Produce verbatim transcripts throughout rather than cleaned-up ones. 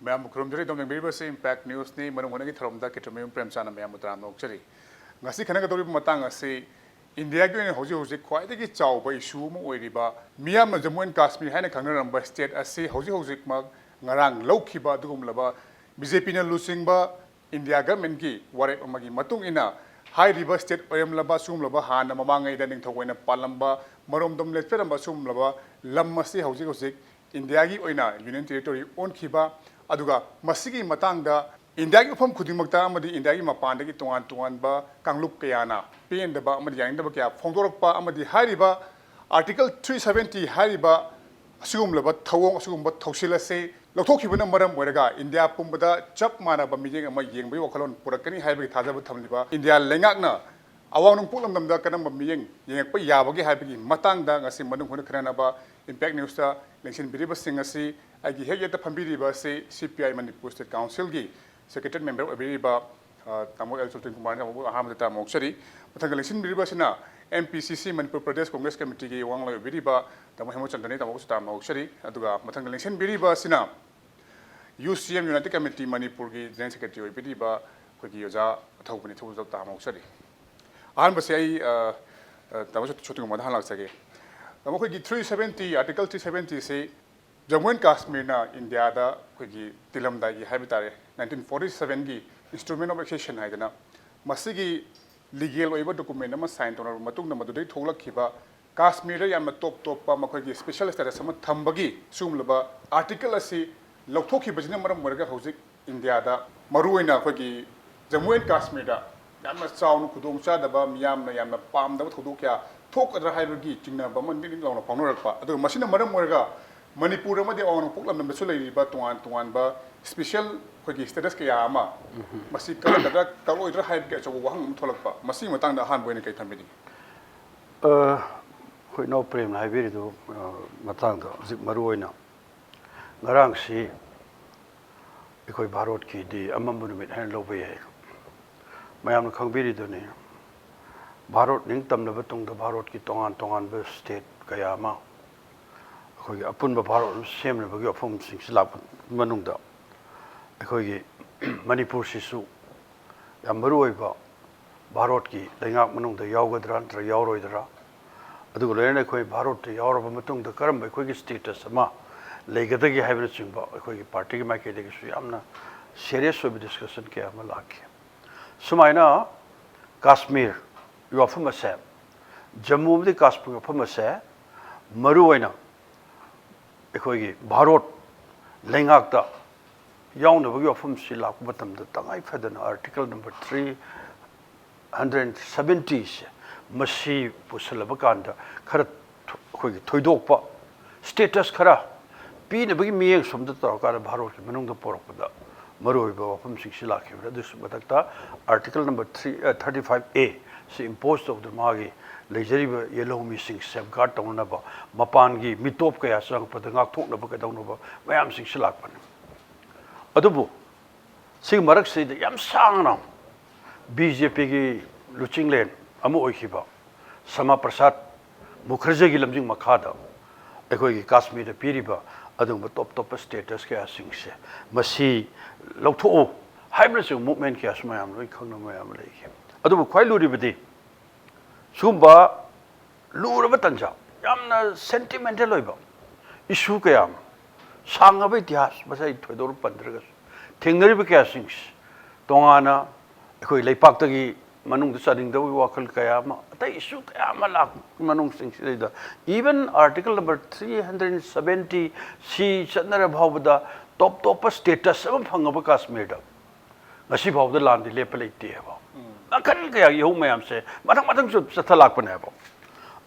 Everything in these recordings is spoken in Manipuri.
ꯃꯌꯥꯝꯕꯨ ꯈꯨꯔꯨꯝꯖꯔꯤ꯫ ꯑꯗꯣꯝ ꯌꯦꯡꯕꯤꯔꯤꯕꯁꯤ ꯏꯝꯄꯦꯛ ꯅ꯭ꯌꯨꯁꯅꯤ꯫ ꯃꯔꯨ ꯍꯣꯠꯅꯒꯤ ꯊꯧꯔꯝꯗ ꯀꯦꯇ꯭ꯔꯃꯌꯨꯝ ꯄ꯭ꯔꯦꯝꯆꯥꯟꯅ ꯃꯌꯥꯝꯕꯨ ꯇꯔꯥꯝꯅ ꯑꯣꯛꯆꯔꯤ꯫ ꯉꯁꯤ ꯈꯟꯅꯒꯗꯧꯔꯤꯕ ꯃꯇꯥꯡ ꯑꯁꯤ ꯏꯟꯗꯤꯌꯥꯒꯤ ꯑꯣꯏꯅ ꯍꯧꯖꯤꯛ ꯍꯧꯖꯤꯛ ꯈ꯭ꯋꯥꯏꯗꯒꯤ ꯆꯥꯎꯕ ꯏꯁꯨ ꯑꯃ ꯑꯣꯏꯔꯤꯕ, ꯃꯤꯌꯥꯝꯅ ꯖꯃꯨ ꯑꯦꯟ ꯀꯥꯁꯃꯤꯔ ꯍꯥꯏꯅ ꯈꯪꯅꯔꯝꯕ ꯁ꯭ꯇꯦꯠ ꯑꯁꯤ ꯍꯧꯖꯤꯛ ꯍꯧꯖꯤꯛꯃꯛ ꯉꯔꯥꯡ ꯂꯧꯈꯤꯕ ꯑꯗꯨꯒꯨꯝꯂꯕ ꯕꯤ ꯖꯦ ꯄꯤꯅ ꯂꯨꯆꯤꯡꯕ ꯏꯟꯗꯤꯌꯥ ꯒꯚꯔꯟꯃꯦꯟꯠꯀꯤ ꯋꯥꯔꯦꯞ ꯑꯃꯒꯤ ꯃꯇꯨꯡ ꯏꯟꯅ ꯍꯥꯏꯔꯤꯕ ꯁ꯭ꯇꯦꯠ ꯑꯣꯏꯔꯝꯂꯕ ꯑꯁꯤꯒꯨꯝꯂꯕ ꯍꯥꯟꯅ ꯃꯃꯥꯡꯉꯩꯗ ꯅꯤꯡꯊꯧ ꯑꯣꯏꯅ ꯄꯥꯜꯂꯝꯕ, ꯃꯔꯣꯝꯗꯣꯝ ꯂꯦꯞꯆꯔꯝꯕ ꯑꯁꯤꯒꯨꯝꯂꯕ ꯂꯝ ꯑꯁꯤ ꯍꯧꯖꯤꯛ ꯍꯧꯖꯤꯛ ꯏꯟꯗꯤꯌꯥꯒꯤ ꯑꯣꯏꯅ ꯌꯨꯅꯤꯌꯟ ꯇꯦꯔꯤꯇꯣꯔꯤ ꯑꯣꯟꯈꯤꯕ, ꯑꯗꯨꯒ ꯃꯁꯤꯒꯤ ꯃꯇꯥꯡꯗ ꯏꯟꯗꯤꯌꯥꯒꯤ ꯃꯐꯝ ꯈꯨꯗꯤꯡꯃꯛꯇ ꯑꯃꯗꯤ ꯏꯟꯗꯤꯌꯥꯒꯤ ꯃꯄꯥꯟꯗꯒꯤ ꯇꯣꯉꯥꯟ ꯇꯣꯉꯥꯟꯕ ꯀꯥꯡꯂꯨꯞ ꯀꯌꯥꯅ ꯄꯦꯟꯗꯕ ꯑꯃꯗꯤ ꯌꯥꯅꯤꯡꯗꯕ ꯀꯌꯥ ꯐꯣꯡꯗꯣꯔꯛꯄ ꯑꯃꯗꯤ ꯍꯥꯏꯔꯤꯕ ꯑꯥꯔꯇꯤꯀꯜ ꯊ꯭ꯔꯤ ꯁꯚꯦꯟꯇꯤ ꯍꯥꯏꯔꯤꯕ ꯑꯁꯤꯒꯨꯝꯂꯕ ꯊꯧꯑꯣꯡ, ꯑꯁꯤꯒꯨꯝꯕ ꯊꯧꯁꯤꯜ ꯑꯁꯤ ꯂꯧꯊꯣꯛꯈꯤꯕꯅ ꯃꯔꯝ ꯑꯣꯏꯔꯒ ꯏꯟꯗꯤꯌꯥ ꯄꯨꯝꯕꯗ ꯆꯞ ꯃꯥꯟꯅꯕ ꯃꯤꯠꯌꯦꯡ ꯑꯃ ꯌꯦꯡꯕꯒꯤ ꯋꯥꯈꯜꯂꯣꯟ ꯄꯨꯔꯛꯀꯅꯤ ꯍꯥꯏꯕꯒꯤ ꯊꯥꯖꯕ ꯊꯝꯂꯤꯕ ꯏꯟꯗꯤꯌꯥ ꯂꯩꯉꯥꯛꯅ ꯑꯋꯥꯡ ꯅꯣꯡꯄꯣꯛ ꯂꯝꯗꯝꯗ ꯀꯔꯝꯕ ꯃꯤꯠꯌꯦꯡ ꯌꯦꯡꯉꯛꯄ ꯌꯥꯕꯒꯦ ꯍꯥꯏꯕꯒꯤ ꯃꯇꯥꯡꯗ ꯉꯁꯤ ꯃꯅꯨꯡ ꯍꯨꯠꯅ ꯈꯟꯅꯅꯕ ꯏꯝꯄꯦꯛ ꯅ꯭ꯌꯨꯁꯇ ꯂꯦꯡꯁꯤꯟꯕꯤꯔꯤꯕꯁꯤꯡ ꯑꯁꯤ ꯑꯩꯒꯤ ꯍꯦꯛ ꯌꯦꯠꯇ ꯐꯝꯕꯤꯔꯤꯕ ꯑꯁꯤ ꯁꯤ ꯄꯤ ꯑꯥꯏ ꯃꯅꯤꯄꯨꯔ ꯁ꯭ꯇꯦꯠ ꯀꯥꯎꯟꯁꯤꯜꯒꯤ ꯁꯦꯀ꯭ꯔꯦꯇꯔꯤ ꯃꯦꯝꯕꯔ ꯑꯣꯏꯕꯤꯔꯤꯕ, ꯑ, ꯇꯥꯃꯣ ꯑꯦꯜ ꯁꯨꯜꯇꯤꯟ ꯀꯨꯃꯥꯔ ꯇꯥꯃꯣꯕꯨ ꯑꯍꯥꯟꯕꯗ ꯇꯔꯥꯝꯅ ꯑꯣꯛꯆꯔꯤ꯫ ꯃꯊꯪꯗ ꯂꯦꯡꯁꯤꯟꯕꯤꯔꯤꯕꯁꯤꯅ ꯑꯦꯝ ꯄꯤ ꯁꯤ ꯁꯤ, ꯃꯅꯤꯄꯨꯔ ꯄ꯭ꯔꯗꯦꯁ ꯀꯣꯡꯒ꯭ꯔꯦꯁ ꯀꯃꯤꯇꯤꯒꯤ ꯋꯥꯉꯥꯡꯂꯣꯏ ꯑꯣꯏꯕꯤꯔꯤꯕ ꯇꯥꯃꯣ ꯍꯦꯃꯆꯟꯗ꯭ꯔꯅꯤ, ꯇꯥꯃꯣꯕꯨꯁꯨ ꯇꯔꯥꯝꯅ ꯑꯣꯛꯆꯔꯤ꯫ ꯑꯗꯨꯒ ꯃꯊꯪꯗ ꯂꯦꯡꯁꯤꯟꯕꯤꯔꯤꯕ ꯑꯁꯤꯅ ꯌꯨ ꯁꯤ ꯑꯦꯝ ꯌꯨꯅꯥꯏꯇꯦꯗ ꯀꯃꯤꯇꯤ ꯃꯅꯤꯄꯨꯔꯒꯤ ꯖꯦꯅꯔꯦꯜ ꯁꯦꯀ꯭ꯔꯦꯇꯔꯤ ꯑꯣꯏꯕꯤꯔꯤꯕ ꯑꯩꯈꯣꯏꯒꯤ ꯑꯣꯖꯥ ꯑꯊꯧꯕꯅꯤ, ꯑꯊꯧꯕꯁꯨ ꯇꯔꯥꯝꯅ ꯑꯣꯛꯆꯔꯤ꯫ ꯑꯍꯥꯟꯕꯁꯦ ꯑꯩ, ꯑ, ꯑ, ꯇꯥꯃꯣ ꯁꯣꯇꯤꯀꯨꯃꯥꯔꯗ ꯍꯥꯟꯅ ꯂꯥꯛꯆꯒꯦ꯫ ꯇꯥꯃꯣ, ꯑꯩꯈꯣꯏꯒꯤ ꯊ꯭ꯔꯤ ꯁꯚꯦꯟꯇꯤ, ꯑꯥꯔꯇꯤꯀꯜ ꯊ꯭ꯔꯤ ꯁꯚꯦꯟꯇꯤꯁꯤ ꯖꯃꯨ ꯑꯦꯟ ꯀꯥꯁꯃꯤꯔꯅ ꯏꯟꯗꯤꯌꯥꯗ ꯑꯩꯈꯣꯏꯒꯤ ꯇꯤꯜꯂꯝꯗꯥꯏꯒꯤ ꯍꯥꯏꯕ ꯇꯥꯔꯦ, ꯅꯥꯏꯟꯇꯤꯟ ꯐꯣꯔꯇꯤ ꯁꯚꯦꯟꯒꯤ ꯏꯟꯁꯇ꯭ꯔꯨꯃꯦꯟ ꯑꯣꯐ ꯑꯦꯛꯁꯦꯁꯟ ꯍꯥꯏꯗꯅ ꯃꯁꯤꯒꯤ ꯂꯤꯒꯦꯜ ꯑꯣꯏꯕ ꯗꯣꯀꯨꯃꯦꯟ ꯑꯃ ꯁꯥꯏꯟ ꯇꯧꯅꯔꯕ ꯃꯇꯨꯡꯗ ꯃꯗꯨꯗꯒꯤ ꯊꯣꯛꯂꯛꯈꯤꯕ ꯀꯥꯁꯃꯤꯔꯗ ꯌꯥꯝꯅ ꯇꯣꯞ ꯇꯣꯞꯄ ꯃꯈꯣꯏꯒꯤ ꯁ꯭ꯄꯦꯁꯦꯜ ꯁ꯭ꯇꯦꯇꯁ ꯑꯃ ꯊꯝꯕꯒꯤ ꯁꯤꯒꯨꯝꯂꯕ ꯑꯥꯔꯇꯤꯀꯜ ꯑꯁꯤ ꯂꯧꯊꯣꯛꯈꯤꯕꯁꯤꯅ ꯃꯔꯝ ꯑꯣꯏꯔꯒ ꯍꯧꯖꯤꯛ ꯏꯟꯗꯤꯌꯥꯗ, ꯃꯔꯨꯑꯣꯏꯅ ꯑꯩꯈꯣꯏꯒꯤ ꯖꯃꯨ ꯑꯦꯟ ꯀꯥꯁꯃꯤꯔꯗ ꯌꯥꯝꯅ ꯆꯥꯎꯅ ꯈꯨꯗꯣꯡꯆꯥꯗꯕ, ꯃꯤꯌꯥꯝꯅ ꯌꯥꯝꯅ ꯄꯥꯝꯗꯕ ꯊꯧꯗꯣꯛ ꯀꯌꯥ ꯊꯣꯛꯀꯗ꯭ꯔꯥ ꯍꯥꯏꯕꯒꯤ ꯆꯤꯡꯅꯕ ꯑꯃ ꯅꯤꯛ ꯅꯤꯛ ꯂꯥꯎꯅ ꯐꯥꯎꯅꯔꯛꯄ, ꯑꯗꯨꯒ ꯃꯁꯤꯅ ꯃꯔꯝ ꯑꯣꯏꯔꯒ ꯃꯅꯤꯄꯨꯔ ꯑꯃꯗꯤ ꯑꯋꯥꯡ ꯅꯣꯡꯄꯣꯛ ꯂꯝꯗꯝꯗꯁꯨ ꯂꯩꯔꯤꯕ ꯇꯣꯉꯥꯟ ꯇꯣꯉꯥꯟꯕ ꯁ꯭ꯄꯦꯁꯦꯜ ꯑꯩꯈꯣꯏꯒꯤ ꯁ꯭ꯇꯦꯇꯁ ꯀꯌꯥ ꯑꯃ ꯃꯁꯤ ꯀꯛꯂꯛꯀꯗ꯭ꯔꯥ ꯀꯛꯂꯣꯏꯗ꯭ꯔꯥ ꯍꯥꯏꯕꯒꯤ ꯑꯆꯧꯕ ꯋꯥꯍꯪ ꯑꯃ ꯊꯣꯛꯂꯛꯄ, ꯃꯁꯤꯒꯤ ꯃꯇꯥꯡꯗ ꯑꯍꯥꯟꯕ ꯑꯣꯏꯅ ꯀꯔꯤ ꯊꯝꯕꯤꯅꯤꯡꯉꯤ? ꯑ, ꯑꯩꯈꯣꯏ ꯏꯅꯥꯎ ꯄ꯭ꯔꯦꯝꯅ ꯍꯥꯏꯕꯤꯔꯤꯗꯨ, ꯑ, ꯃꯇꯥꯡꯗ ꯍꯧꯖꯤꯛ ꯃꯔꯨ ꯑꯣꯏꯅ ꯉꯔꯥꯡꯁꯤ ꯑꯩꯈꯣꯏ ꯚꯥꯔꯠꯀꯤꯗꯤ ꯑꯃꯝꯕ ꯅꯨꯃꯤꯠ ꯍꯥꯏꯅ ꯂꯧꯕ ꯌꯥꯏ꯫ ꯃꯌꯥꯝꯅ ꯈꯪꯕꯤꯔꯤꯗꯨꯅꯤ, ꯚꯥꯔꯠ ꯅꯤꯡꯇꯝꯂꯕ ꯇꯨꯡꯗ ꯚꯥꯔꯠꯀꯤ ꯇꯣꯉꯥꯟ ꯇꯣꯉꯥꯟꯕ ꯁ꯭ꯇꯦꯠ ꯀꯌꯥ ꯑꯃ ꯑꯩꯈꯣꯏꯒꯤ ꯑꯄꯨꯟꯕ ꯚꯥꯔꯠ ꯑꯃ ꯁꯦꯝꯅꯕꯒꯤ ꯋꯥꯐꯝꯁꯤꯡꯁꯤ ꯂꯥꯛꯄ ꯃꯅꯨꯡꯗ ꯑꯩꯈꯣꯏꯒꯤ ꯃꯅꯤꯄꯨꯔꯁꯤꯁꯨ ꯌꯥꯝ ꯃꯔꯨ ꯑꯣꯏꯕ ꯚꯥꯔꯣꯠꯀꯤ ꯂꯩꯉꯥꯛ ꯃꯅꯨꯡꯗ ꯌꯥꯎꯒꯗ꯭ꯔꯥ ꯅꯠꯇ꯭ꯔꯒ ꯌꯥꯎꯔꯣꯏꯗ꯭ꯔꯥ, ꯑꯗꯨꯒ ꯂꯣꯏꯅꯅ ꯑꯩꯈꯣꯏ ꯚꯥꯔꯣꯠꯇ ꯌꯥꯎꯔꯕ ꯃꯇꯨꯡꯗ ꯀꯔꯝꯕ ꯑꯩꯈꯣꯏꯒꯤ status ꯑꯃ ꯂꯩꯒꯗꯒꯦ ꯍꯥꯏꯕꯅꯆꯤꯡꯕ ꯑꯩꯈꯣꯏꯒꯤ partyꯒꯤ ꯃꯥꯏꯀꯩꯗꯒꯤꯁꯨ ꯌꯥꯝꯅ serious ꯑꯣꯏꯕ discussion ꯀꯌꯥ ꯑꯃ ꯂꯥꯛꯈꯤ꯫ ꯁꯨꯃꯥꯏꯅ ꯀꯥꯁꯃꯤꯔ ꯋꯥꯐꯝ ꯑꯁꯦ, ꯖꯝꯃꯨ ꯑꯃꯗꯤ ꯀꯥꯁꯃꯤꯔ ꯋꯥꯐꯝ ꯑꯁꯦ ꯃꯔꯨ ꯑꯣꯏꯅ ꯑꯩꯈꯣꯏꯒꯤ ꯚꯥꯔꯣꯠ ꯂꯩꯉꯥꯛꯇ ꯌꯥꯎꯅꯕꯒꯤ ꯋꯥꯐꯝꯁꯤ ꯂꯥꯛꯄ ꯃꯇꯝꯗ ꯇꯉꯥꯏ ꯐꯗꯅ article number three hundred seventyꯁꯦ ꯃꯁꯤ ꯄꯨꯁꯜꯂꯕ ꯀꯥꯟꯗ ꯈꯔ ꯊꯣ-, ꯑꯩꯈꯣꯏꯒꯤ ꯊꯣꯏꯗꯣꯛꯄ status ꯈꯔ ꯄꯤꯅꯕꯒꯤ ꯃꯤꯠꯌꯦꯡ ꯁꯣꯝꯗ ꯇꯧꯔꯀꯥꯟꯗ ꯚꯥꯔꯣꯠꯀꯤ ꯃꯅꯨꯡꯗ ꯄꯣꯔꯛꯄꯗ ꯃꯔꯨꯑꯣꯏꯕ ꯋꯥꯐꯝꯁꯤꯡꯁꯤ ꯂꯥꯛꯈꯤꯕꯅꯤ꯫ ꯑꯗꯨꯁꯨ ꯃꯊꯛꯇ article number three, thirty five A ꯁꯤ impose ꯇꯧꯗꯨꯅ ꯃꯥꯒꯤ ꯂꯩꯖꯔꯤꯕ ꯌꯦꯜꯍꯧꯃꯤꯁꯤꯡ safeguard ꯇꯧꯅꯅꯕ, ꯃꯄꯥꯟꯒꯤ ꯃꯤꯇꯣꯞ ꯀꯌꯥ ꯆꯪꯉꯛꯄꯗ ꯉꯥꯛꯊꯣꯛꯅꯕ ꯀꯩꯗꯧꯅꯕ ꯃꯌꯥꯝꯁꯤꯡꯁꯤ ꯂꯥꯛꯄꯅꯤ꯫ ꯑꯗꯨꯕꯨ ꯁꯤꯒꯤ ꯃꯔꯛꯁꯤꯗ ꯌꯥꯝ ꯁꯥꯡꯅ BJPꯒꯤ ꯂꯨꯆꯤꯡꯂꯦꯟ ꯑꯃ ꯑꯣꯏꯈꯤꯕ ꯁ꯭ꯌꯥꯃꯥ ꯄ꯭ꯔꯁꯥꯗ ꯃꯨꯈꯔꯖꯤꯒꯤ ꯂꯝꯖꯤꯡ ꯃꯈꯥꯗ ꯑꯩꯈꯣꯏꯒꯤ ꯀꯥꯁꯃꯤꯔꯗ ꯄꯤꯔꯤꯕ ꯑꯗꯨꯒꯨꯝꯕ ꯇꯣꯞ ꯇꯣꯞꯄ status ꯀꯌꯥꯁꯤꯡꯁꯦ ꯃꯁꯤ ꯂꯧꯊꯣꯛꯎ ꯍꯥꯏꯕꯅꯆꯤꯡꯕ movement ꯀꯌꯥꯁꯨ ꯃꯌꯥꯝ ꯂꯣꯏ ꯈꯪꯅꯕ ꯃꯌꯥꯝ ꯑꯃ ꯂꯩꯈꯤ꯫ ꯑꯗꯨꯕꯨ ꯈ꯭ꯋꯥꯏ ꯂꯨꯔꯤꯕꯗꯤ ꯁꯤꯒꯨꯝꯕ ꯂꯨꯔꯕ ꯇꯟꯖꯥ, ꯌꯥꯝꯅ sentimental ꯑꯣꯏꯕ issue ꯀꯌꯥ ꯑꯃ, ꯁꯥꯡꯉꯕ ꯏꯇꯤꯍꯥꯁ, ꯃꯁꯤ ꯑꯩ ꯊꯣꯏꯗꯣꯛꯅ ꯄꯟꯗ꯭ꯔꯒꯁꯨ, ꯊꯦꯡꯅꯔꯤꯕ ꯀꯌꯥꯁꯤꯡꯁꯤ ꯇꯣꯉꯥꯟꯅ ꯑꯩꯈꯣꯏ ꯂꯩꯄꯥꯛꯇꯒꯤ ꯃꯅꯨꯡꯗ ꯆꯥꯅꯤꯡꯗꯕꯒꯤ ꯋꯥꯈꯜ ꯀꯌꯥ ꯑꯃ, ꯑꯇꯩ issue ꯀꯌꯥ ꯑꯃ ꯂꯥꯛꯄ ꯃꯅꯨꯡꯁꯤꯡꯁꯤꯗꯩꯗ, even article number three hundred seventy C ꯆꯠꯅꯔ ꯐꯥꯎꯕꯗ ꯇꯣꯞ ꯇꯣꯞꯄ status ꯑꯃ ꯐꯪꯉꯕ ꯀꯥꯁꯃꯤꯔꯗ ꯉꯁꯤ ꯐꯥꯎꯕꯗ ꯂꯥꯟꯗꯤ ꯂꯦꯞꯄ ꯂꯩꯇꯦ ꯍꯥꯏꯕ꯫ ꯅꯥꯀꯟ ꯀꯌꯥꯒꯤ ꯏꯍꯧ ꯃꯌꯥꯝꯁꯦ ꯃꯊꯪ ꯃꯊꯪ ꯆꯠ-, ꯆꯠꯊ ꯂꯥꯛꯄꯅꯦ ꯍꯥꯏꯕ꯫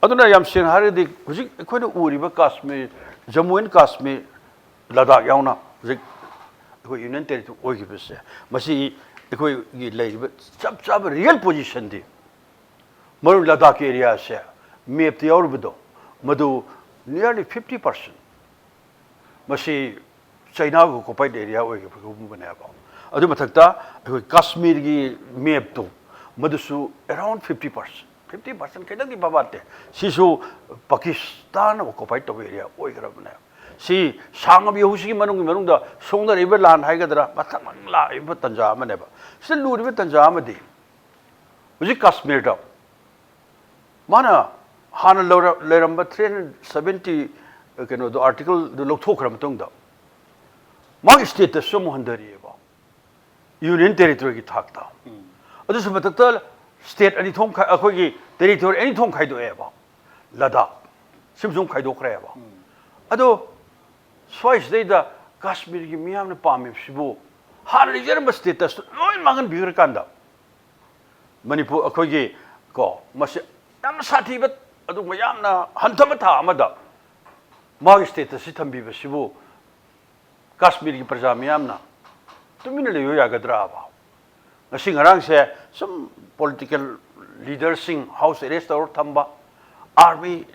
ꯑꯗꯨꯅ ꯌꯥꯝ ꯁꯦꯡꯅ ꯍꯥꯏꯔꯒꯗꯤ ꯍꯧꯖꯤꯛ ꯑꯩꯈꯣꯏꯅ ꯎꯔꯤꯕ ꯀꯥꯁꯃꯤꯔ, ꯖꯝꯃꯨ ꯑꯦꯟ ꯀꯥꯁꯃꯤꯔ, ꯂꯗꯥꯈ ꯌꯥꯎꯅ ꯍꯧꯖꯤꯛ ꯑꯩꯈꯣꯏ union territory ꯑꯣꯏꯈꯤꯕꯁꯦ, ꯃꯁꯤ ꯑꯩꯈꯣꯏꯒꯤ ꯂꯩꯔꯤꯕ ꯆꯞ ꯆꯥꯕ real positionꯗꯤ ꯃꯔꯨ ꯂꯗꯥꯈꯀꯤ areaꯁꯦ mapꯇ ꯌꯥꯎꯔꯤꯕꯗꯣ, ꯃꯗꯨ nearly fifty percent ꯃꯁꯤ ꯆꯩꯅꯥꯒꯤ occupied area ꯑꯣꯏꯈꯤꯕꯒꯨꯝꯕꯅꯦꯕ꯫ ꯑꯗꯨ ꯃꯊꯛꯇ ꯑꯩꯈꯣꯏ ꯀꯥꯁꯃꯤꯔꯒꯤ mapꯇꯣ, ꯃꯗꯨꯁꯨ around fifty percent, fifty percent ꯈꯤꯇꯪꯗꯤ ꯐꯕꯥꯠꯇꯦ, ꯁꯤꯁꯨ ꯄꯥꯀꯤꯁꯇꯥꯟꯅ occupied ꯇꯧꯕ area ꯑꯣꯏꯈ꯭ꯔꯕꯅꯦ꯫ ꯁꯤ ꯁꯥꯡꯉꯕ ꯌꯍꯨꯁꯤꯒꯤ ꯃꯅꯨꯡꯒꯤ ꯃꯅꯨꯡꯗ ꯁꯣꯡꯅꯔꯤꯕ ꯂꯥꯟ ꯍꯥꯏꯒꯗ꯭ꯔꯥ, ꯃꯊꯪ ꯃꯊꯪ ꯂꯥꯛꯏꯕ ꯇꯥꯟꯖꯥ ꯑꯃꯅꯦꯕ꯫ ꯁꯤꯗ ꯂꯨꯔꯤꯕ ꯇꯥꯟꯖꯥ ꯑꯃꯗꯤ, ꯍꯧꯖꯤꯛ ꯀꯥꯁꯃꯤꯔꯗ ꯃꯥꯅ ꯍꯥꯟꯅ ꯂꯧꯔ-, ꯂꯩꯔꯝꯕ three hundred seventy, ꯀꯩꯅꯣꯗꯣ, article ꯗꯨ ꯂꯧꯊꯣꯛꯈ꯭ꯔ ꯃꯇꯨꯡꯗ, ꯃꯥꯒꯤ status ꯁꯨ ꯑꯃꯨꯛ ꯍꯟꯊꯔꯤꯑꯕ, union territory ꯒꯤ ꯊꯥꯛꯇ꯫ ꯑꯗꯨꯁꯨ ꯃꯊꯛꯇ state ꯑꯅꯤ ꯊꯣꯛꯅ ꯈꯥꯏ-, ꯑꯩꯈꯣꯏꯒꯤ territory ꯑꯅꯤ ꯊꯣꯛꯅ ꯈꯥꯏꯗꯣꯛꯑꯦꯕ, ꯂꯗꯥꯈ, ꯁꯤꯃꯁꯨ ꯑꯃꯨꯛ ꯈꯥꯏꯗꯣꯛꯈ꯭ꯔꯦꯕ꯫ ꯑꯗꯣ ꯁ꯭ꯋꯥꯏꯁꯤꯗꯩꯗ ꯀꯥꯁꯃꯤꯔꯒꯤ ꯃꯤꯌꯥꯝꯅ ꯄꯥꯝꯃꯤꯕꯁꯤꯕꯨ ꯍꯥꯟꯅ ꯂꯩꯖꯔꯝꯕ status ꯇꯨ ꯂꯣꯏ ꯃꯥꯡꯍꯟꯕꯤꯈ꯭ꯔꯀꯥꯟꯗ, ꯃꯅꯤꯄꯨꯔ ꯑꯩꯈꯣꯏꯒꯤ, ꯀꯣ, ꯃꯁꯤ ꯌꯥꯝꯅ ꯁꯥꯊꯤꯕ, ꯑꯗꯨꯒꯨꯝꯕ ꯌꯥꯝꯅ ꯍꯟꯊꯕ ꯊꯥꯛ ꯑꯃꯗ ꯃꯥꯒꯤ status ꯁꯤ ꯊꯝꯕꯤꯕꯁꯤꯕꯨ ꯀꯥꯁꯃꯤꯔꯒꯤ ꯄ꯭ꯔꯖꯥ ꯃꯤꯌꯥꯝꯅ ꯇꯨꯃꯤꯟꯅ ꯂꯩꯕ ꯌꯥꯒꯗ꯭ꯔꯥꯕ? ꯉꯁꯤ ꯉꯔꯥꯡꯁꯦ ꯁꯨꯝ political leader ꯁꯤꯡ house arrest ꯇꯧꯔ ꯊꯝꯕ, army,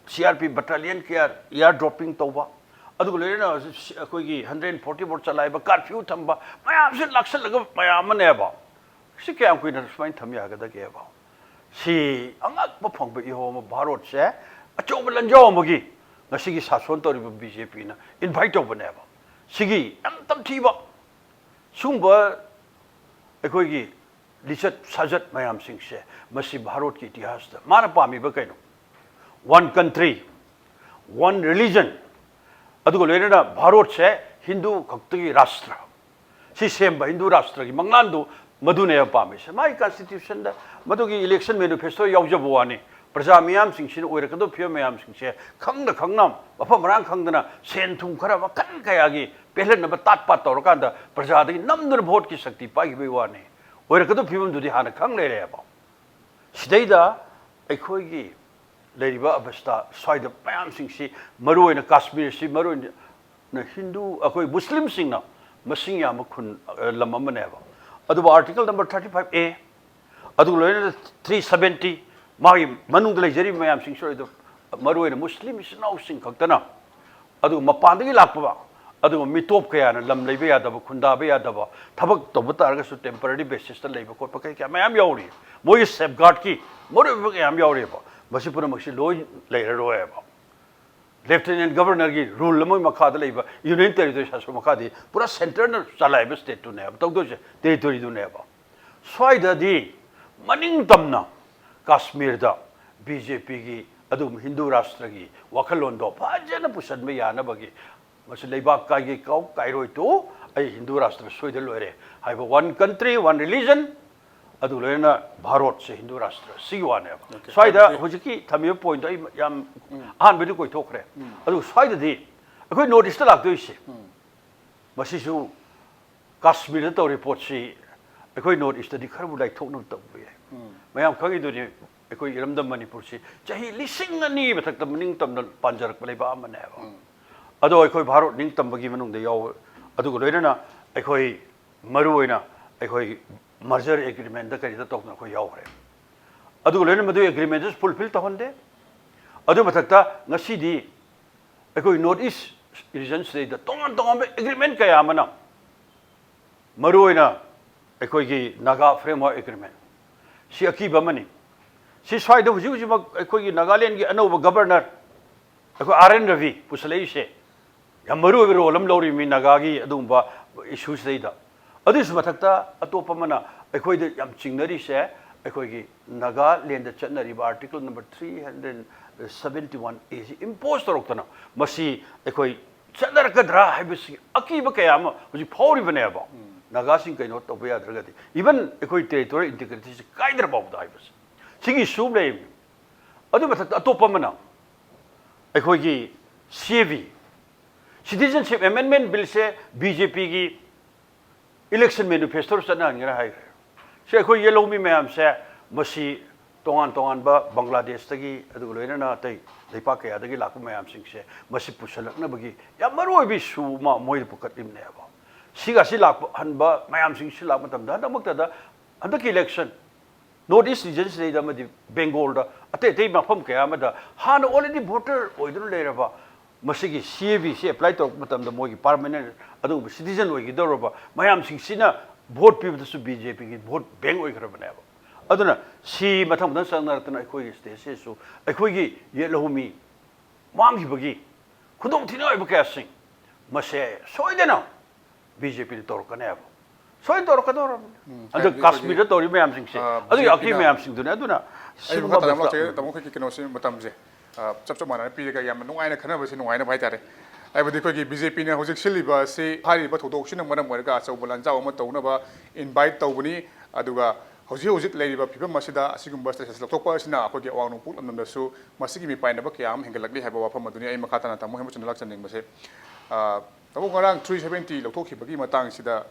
C R P battalion ꯀꯌꯥ air dropping ꯇꯧꯕ, ꯑꯗꯨꯒ ꯂꯣꯏꯅꯅ ꯑꯩꯈꯣꯏꯒꯤ hundred forty four ꯆꯂꯥꯏꯕ, curfew ꯊꯝꯕ, ꯃꯌꯥꯝꯁꯤ ꯂꯥꯛꯁꯜꯂꯒ ꯃꯌꯥꯝ ꯑꯃꯅꯦꯕ꯫ ꯁꯤ ꯀꯌꯥꯝ ꯀꯨꯏꯅ ꯁꯨꯃꯥꯏꯅ ꯊꯝ ꯌꯥꯒꯗꯒꯦꯕ? ꯁꯤ ꯑꯉꯛꯄ ꯐꯪꯕ ꯏꯍꯧ ꯑꯃ ꯚꯥꯔꯠꯁꯦ ꯑꯆꯧꯕ ꯂꯥꯟꯖꯥꯎ ꯑꯃꯒꯤ ꯉꯁꯤꯒꯤ ꯁꯥꯁꯣꯟ ꯇꯧꯔꯤꯕ B J P ꯅ invite ꯇꯧꯕꯅꯦꯕ꯫ ꯁꯤꯒꯤ ꯌꯥꯝ ꯇꯝꯊꯤꯕ ꯁꯤꯒꯨꯝꯕ ꯑꯩꯈꯣꯏꯒꯤ ꯂꯤꯆꯠ ꯁꯥꯖꯠ ꯃꯌꯥꯝꯁꯤꯡꯁꯦ, ꯃꯁꯤ ꯚꯥꯔꯠꯀꯤ ꯏꯇꯤꯍꯥꯁꯇ ꯃꯥꯅ ꯄꯥꯝꯃꯤꯕ ꯀꯩꯅꯣ? One country, one religion, ꯑꯗꯨꯒ ꯂꯣꯏꯅꯅ ꯚꯥꯔꯠꯁꯦ ꯍꯤꯟꯗꯨ ꯈꯛꯇꯒꯤ ꯔꯥꯁꯇ꯭ꯔ, ꯁꯤ ꯁꯦꯝꯕ ꯍꯤꯟꯗꯨ ꯔꯥꯁꯇ꯭ꯔꯒꯤ ꯃꯪꯂꯥꯟꯗꯨ ꯃꯗꯨꯅꯦꯕ ꯄꯥꯝꯃꯤꯁꯦ꯫ ꯃꯥꯒꯤ constitution ꯗ ꯃꯗꯨꯒꯤ election manifesto ꯌꯥꯎꯖꯕ ꯋꯥꯅꯤ꯫ ꯄ꯭ꯔꯖꯥ ꯃꯤꯌꯥꯝꯁꯤꯡꯁꯤꯅ ꯑꯣꯏꯔꯛꯀꯗꯕ ꯐꯤꯕꯝ ꯃꯌꯥꯝꯁꯤꯡꯁꯦ ꯈꯪꯅ ꯈꯪꯅ, ꯃꯐꯝ ꯃꯔꯥꯡ ꯈꯪꯗꯅ, ꯁꯦꯟ ꯊꯨꯝ ꯈꯔ ꯃꯈꯜ ꯀꯌꯥꯒꯤ ꯄꯦꯜꯍꯟꯅꯕ ꯇꯥꯠ ꯄꯥꯠ ꯇꯧꯔꯀꯥꯟꯗ ꯄ꯭ꯔꯖꯥꯗꯒꯤ ꯅꯝꯗꯨꯅ ꯚꯣꯠꯀꯤ ꯁꯛꯇꯤ ꯄꯥꯏꯈꯤꯕꯒꯤ ꯋꯥꯅꯤ꯫ ꯑꯣꯏꯔꯛꯀꯗꯕ ꯐꯤꯕꯝꯗꯨꯗꯤ ꯍꯥꯟꯅ ꯈꯪ ꯂꯩꯔꯦꯕ꯫ ꯁꯤꯗꯩꯗ ꯑꯩꯈꯣꯏꯒꯤ ꯂꯩꯔꯤꯕ ꯑꯕꯁꯊꯥ, ꯁ꯭ꯋꯥꯏꯗ ꯃꯌꯥꯝꯁꯤꯡꯁꯤ, ꯃꯔꯨꯑꯣꯏꯅ ꯀꯥꯁꯃꯤꯔꯁꯤ, ꯃꯔꯨꯑꯣꯏꯅ ꯍꯤꯟꯗꯨ, ꯑꯩꯈꯣꯏ ꯃꯨꯁꯂꯤꯝꯁꯤꯡꯅ ꯃꯁꯤꯡ ꯌꯥꯝꯕ ꯈꯨꯟ, ꯑ, ꯂꯝ ꯑꯃꯅꯦꯕ꯫ ꯑꯗꯨꯕꯨ article number thirty five A, ꯑꯗꯨꯒ ꯂꯣꯏꯅꯅ three seventy, ꯃꯥꯒꯤ ꯃꯅꯨꯡꯗ ꯂꯩꯖꯔꯤꯕ ꯃꯌꯥꯝꯁꯤꯡꯁꯨ ꯑꯗꯨ, ꯃꯔꯨꯑꯣꯏꯅ ꯃꯨꯁꯂꯤꯝ ꯏꯆꯤꯟ ꯏꯅꯥꯎꯁꯤꯡ ꯈꯛꯇꯅ, ꯑꯗꯨꯒ ꯃꯄꯥꯟꯗꯒꯤ ꯂꯥꯛꯄ, ꯑꯗꯨꯒ ꯃꯤꯇꯣꯞ ꯀꯌꯥꯅ ꯂꯝ ꯂꯩꯕ ꯌꯥꯗꯕ, ꯈꯨꯟꯗꯥꯕ ꯌꯥꯗꯕ, ꯊꯕꯛ ꯇꯧꯕ ꯇꯥꯔꯒꯁꯨ temporary basis ꯇ ꯂꯩꯕ ꯈꯣꯠꯄ ꯀꯩ ꯀꯌꯥ ꯃꯌꯥꯝ ꯌꯥꯎꯔꯤ꯫ ꯃꯣꯏꯒꯤ safeguard ꯀꯤ ꯃꯔꯨꯑꯣꯏꯕ ꯃꯌꯥꯝ ꯌꯥꯎꯔꯤꯕ꯫ ꯃꯁꯤ ꯄꯨꯝꯅꯃꯛꯁꯤ ꯂꯣꯏ ꯂꯩꯔꯔꯣꯏꯕ꯫ ꯂꯦꯐꯇꯤꯅꯦꯟ ꯒꯕꯔꯅꯔꯒꯤ ꯔꯨꯜ ꯑꯃꯒꯤ ꯃꯈꯥꯗ ꯂꯩꯕ ꯌꯨꯅꯤꯌꯟ ꯇꯦꯔꯤꯇꯣꯔꯤ ꯁꯥꯁꯟ ꯃꯈꯥꯗꯤ ꯄꯨꯔꯥ ꯁꯦꯟꯇꯔꯅ ꯆꯂꯥꯏꯕ ꯁ꯭ꯇꯦꯠꯇꯨꯅꯦꯕ ꯇꯧꯗꯣꯏꯁꯦ, ꯇꯦꯔꯤꯇꯣꯔꯤꯗꯨꯅꯦꯕ꯫ ꯁ꯭ꯋꯥꯏꯗꯗꯤ ꯃꯅꯤꯡ ꯇꯝꯅ ꯀꯥꯁꯃꯤꯔꯗ ꯕꯤ ꯖꯦ ꯄꯤꯒꯤ ꯑꯗꯨꯒꯨꯝꯕ ꯍꯤꯟꯗꯨ ꯔꯥꯁꯇ꯭ꯔꯒꯤ ꯋꯥꯈꯜꯂꯣꯟꯗꯣ ꯐꯖꯅ ꯄꯨꯁꯟꯕ ꯌꯥꯅꯕꯒꯤ ꯃꯁꯤ ꯂꯩꯕꯥꯛ ꯀꯥꯏꯒꯤ ꯀꯥꯎ ꯀꯥꯏꯔꯣꯏ ꯇꯨ ꯑꯩ ꯍꯤꯟꯗꯨ ꯔꯥꯁꯇ꯭ꯔ ꯁꯣꯏꯗ ꯂꯣꯏꯔꯦ ꯍꯥꯏꯕ one country, one religion, ꯑꯗꯨ ꯂꯣꯏꯅꯅ ꯚꯥꯔꯣꯠꯁꯦ ꯍꯤꯟꯗꯨ ꯔꯥꯁꯇ꯭ꯔ ꯁꯤꯒꯤ ꯋꯥꯅꯦꯕ꯫ Okay, ꯁ꯭ꯋꯥꯏꯗ ꯐꯔꯦ꯫ ꯍꯧꯖꯤꯛꯀꯤ ꯊꯝꯃꯤꯕ ꯄꯣꯏꯟꯗꯣ ꯑꯩ ꯌꯥꯝ ꯎꯝ꯫ ꯑꯍꯥꯟꯕꯗꯤ ꯀꯣꯏꯊꯣꯛꯈ꯭ꯔꯦ꯫ ꯎꯝ꯫ ꯑꯗꯨ ꯁ꯭ꯋꯥꯏꯗꯗꯤ ꯑꯩꯈꯣꯏ ꯅꯣꯔꯠ ꯏꯁꯇ ꯂꯥꯛꯇꯣꯏꯁꯦ꯫ ꯎꯝ꯫ ꯃꯁꯤꯁꯨ ꯀꯥꯁꯃꯤꯔꯗ ꯇꯧꯔꯤꯕ ꯄꯣꯠꯁꯤ ꯑꯩꯈꯣꯏ ꯅꯣꯔꯠ ꯏꯁꯇꯗꯤ ꯈꯔꯕꯨ ꯂꯥꯏꯊꯣꯛꯅꯕ ꯇꯧꯕ ꯌꯥꯏ꯫ ꯎꯝ꯫ ꯃꯌꯥꯝ ꯈꯪꯉꯤꯗꯨꯅꯤ, ꯑꯩꯈꯣꯏ ꯏꯔꯝꯗꯝ ꯃꯅꯤꯄꯨꯔꯁꯤ ꯆꯍꯤ ꯂꯤꯁꯤꯡ ꯑꯅꯤ ꯃꯊꯛꯇ ꯃꯅꯤꯡ ꯇꯝꯅ ꯄꯥꯟꯖꯔꯛꯄ ꯂꯩꯕꯥꯛ ꯑꯃꯅꯦꯕ꯫ ꯎꯝ꯫ ꯑꯗꯣ ꯑꯩꯈꯣꯏ ꯚꯥꯔꯠ ꯅꯤꯡꯇꯝꯕꯒꯤ ꯃꯅꯨꯡꯗ ꯌꯥꯎ, ꯑꯗꯨꯒ ꯂꯣꯏꯅꯅ ꯑꯩꯈꯣꯏ ꯃꯔꯨꯑꯣꯏꯅ ꯑꯩꯈꯣꯏ ꯃꯔꯖꯔ ꯑꯦꯒ꯭ꯔꯤꯃꯦꯟꯗ ꯀꯔꯤꯗ ꯇꯧꯗꯅ ꯑꯩꯈꯣꯏ ꯌꯥꯎꯈ꯭ꯔꯦ꯫ ꯑꯗꯨꯒ ꯂꯣꯏꯅꯅ ꯃꯗꯨꯒꯤ ꯑꯦꯒ꯭ꯔꯤꯃꯦꯟꯗꯨꯁꯨ ꯐꯨꯜꯐꯤꯜ ꯇꯧꯍꯟꯗꯦ꯫ ꯑꯗꯨ ꯃꯊꯛꯇ ꯉꯁꯤꯗꯤ ꯑꯩꯈꯣꯏ ꯅꯣꯔꯠ ꯏꯁ ꯔꯤꯖꯟꯁꯤꯗꯩꯗ ꯇꯣꯉꯥꯟ ꯇꯣꯉꯥꯟꯕ ꯑꯦꯒ꯭ꯔꯤꯃꯦꯟ ꯀꯌꯥ ꯑꯃꯅ, ꯃꯔꯨꯑꯣꯏꯅ ꯑꯩꯈꯣꯏꯒꯤ ꯅꯥꯒꯥ ꯐ꯭ꯔꯦꯝꯋꯥꯔꯛ ꯑꯦꯒ꯭ꯔꯤꯃꯦꯟ, ꯁꯤ ꯑꯀꯤꯕ ꯑꯃꯅꯤ꯫ ꯁꯤ ꯁ꯭ꯋꯥꯏꯗ ꯍꯧꯖꯤꯛ ꯍꯧꯖꯤꯛꯃꯛ ꯑꯩꯈꯣꯏꯒꯤ ꯅꯥꯒꯥꯂꯦꯟꯒꯤ ꯑꯅꯧꯕ ꯒꯕꯔꯅꯔ ꯑꯩꯈꯣꯏ ꯑꯥꯔ ꯑꯦꯟ ꯔꯕꯤ ꯄꯨꯁꯜꯂꯛꯏꯁꯦ ꯌꯥꯝ ꯃꯔꯨ ꯑꯣꯏꯕ ꯔꯣꯜ ꯑꯃ ꯂꯧꯔꯤꯕꯅꯤ ꯅꯥꯒꯥꯒꯤ ꯑꯗꯨꯒꯨꯝꯕ ꯏꯁꯨꯁꯤꯗꯩꯗ꯫ ꯑꯗꯨꯒꯤꯁꯨ ꯃꯊꯛꯇ ꯑꯇꯣꯞꯄ ꯑꯃꯅ ꯑꯩꯈꯣꯏꯗ ꯌꯥꯝ ꯆꯤꯡꯅꯔꯤꯁꯦ, ꯑꯩꯈꯣꯏꯒꯤ ꯅꯥꯒꯥꯂꯦꯟꯗ ꯆꯠꯅꯔꯤꯕ article number three hundred seventy one A ꯁꯤ impose ꯇꯧꯔꯛꯇꯅ ꯃꯁꯤ ꯑꯩꯈꯣꯏ ꯆꯠꯅꯔꯛꯀꯗ꯭ꯔꯥ ꯍꯥꯏꯕꯁꯤ ꯑꯀꯤꯕ ꯀꯌꯥ ꯑꯃ ꯍꯧꯖꯤꯛ ꯐꯥꯎꯔꯤꯕꯅꯦꯕ꯫ ꯎꯝ꯫ ꯅꯥꯒꯥꯁꯤꯡ ꯀꯩꯅꯣ ꯇꯧꯕ ꯌꯥꯗ꯭ꯔꯒꯗꯤ, even ꯑꯩꯈꯣꯏ territorial integrityꯁꯤ ꯀꯥꯏꯗ꯭ꯔ ꯐꯥꯎꯕꯗ ꯍꯥꯏꯕꯁꯦ, ꯁꯤꯒꯤ issue ꯑꯃ ꯂꯩꯔꯤꯕꯅꯤ꯫ ꯑꯗꯨ ꯃꯊꯛꯇ ꯑꯇꯣꯞꯄ ꯑꯃꯅ ꯑꯩꯈꯣꯏꯒꯤ C A B, Citizenship Amendment Billꯁꯦ B J Pꯒꯤ election manifestoꯗ ꯆꯠꯅꯍꯟꯒꯅꯤ ꯍꯥꯏꯈ꯭ꯔꯦ꯫ ꯁꯤ ꯑꯩꯈꯣꯏ ꯌꯦꯜꯍꯧꯃꯤ ꯃꯌꯥꯝꯁꯦ, ꯃꯁꯤ ꯇꯣꯉꯥꯟ ꯇꯣꯉꯥꯟꯕ ꯕꯪꯒ꯭ꯂꯥꯗꯦꯁꯇꯒꯤ, ꯑꯗꯨꯒ ꯂꯣꯏꯅꯅ ꯑꯇꯩ ꯂꯩꯄꯥꯛ ꯀꯌꯥꯗꯒꯤ ꯂꯥꯛꯄ ꯃꯌꯥꯝꯁꯤꯡꯁꯦ ꯃꯁꯤ ꯄꯨꯁꯜꯂꯛꯅꯕꯒꯤ ꯌꯥꯝ ꯃꯔꯨ ꯑꯣꯏꯕ issue ꯑꯃ ꯃꯣꯏꯗ ꯄꯨꯈꯠꯂꯤꯕꯅꯦꯕ꯫ ꯁꯤꯒ ꯑꯁꯤ ꯂꯥꯛꯄ ꯍꯟꯕ ꯃꯌꯥꯝꯁꯤꯡꯁꯤ ꯂꯥꯛꯄ ꯃꯇꯝꯗ ꯍꯟꯗꯛꯃꯛꯇꯗ ꯍꯟꯗꯛꯀꯤ election North East regionꯁꯤꯗꯩꯗ ꯑꯃꯗꯤ ꯕꯦꯡꯒꯣꯜꯗ, ꯑꯇꯩ ꯑꯇꯩ ꯃꯐꯝ ꯀꯌꯥ ꯑꯃꯗ ꯍꯥꯟꯅ already voter ꯑꯣꯏꯗꯨꯅ ꯂꯩꯔꯕ, ꯃꯁꯤꯒꯤ C A Bꯁꯤ apply ꯇꯧꯔꯛꯄ ꯃꯇꯝꯗ ꯃꯣꯏꯒꯤ permanent ꯑꯗꯨꯒꯨꯝꯕ citizen ꯑꯣꯏꯒꯗꯧꯔꯕ ꯃꯌꯥꯝꯁꯤꯡꯁꯤꯅ vote ꯄꯤꯕꯗꯁꯨ B J Pꯒꯤ vote bank ꯑꯣꯏꯈ꯭ꯔꯕꯅꯦꯕ꯫ ꯑꯗꯨꯅ ꯁꯤ ꯃꯊꯪ ꯃꯊꯪ ꯆꯪꯅꯔꯛꯇꯅ ꯑꯩꯈꯣꯏꯒꯤ stateꯁꯤꯁꯨ ꯑꯩꯈꯣꯏꯒꯤ ꯌꯦꯠꯂꯧꯃꯤ ꯃꯥꯡꯈꯤꯕꯒꯤ ꯈꯨꯗꯣꯡꯊꯤꯅꯤꯡꯉꯥꯏ ꯑꯣꯏꯕ ꯀꯌꯥꯁꯤꯡ ꯃꯁꯦ ꯁꯣꯏꯗꯅ ꯕꯤ ꯖꯦ ꯄꯤꯅ ꯇꯧꯔꯛꯀꯅꯦꯕ꯫ ꯁꯣꯏꯗꯅ ꯇꯧꯔꯛꯀꯗꯧꯔꯕꯅꯤ꯫ ꯎꯝ, ꯑꯗꯨ ꯍꯥꯏꯕꯗꯤ ꯀꯥꯁꯃꯤꯔꯗ ꯇꯧꯔꯤ ꯃꯌꯥꯝꯁꯤꯡꯁꯦ, ꯑ, ꯑꯗꯨꯒꯤ ꯑꯀꯤ ꯕꯤ ꯖꯦ ꯄꯤꯅ ꯃꯌꯥꯝꯁꯤꯡꯗꯨꯅꯦ꯫ ꯑꯗꯨꯅ ꯑꯩ ꯁꯤꯒꯨꯝꯕ ꯃꯈꯥ ꯇꯥꯅ ꯑꯃ ꯑꯃꯁꯤꯗ ꯂꯥꯛꯆꯒꯦ, ꯇꯥꯃꯣ, ꯑꯩꯈꯣꯏꯒꯤ ꯀꯩꯅꯣꯁꯤ, ꯃꯇꯝꯁꯦ ꯑ, ꯆꯞ ꯆꯞ ꯃꯥꯟꯅꯅ ꯄꯤꯔꯒ ꯌꯥꯝꯅ ꯅꯨꯡꯉꯥꯏꯅ ꯈꯟꯅꯕꯁꯤ ꯅꯨꯡꯉꯥꯏꯅꯕ ꯍꯥꯏꯇꯥꯔꯦ꯫ ꯍꯥꯏꯕꯗꯤ ꯑꯩꯈꯣꯏꯒꯤ ꯕꯤ ꯖꯦ ꯄꯤꯅ ꯍꯧꯖꯤꯛ ꯁꯤꯜꯂꯤꯕ ꯑꯁꯤ ꯍꯥꯏꯔꯤꯕ ꯊꯧꯗꯣꯛꯁꯤꯅ ꯃꯔꯝ ꯑꯣꯏꯔꯒ ꯑꯆꯧꯕ ꯂꯥꯟꯖꯥꯎ ꯑꯃ ꯇꯧꯅꯕ invite ꯇꯧꯕꯅꯤ꯫ ꯑꯗꯨꯒ ꯍꯧꯖꯤꯛ ꯍꯧꯖꯤꯛ ꯂꯩꯔꯤꯕ ꯐꯤꯕꯝ ꯑꯁꯤꯗ ꯑꯁꯤꯒꯨꯝꯕ status ꯂꯧꯊꯣꯛꯄ ꯑꯁꯤꯅ ꯑꯩꯈꯣꯏꯒꯤ ꯑꯋꯥꯡ ꯅꯣꯡꯄꯣꯛ ꯂꯝꯗꯝꯗꯁꯨ ꯃꯁꯤꯒꯤ ꯃꯤꯄꯥꯏꯅꯕ ꯀꯌꯥ ꯑꯃ ꯍꯦꯟꯒꯠꯂꯛꯂꯤ ꯍꯥꯏꯕ ꯋꯥꯐꯝ ꯑꯗꯨꯅꯤ ꯑꯩ ꯃꯈꯥ ꯇꯥꯅ ꯇꯥꯃꯣ ꯍꯦꯃꯆꯟꯗ ꯂꯥꯛꯆꯅꯤꯡꯕꯁꯦ꯫ ꯑ, ꯇꯥꯃꯣ, ꯉꯔꯥꯡ three seventy ꯂꯧꯊꯣꯛꯈꯤꯕꯒꯤ ꯃꯇꯥꯡꯁꯤꯗ,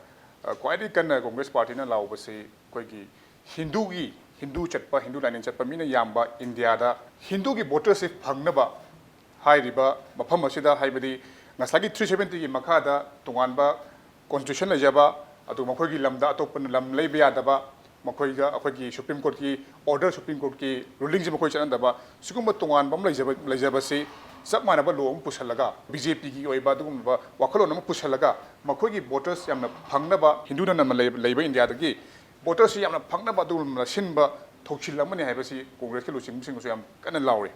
ꯑ, ꯈ꯭ꯋꯥꯏꯗꯒꯤ ꯀꯟꯅ ꯀꯣꯡꯒ꯭ꯔꯦꯁ ꯄꯥꯔꯇꯤꯅ ꯂꯥꯎꯕꯁꯤ ꯑꯩꯈꯣꯏꯒꯤ ꯍꯤꯟꯗꯨꯒꯤ, ꯍꯤꯟꯗꯨ ꯆꯠꯄ, ꯍꯤꯟꯗꯨ ꯂꯥꯏꯅꯤꯡ ꯆꯠꯄ ꯃꯤꯅ ꯌꯥꯝꯕ ꯏꯟꯗꯤꯌꯥꯗ ꯍꯤꯟꯗꯨꯒꯤ votersꯁꯤ ꯐꯪꯅꯕ ꯍꯥꯏꯔꯤꯕ ꯃꯐꯝ ꯑꯁꯤꯗ, ꯍꯥꯏꯕꯗꯤ ꯉꯁꯥꯏꯒꯤ three seventyꯒꯤ ꯃꯈꯥꯗ ꯇꯣꯉꯥꯟꯕ constitution ꯂꯩꯖꯕ, ꯑꯗꯨ ꯃꯈꯣꯏꯒꯤ ꯂꯝꯗ ꯑꯇꯣꯞꯄ ꯂꯝ ꯂꯩꯕ ꯌꯥꯗꯕ, ꯃꯈꯣꯏꯒ ꯑꯩꯈꯣꯏꯒꯤ Supreme Courtꯀꯤ order, Supreme Courtꯀꯤ rulingꯁꯤ ꯃꯈꯣꯏ ꯆꯠꯅꯗꯕ, ꯁꯤꯒꯨꯝꯕ ꯇꯣꯉꯥꯟꯕ ꯑꯃ ꯂꯩꯖꯕ, ꯂꯩꯖꯕꯁꯤ ꯆꯞ ꯃꯥꯟꯅꯕ law ꯑꯃ ꯄꯨꯁꯜꯂꯒ, ꯕꯤ ꯖꯦ ꯄꯤꯒꯤ ꯑꯣꯏꯕ ꯑꯗꯨꯒꯨꯝꯕ ꯋꯥꯈꯜꯂꯣꯟ ꯑꯃ ꯄꯨꯁꯜꯂꯒ, ꯃꯈꯣꯏꯒꯤ voters ꯌꯥꯝꯅ ꯐꯪꯅꯕ, ꯍꯤꯟꯗꯨꯅ ꯅꯝꯅ ꯂꯩꯕ, ꯂꯩꯕ ꯏꯟꯗꯤꯌꯥꯗꯒꯤ votersꯁꯤ ꯌꯥꯝꯅ ꯐꯪꯅꯕ ꯑꯗꯨꯒꯨꯝꯕ ꯁꯤꯟꯕ ꯊꯧꯁꯤꯜ ꯑꯃꯅꯤ ꯍꯥꯏꯕꯁꯤ ꯀꯣꯡꯒ꯭ꯔꯦꯁꯀꯤ ꯂꯨꯆꯤꯡꯕꯁꯤꯡꯅꯁꯨ ꯌꯥꯝ ꯀꯟꯅ ꯂꯥꯎꯔꯤ꯫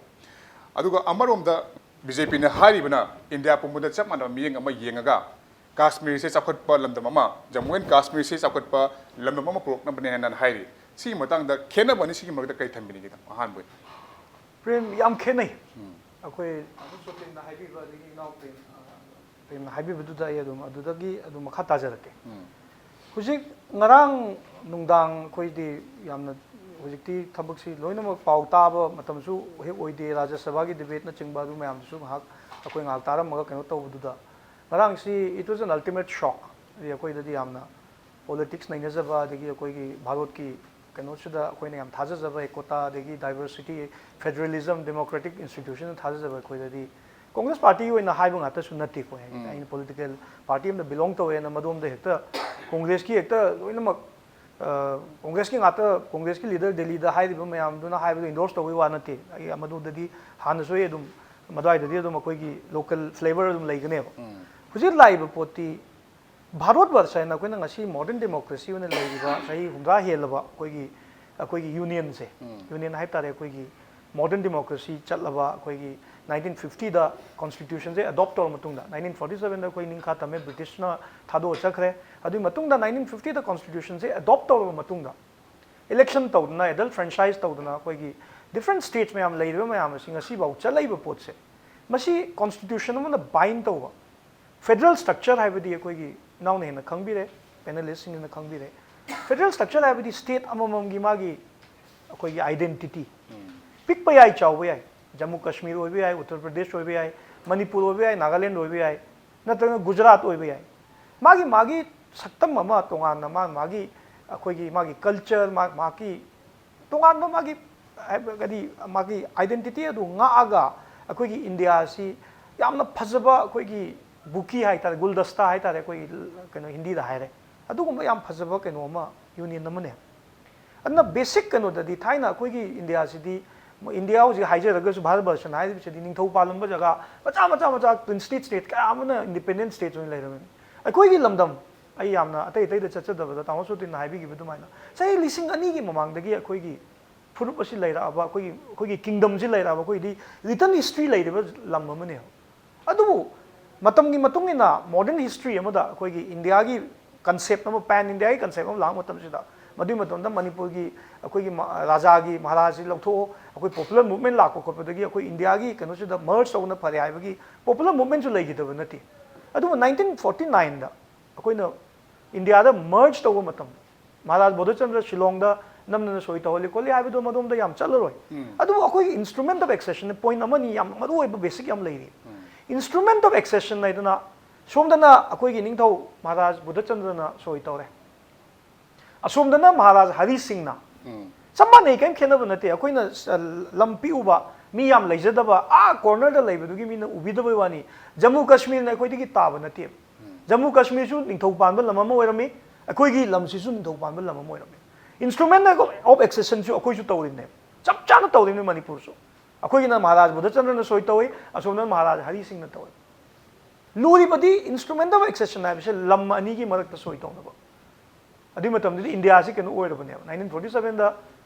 ꯑꯗꯨꯒ ꯑꯃꯔꯣꯝꯗ ꯕꯤ ꯖꯦ ꯄꯤꯅ ꯍꯥꯏꯔꯤꯕꯅ ꯏꯟꯗꯤꯌꯥ ꯄꯨꯝꯕꯗ ꯆꯞ ꯃꯥꯟꯅꯕ ꯃꯤꯠꯌꯦꯡ ꯑꯃ ꯌꯦꯡꯉꯒ ꯀꯥꯁꯃꯤꯔꯁꯦ ꯆꯥꯎꯈꯠꯄ ꯂꯝꯗꯝ ꯑꯃ, ꯖꯝꯃꯨ ꯑꯦꯟ ꯀꯥꯁꯃꯤꯔꯁꯦ ꯆꯥꯎꯈꯠꯄ ꯂꯝꯗꯝ ꯑꯃ ꯄꯨꯔꯛꯅꯕꯅꯦ ꯍꯥꯏꯅ ꯍꯥꯏꯔꯤ꯫ ꯁꯤꯒꯤ ꯃꯇꯥꯡꯗ ꯈꯦꯠꯅꯕ ꯑꯅꯤ ꯁꯤꯒꯤ ꯃꯔꯛꯇ ꯀꯔꯤ ꯊꯝꯕꯤꯅꯤꯡꯒꯦ? ꯑꯍꯥꯟꯕ ꯑꯣꯏꯅ꯫ ꯄ꯭ꯔꯦꯝ, ꯌꯥꯝ ꯈꯦꯠꯅꯩ꯫ ꯑꯩꯈꯣꯏ ꯑꯗꯨꯝ ꯁꯣꯇꯦꯟꯅ ꯍꯥꯏꯕꯤꯕ, ꯑꯗꯒꯤ ꯏꯅꯥꯎ ꯄ꯭ꯔꯦꯝ, ꯑ, ꯄ꯭ꯔꯦꯝꯅ ꯍꯥꯏꯕꯤꯕꯗꯨꯗ ꯑꯩ ꯑꯗꯨꯝ ꯑꯗꯨꯗꯒꯤ ꯑꯗꯨꯝ ꯃꯈꯥ ꯇꯥꯖꯔꯛꯀꯦ꯫ ꯍꯧꯖꯤꯛ ꯉꯔꯥꯡ ꯅꯨꯡꯗꯥꯡ ꯑꯩꯈꯣꯏꯗꯤ ꯌꯥꯝꯅ ꯍꯧꯖꯤꯛꯇꯤ ꯊꯕꯛꯁꯤ ꯂꯣꯏꯅꯃꯛ ꯄꯥꯎ ꯇꯥꯕ ꯃꯇꯝꯁꯨ ꯍꯦꯛ ꯑꯣꯏꯗꯦ꯫ ꯔꯥꯖ꯭ꯌ ꯁꯚꯥꯒꯤ debateꯅꯆꯤꯡꯕ ꯑꯗꯨ ꯃꯌꯥꯝꯗꯨꯁꯨ ꯉꯥꯏꯍꯥꯛ ꯑꯩꯈꯣꯏ ꯉꯥꯏꯍꯥꯛ ꯇꯥꯔꯝꯃꯒ ꯀꯩꯅꯣ ꯇꯧꯕꯗꯨꯗ, ꯉꯔꯥꯡꯁꯤ it was an ultimate shock꯫ ꯍꯥꯏꯗꯤ ꯑꯩꯈꯣꯏꯗꯗꯤ ꯌꯥꯝꯅ politics ꯅꯩꯅꯖꯕ, ꯑꯗꯒꯤ ꯑꯩꯈꯣꯏꯒꯤ ꯚꯥꯔꯠꯀꯤ ꯀꯩꯅꯣꯁꯤꯗ ꯑꯩꯈꯣꯏꯅ ꯌꯥꯝ ꯊꯥꯖꯖꯕ, ꯏꯀꯣꯇꯥ, ꯑꯗꯒꯤ diversity, federalism, democratic institutionꯗ ꯊꯥꯖꯖꯕ ꯑꯩꯈꯣꯏꯗꯗꯤ, ꯀꯣꯡꯒ꯭ꯔꯦꯁ ꯄꯥꯔꯇꯤꯒꯤ ꯑꯣꯏꯅ ꯍꯥꯏꯕ ꯉꯥꯛꯇꯁꯨ ꯅꯠꯇꯦꯀꯣ꯫ ꯑꯩꯅ political party ꯑꯃꯗ belong ꯇꯧꯋꯦꯅ ꯃꯗꯣꯝꯗ ꯍꯦꯛꯇ ꯀꯣꯡꯒ꯭ꯔꯦꯁꯀꯤ ꯍꯦꯛꯇ ꯂꯣꯏꯅꯃꯛ, ꯑ, ꯀꯣꯡꯒ꯭ꯔꯦꯁꯀꯤ ꯉꯥꯛꯇ, ꯀꯣꯡꯒ꯭ꯔꯦꯁꯀꯤ leader ꯗꯦꯜꯂꯤꯗ ꯍꯥꯏꯔꯤꯕ ꯃꯌꯥꯝꯗꯨꯅ ꯍꯥꯏꯕꯗꯣ endorse ꯇꯧꯕꯒꯤ ꯋꯥ ꯅꯠꯇꯦ꯫ ꯑꯩ ꯃꯗꯨꯗꯗꯤ ꯍꯥꯟꯅꯁꯨ ꯑꯩ ꯑꯗꯨꯝ ꯃꯗꯨꯋꯥꯏꯗꯗꯤ ꯑꯗꯨꯝ ꯑꯩꯈꯣꯏꯒꯤ local flavor ꯑꯗꯨꯝ ꯂꯩꯒꯅꯦꯕ꯫ ꯍꯧꯖꯤꯛ ꯂꯥꯛꯏꯕ ꯄꯣꯠꯇꯤ ꯚꯥꯔꯠ ꯕꯔꯁ ꯍꯥꯏꯅ ꯑꯩꯈꯣꯏꯅ ꯉꯁꯤ modern democracy ꯑꯣꯏꯅ ꯂꯩꯔꯤꯕ ꯆꯍꯤ ꯍꯨꯝꯗ꯭ꯔꯥ ꯍꯦꯜꯂꯕ ꯑꯩꯈꯣꯏꯒꯤ, ꯑꯩꯈꯣꯏꯒꯤ unionꯁꯦ, union ꯍꯥꯏꯕ ꯇꯥꯔꯦ, ꯑꯩꯈꯣꯏꯒꯤ Modern democracy ꯆꯠꯂꯕ ꯑꯩꯈꯣꯏꯒꯤ nineteen fifty ꯗ constitution ꯁꯦ adopt ꯇꯧꯔ ꯃꯇꯨꯡꯗ, nineteen forty seven ꯗ ꯑꯩꯈꯣꯏ ꯅꯤꯡꯈꯥ ꯇꯝꯃꯦ, British ꯅ ꯊꯥꯗꯣꯛꯑ ꯆꯠꯈ꯭ꯔꯦ꯫ ꯑꯗꯨꯒꯤ ꯃꯇꯨꯡꯗ nineteen fifty ꯗ constitution ꯁꯦ adopt ꯇꯧꯔꯕ ꯃꯇꯨꯡꯗ, election ꯇꯧꯗꯅ, adult franchise ꯇꯧꯗꯅ, ꯑꯩꯈꯣꯏꯒꯤ different states ꯃꯌꯥꯝ ꯂꯩꯔꯤꯕ ꯃꯌꯥꯝ ꯑꯁꯤ ꯉꯁꯤꯐꯥꯎ ꯆꯠꯂꯛꯏꯕ ꯄꯣꯠꯁꯦ, ꯃꯁꯤ constitution ꯑꯃꯅ bind ꯇꯧꯕ federal structure ꯍꯥꯏꯕꯗꯤ ꯑꯩꯈꯣꯏꯒꯤ ꯏꯅꯥꯎꯅ ꯍꯦꯟꯅ ꯈꯪꯕꯤꯔꯦ, panelist ꯁꯤꯡꯅ ꯈꯪꯕꯤꯔꯦ꯫ Federal structure ꯍꯥꯏꯕꯗꯤ state ꯑꯃꯃꯝꯒꯤ ꯃꯥꯒꯤ ꯑꯩꯈꯣꯏꯒꯤ identity, ꯄꯤꯛꯄ ꯌꯥꯏ, ꯆꯥꯎꯕ ꯌꯥꯏ, ꯖꯝꯃꯨ ꯀꯥꯁꯃꯤꯔ ꯑꯣꯏꯕ ꯌꯥꯏ, ꯎꯠꯇꯔ ꯄ꯭ꯔꯗꯦꯁ ꯑꯣꯏꯕ ꯌꯥꯏ, ꯃꯅꯤꯄꯨꯔ ꯑꯣꯏꯕ ꯌꯥꯏ, ꯅꯥꯒꯥꯂꯦꯟ ꯑꯣꯏꯕ ꯌꯥꯏ, ꯅꯠꯇ꯭ꯔꯒꯅ ꯒꯨꯖꯔꯥꯠ ꯑꯣꯏꯕ ꯌꯥꯏ꯫ ꯃꯥꯒꯤ ꯃꯥꯒꯤ ꯁꯛꯇꯝ ꯑꯃ ꯇꯣꯉꯥꯟꯅ, ꯃꯥ ꯃꯥꯒꯤ ꯑꯩꯈꯣꯏꯒꯤ ꯃꯥꯒꯤ culture, ꯃꯥ ꯃꯥꯒꯤ ꯇꯣꯉꯥꯟꯕ ꯃꯥꯒꯤ ꯍꯥꯏꯕꯗꯤ ꯃꯥꯒꯤ identity ꯑꯗꯨ ꯉꯥꯛꯑꯒ, ꯑꯩꯈꯣꯏꯒꯤ ꯏꯟꯗꯤꯌꯥ ꯑꯁꯤ ꯌꯥꯝꯅ ꯐꯖꯕ ꯑꯩꯈꯣꯏꯒꯤ bouquet ꯍꯥꯏꯇꯥꯔꯦ, ꯒꯨꯜꯗꯁꯇꯥ ꯍꯥꯏꯇꯥꯔꯦ, ꯑꯩꯈꯣꯏꯒꯤ ꯀꯩꯅꯣ ꯍꯤꯟꯗꯤꯗ ꯍꯥꯏꯔꯦ, ꯑꯗꯨꯒꯨꯝꯕ ꯌꯥꯝ ꯐꯖꯕ ꯀꯩꯅꯣ ꯑꯃ, union ꯑꯃꯅꯦ꯫ ꯑꯗꯨꯅ basic ꯀꯩꯅꯣꯗꯗꯤ ꯊꯥꯏꯅ ꯑꯩꯈꯣꯏꯒꯤ ꯏꯟꯗꯤꯌꯥꯁꯤꯗꯤ, ꯏꯟꯗꯤꯌꯥ ꯍꯧꯖꯤꯛ ꯍꯥꯏꯖꯔꯒꯁꯨ ꯚꯥꯔꯠ ꯕꯔꯁꯅ ꯍꯥꯏꯔꯤꯕꯁꯤꯗꯤ ꯅꯤꯡꯊꯧ ꯄꯥꯜꯂꯝꯕ ꯖꯒꯥ ꯃꯆꯥ ꯃꯆꯥ ꯃꯆꯥ, twin state state ꯀꯌꯥ ꯑꯃꯅ independent states ꯑꯣꯏꯅ ꯂꯩꯔꯝꯃꯤ꯫ ꯑꯩꯈꯣꯏꯒꯤ ꯂꯝꯗꯝ, ꯑꯩ ꯌꯥꯝꯅ ꯑꯇꯩ ꯑꯇꯩꯗ ꯆꯠꯆꯗꯕꯗ, ꯇꯥꯃꯣ ꯁꯣꯇꯤꯟꯅ ꯍꯥꯏꯕꯤꯈꯤꯕ ꯑꯗꯨꯃꯥꯏꯅ, ꯆꯍꯤ ꯂꯤꯁꯤꯡ ꯑꯅꯤꯒꯤ ꯃꯃꯥꯡꯗꯒꯤ ꯑꯩꯈꯣꯏꯒꯤ ꯐꯨꯔꯨꯞ ꯑꯁꯤ ꯂꯩꯔꯛꯑꯕ, ꯑꯩꯈꯣꯏꯒꯤ, ꯑꯩꯈꯣꯏꯒꯤ kingdom ꯁꯤ ꯂꯩꯔꯛꯑꯕ, ꯑꯩꯈꯣꯏꯗꯤ written history ꯂꯩꯔꯤꯕ ꯂꯝ ꯑꯃꯅꯦꯕ꯫ ꯑꯗꯨꯕꯨ ꯃꯇꯝꯒꯤ ꯃꯇꯨꯡ ꯏꯟꯅ modern history ꯑꯃꯗ ꯑꯩꯈꯣꯏꯒꯤ ꯏꯟꯗꯤꯌꯥꯒꯤ concept ꯑꯃ, pan ꯏꯟꯗꯤꯌꯥꯒꯤ concept ꯑꯃ ꯂꯥꯛꯄ ꯃꯇꯝꯁꯤꯗ, ꯃꯗꯨꯒꯤ ꯃꯇꯝꯗ ꯃꯅꯤꯄꯨꯔꯒꯤ ꯑꯩꯈꯣꯏꯒꯤ ꯃ-, ꯔꯥꯖꯥꯒꯤ, ꯃꯍꯥꯔꯥꯖꯁꯤ ꯂꯧꯊꯣꯛꯑꯣ, ꯑꯩꯈꯣꯏ popular movement ꯂꯥꯛꯄ ꯈꯣꯠꯄꯗꯒꯤ ꯑꯩꯈꯣꯏ ꯏꯟꯗꯤꯌꯥꯒꯤ ꯀꯩꯅꯣꯁꯤꯗ merge ꯇꯧꯕꯅ ꯐꯔꯦ ꯍꯥꯏꯕꯒꯤ popular movement ꯁꯨ ꯂꯩꯈꯤꯗꯕ ꯅꯠꯇꯦ꯫ ꯑꯗꯨꯕꯨ nineteen forty nine ꯗ ꯑꯩꯈꯣꯏꯅ ꯏꯟꯗꯤꯌꯥꯗ merge ꯇꯧꯕ ꯃꯇꯝꯗ, ꯃꯍꯥꯔꯥꯖ ꯕꯣꯙꯆꯟꯗ꯭ꯔ ꯁꯤꯂꯣꯡꯗ ꯅꯝꯗꯅ ꯁꯣꯏ ꯇꯧꯍꯜꯂꯤ ꯈꯣꯠꯂꯤ ꯍꯥꯏꯕꯗꯣ ꯃꯗꯣꯝꯗ ꯌꯥꯝ ꯆꯠꯂꯔꯣꯏ꯫ ꯑꯗꯨꯕꯨ ꯑꯩꯈꯣꯏꯒꯤ instrument of accession point ꯑꯃꯅꯤ ꯌꯥꯝ ꯃꯔꯨ ꯑꯣꯏꯕ basic ꯌꯥꯝ ꯂꯩꯔꯤ꯫ Instrument of accession ꯍꯥꯏꯗꯅ ꯁꯣꯝꯗꯅ ꯑꯩꯈꯣꯏꯒꯤ ꯅꯤꯡꯊꯧ ꯃꯍꯥꯔꯥꯖ ꯕꯨꯙꯆꯟꯗ꯭ꯔꯅ ꯁꯣꯏ ꯇꯧꯔꯦ, ꯑꯁꯣꯝꯗꯅ ꯃꯍꯥꯔꯥꯖ ꯍꯔꯤ ꯁꯤꯡꯅ꯫ ꯆꯞ ꯃꯥꯟꯅꯩ, ꯀꯔꯤꯝ ꯈꯦꯠꯅꯕ ꯅꯠꯇꯦ꯫ ꯑꯩꯈꯣꯏꯅ ꯁ-, ꯂꯝ ꯄꯤꯛꯎꯕ, ꯃꯤ ꯌꯥꯝ ꯂꯩꯖꯗꯕ, ꯑꯥ corner ꯗ ꯂꯩꯕꯗꯨꯒꯤ ꯃꯤꯅ ꯎꯕꯤꯗꯕꯩ ꯋꯥꯅꯤ꯫ ꯖꯝꯃꯨ ꯀꯥꯁꯃꯤꯔꯅ ꯑꯩꯈꯣꯏꯗꯒꯤ ꯇꯥꯕ ꯅꯠꯇꯦꯕ꯫ ꯖꯝꯃꯨ ꯀꯥꯁꯃꯤꯔꯁꯨ ꯅꯤꯡꯊꯧ ꯄꯥꯟꯕ ꯂꯝ ꯑꯃ ꯑꯣꯏꯔꯝꯃꯤ, ꯑꯩꯈꯣꯏꯒꯤ ꯂꯝꯁꯤꯁꯨ ꯅꯤꯡꯊꯧ ꯄꯥꯟꯕ ꯂꯝ ꯑꯃ ꯑꯣꯏꯔꯝꯃꯤ꯫ Instrument of accession ꯁꯨ ꯑꯩꯈꯣꯏꯁꯨ ꯇꯧꯔꯤꯕꯅꯦꯕ, ꯆꯞ ꯆꯥꯅ ꯇꯧꯔꯤꯕꯅꯤ ꯃꯅꯤꯄꯨꯔꯁꯨ꯫ ꯑꯩꯈꯣꯏꯒꯤꯅ ꯃꯍꯥꯔꯥꯖ ꯕꯨꯙꯆꯟꯗ꯭ꯔꯅ ꯁꯣꯏ ꯇꯧꯏ, ꯑꯁꯣꯝꯗꯅ ꯃꯍꯥꯔꯥꯖ ꯍꯔꯤ ꯁꯤꯡꯅ ꯇꯧꯏ꯫ ꯂꯨꯔꯤꯕꯗꯤ instrument of accession ꯍꯥꯏꯕꯁꯦ ꯂꯝ ꯑꯅꯤꯒꯤ ꯃꯔꯛꯇ ꯁꯣꯏ ꯇꯧꯅꯕ꯫ ꯑꯗꯨꯒꯤ ꯃꯇꯝꯗꯨꯗꯤ ꯏꯟꯗꯤꯌꯥꯁꯤ ꯀꯩꯅꯣ ꯑꯣꯏꯔꯕꯅꯦꯕ, nineteen forty seven ꯗ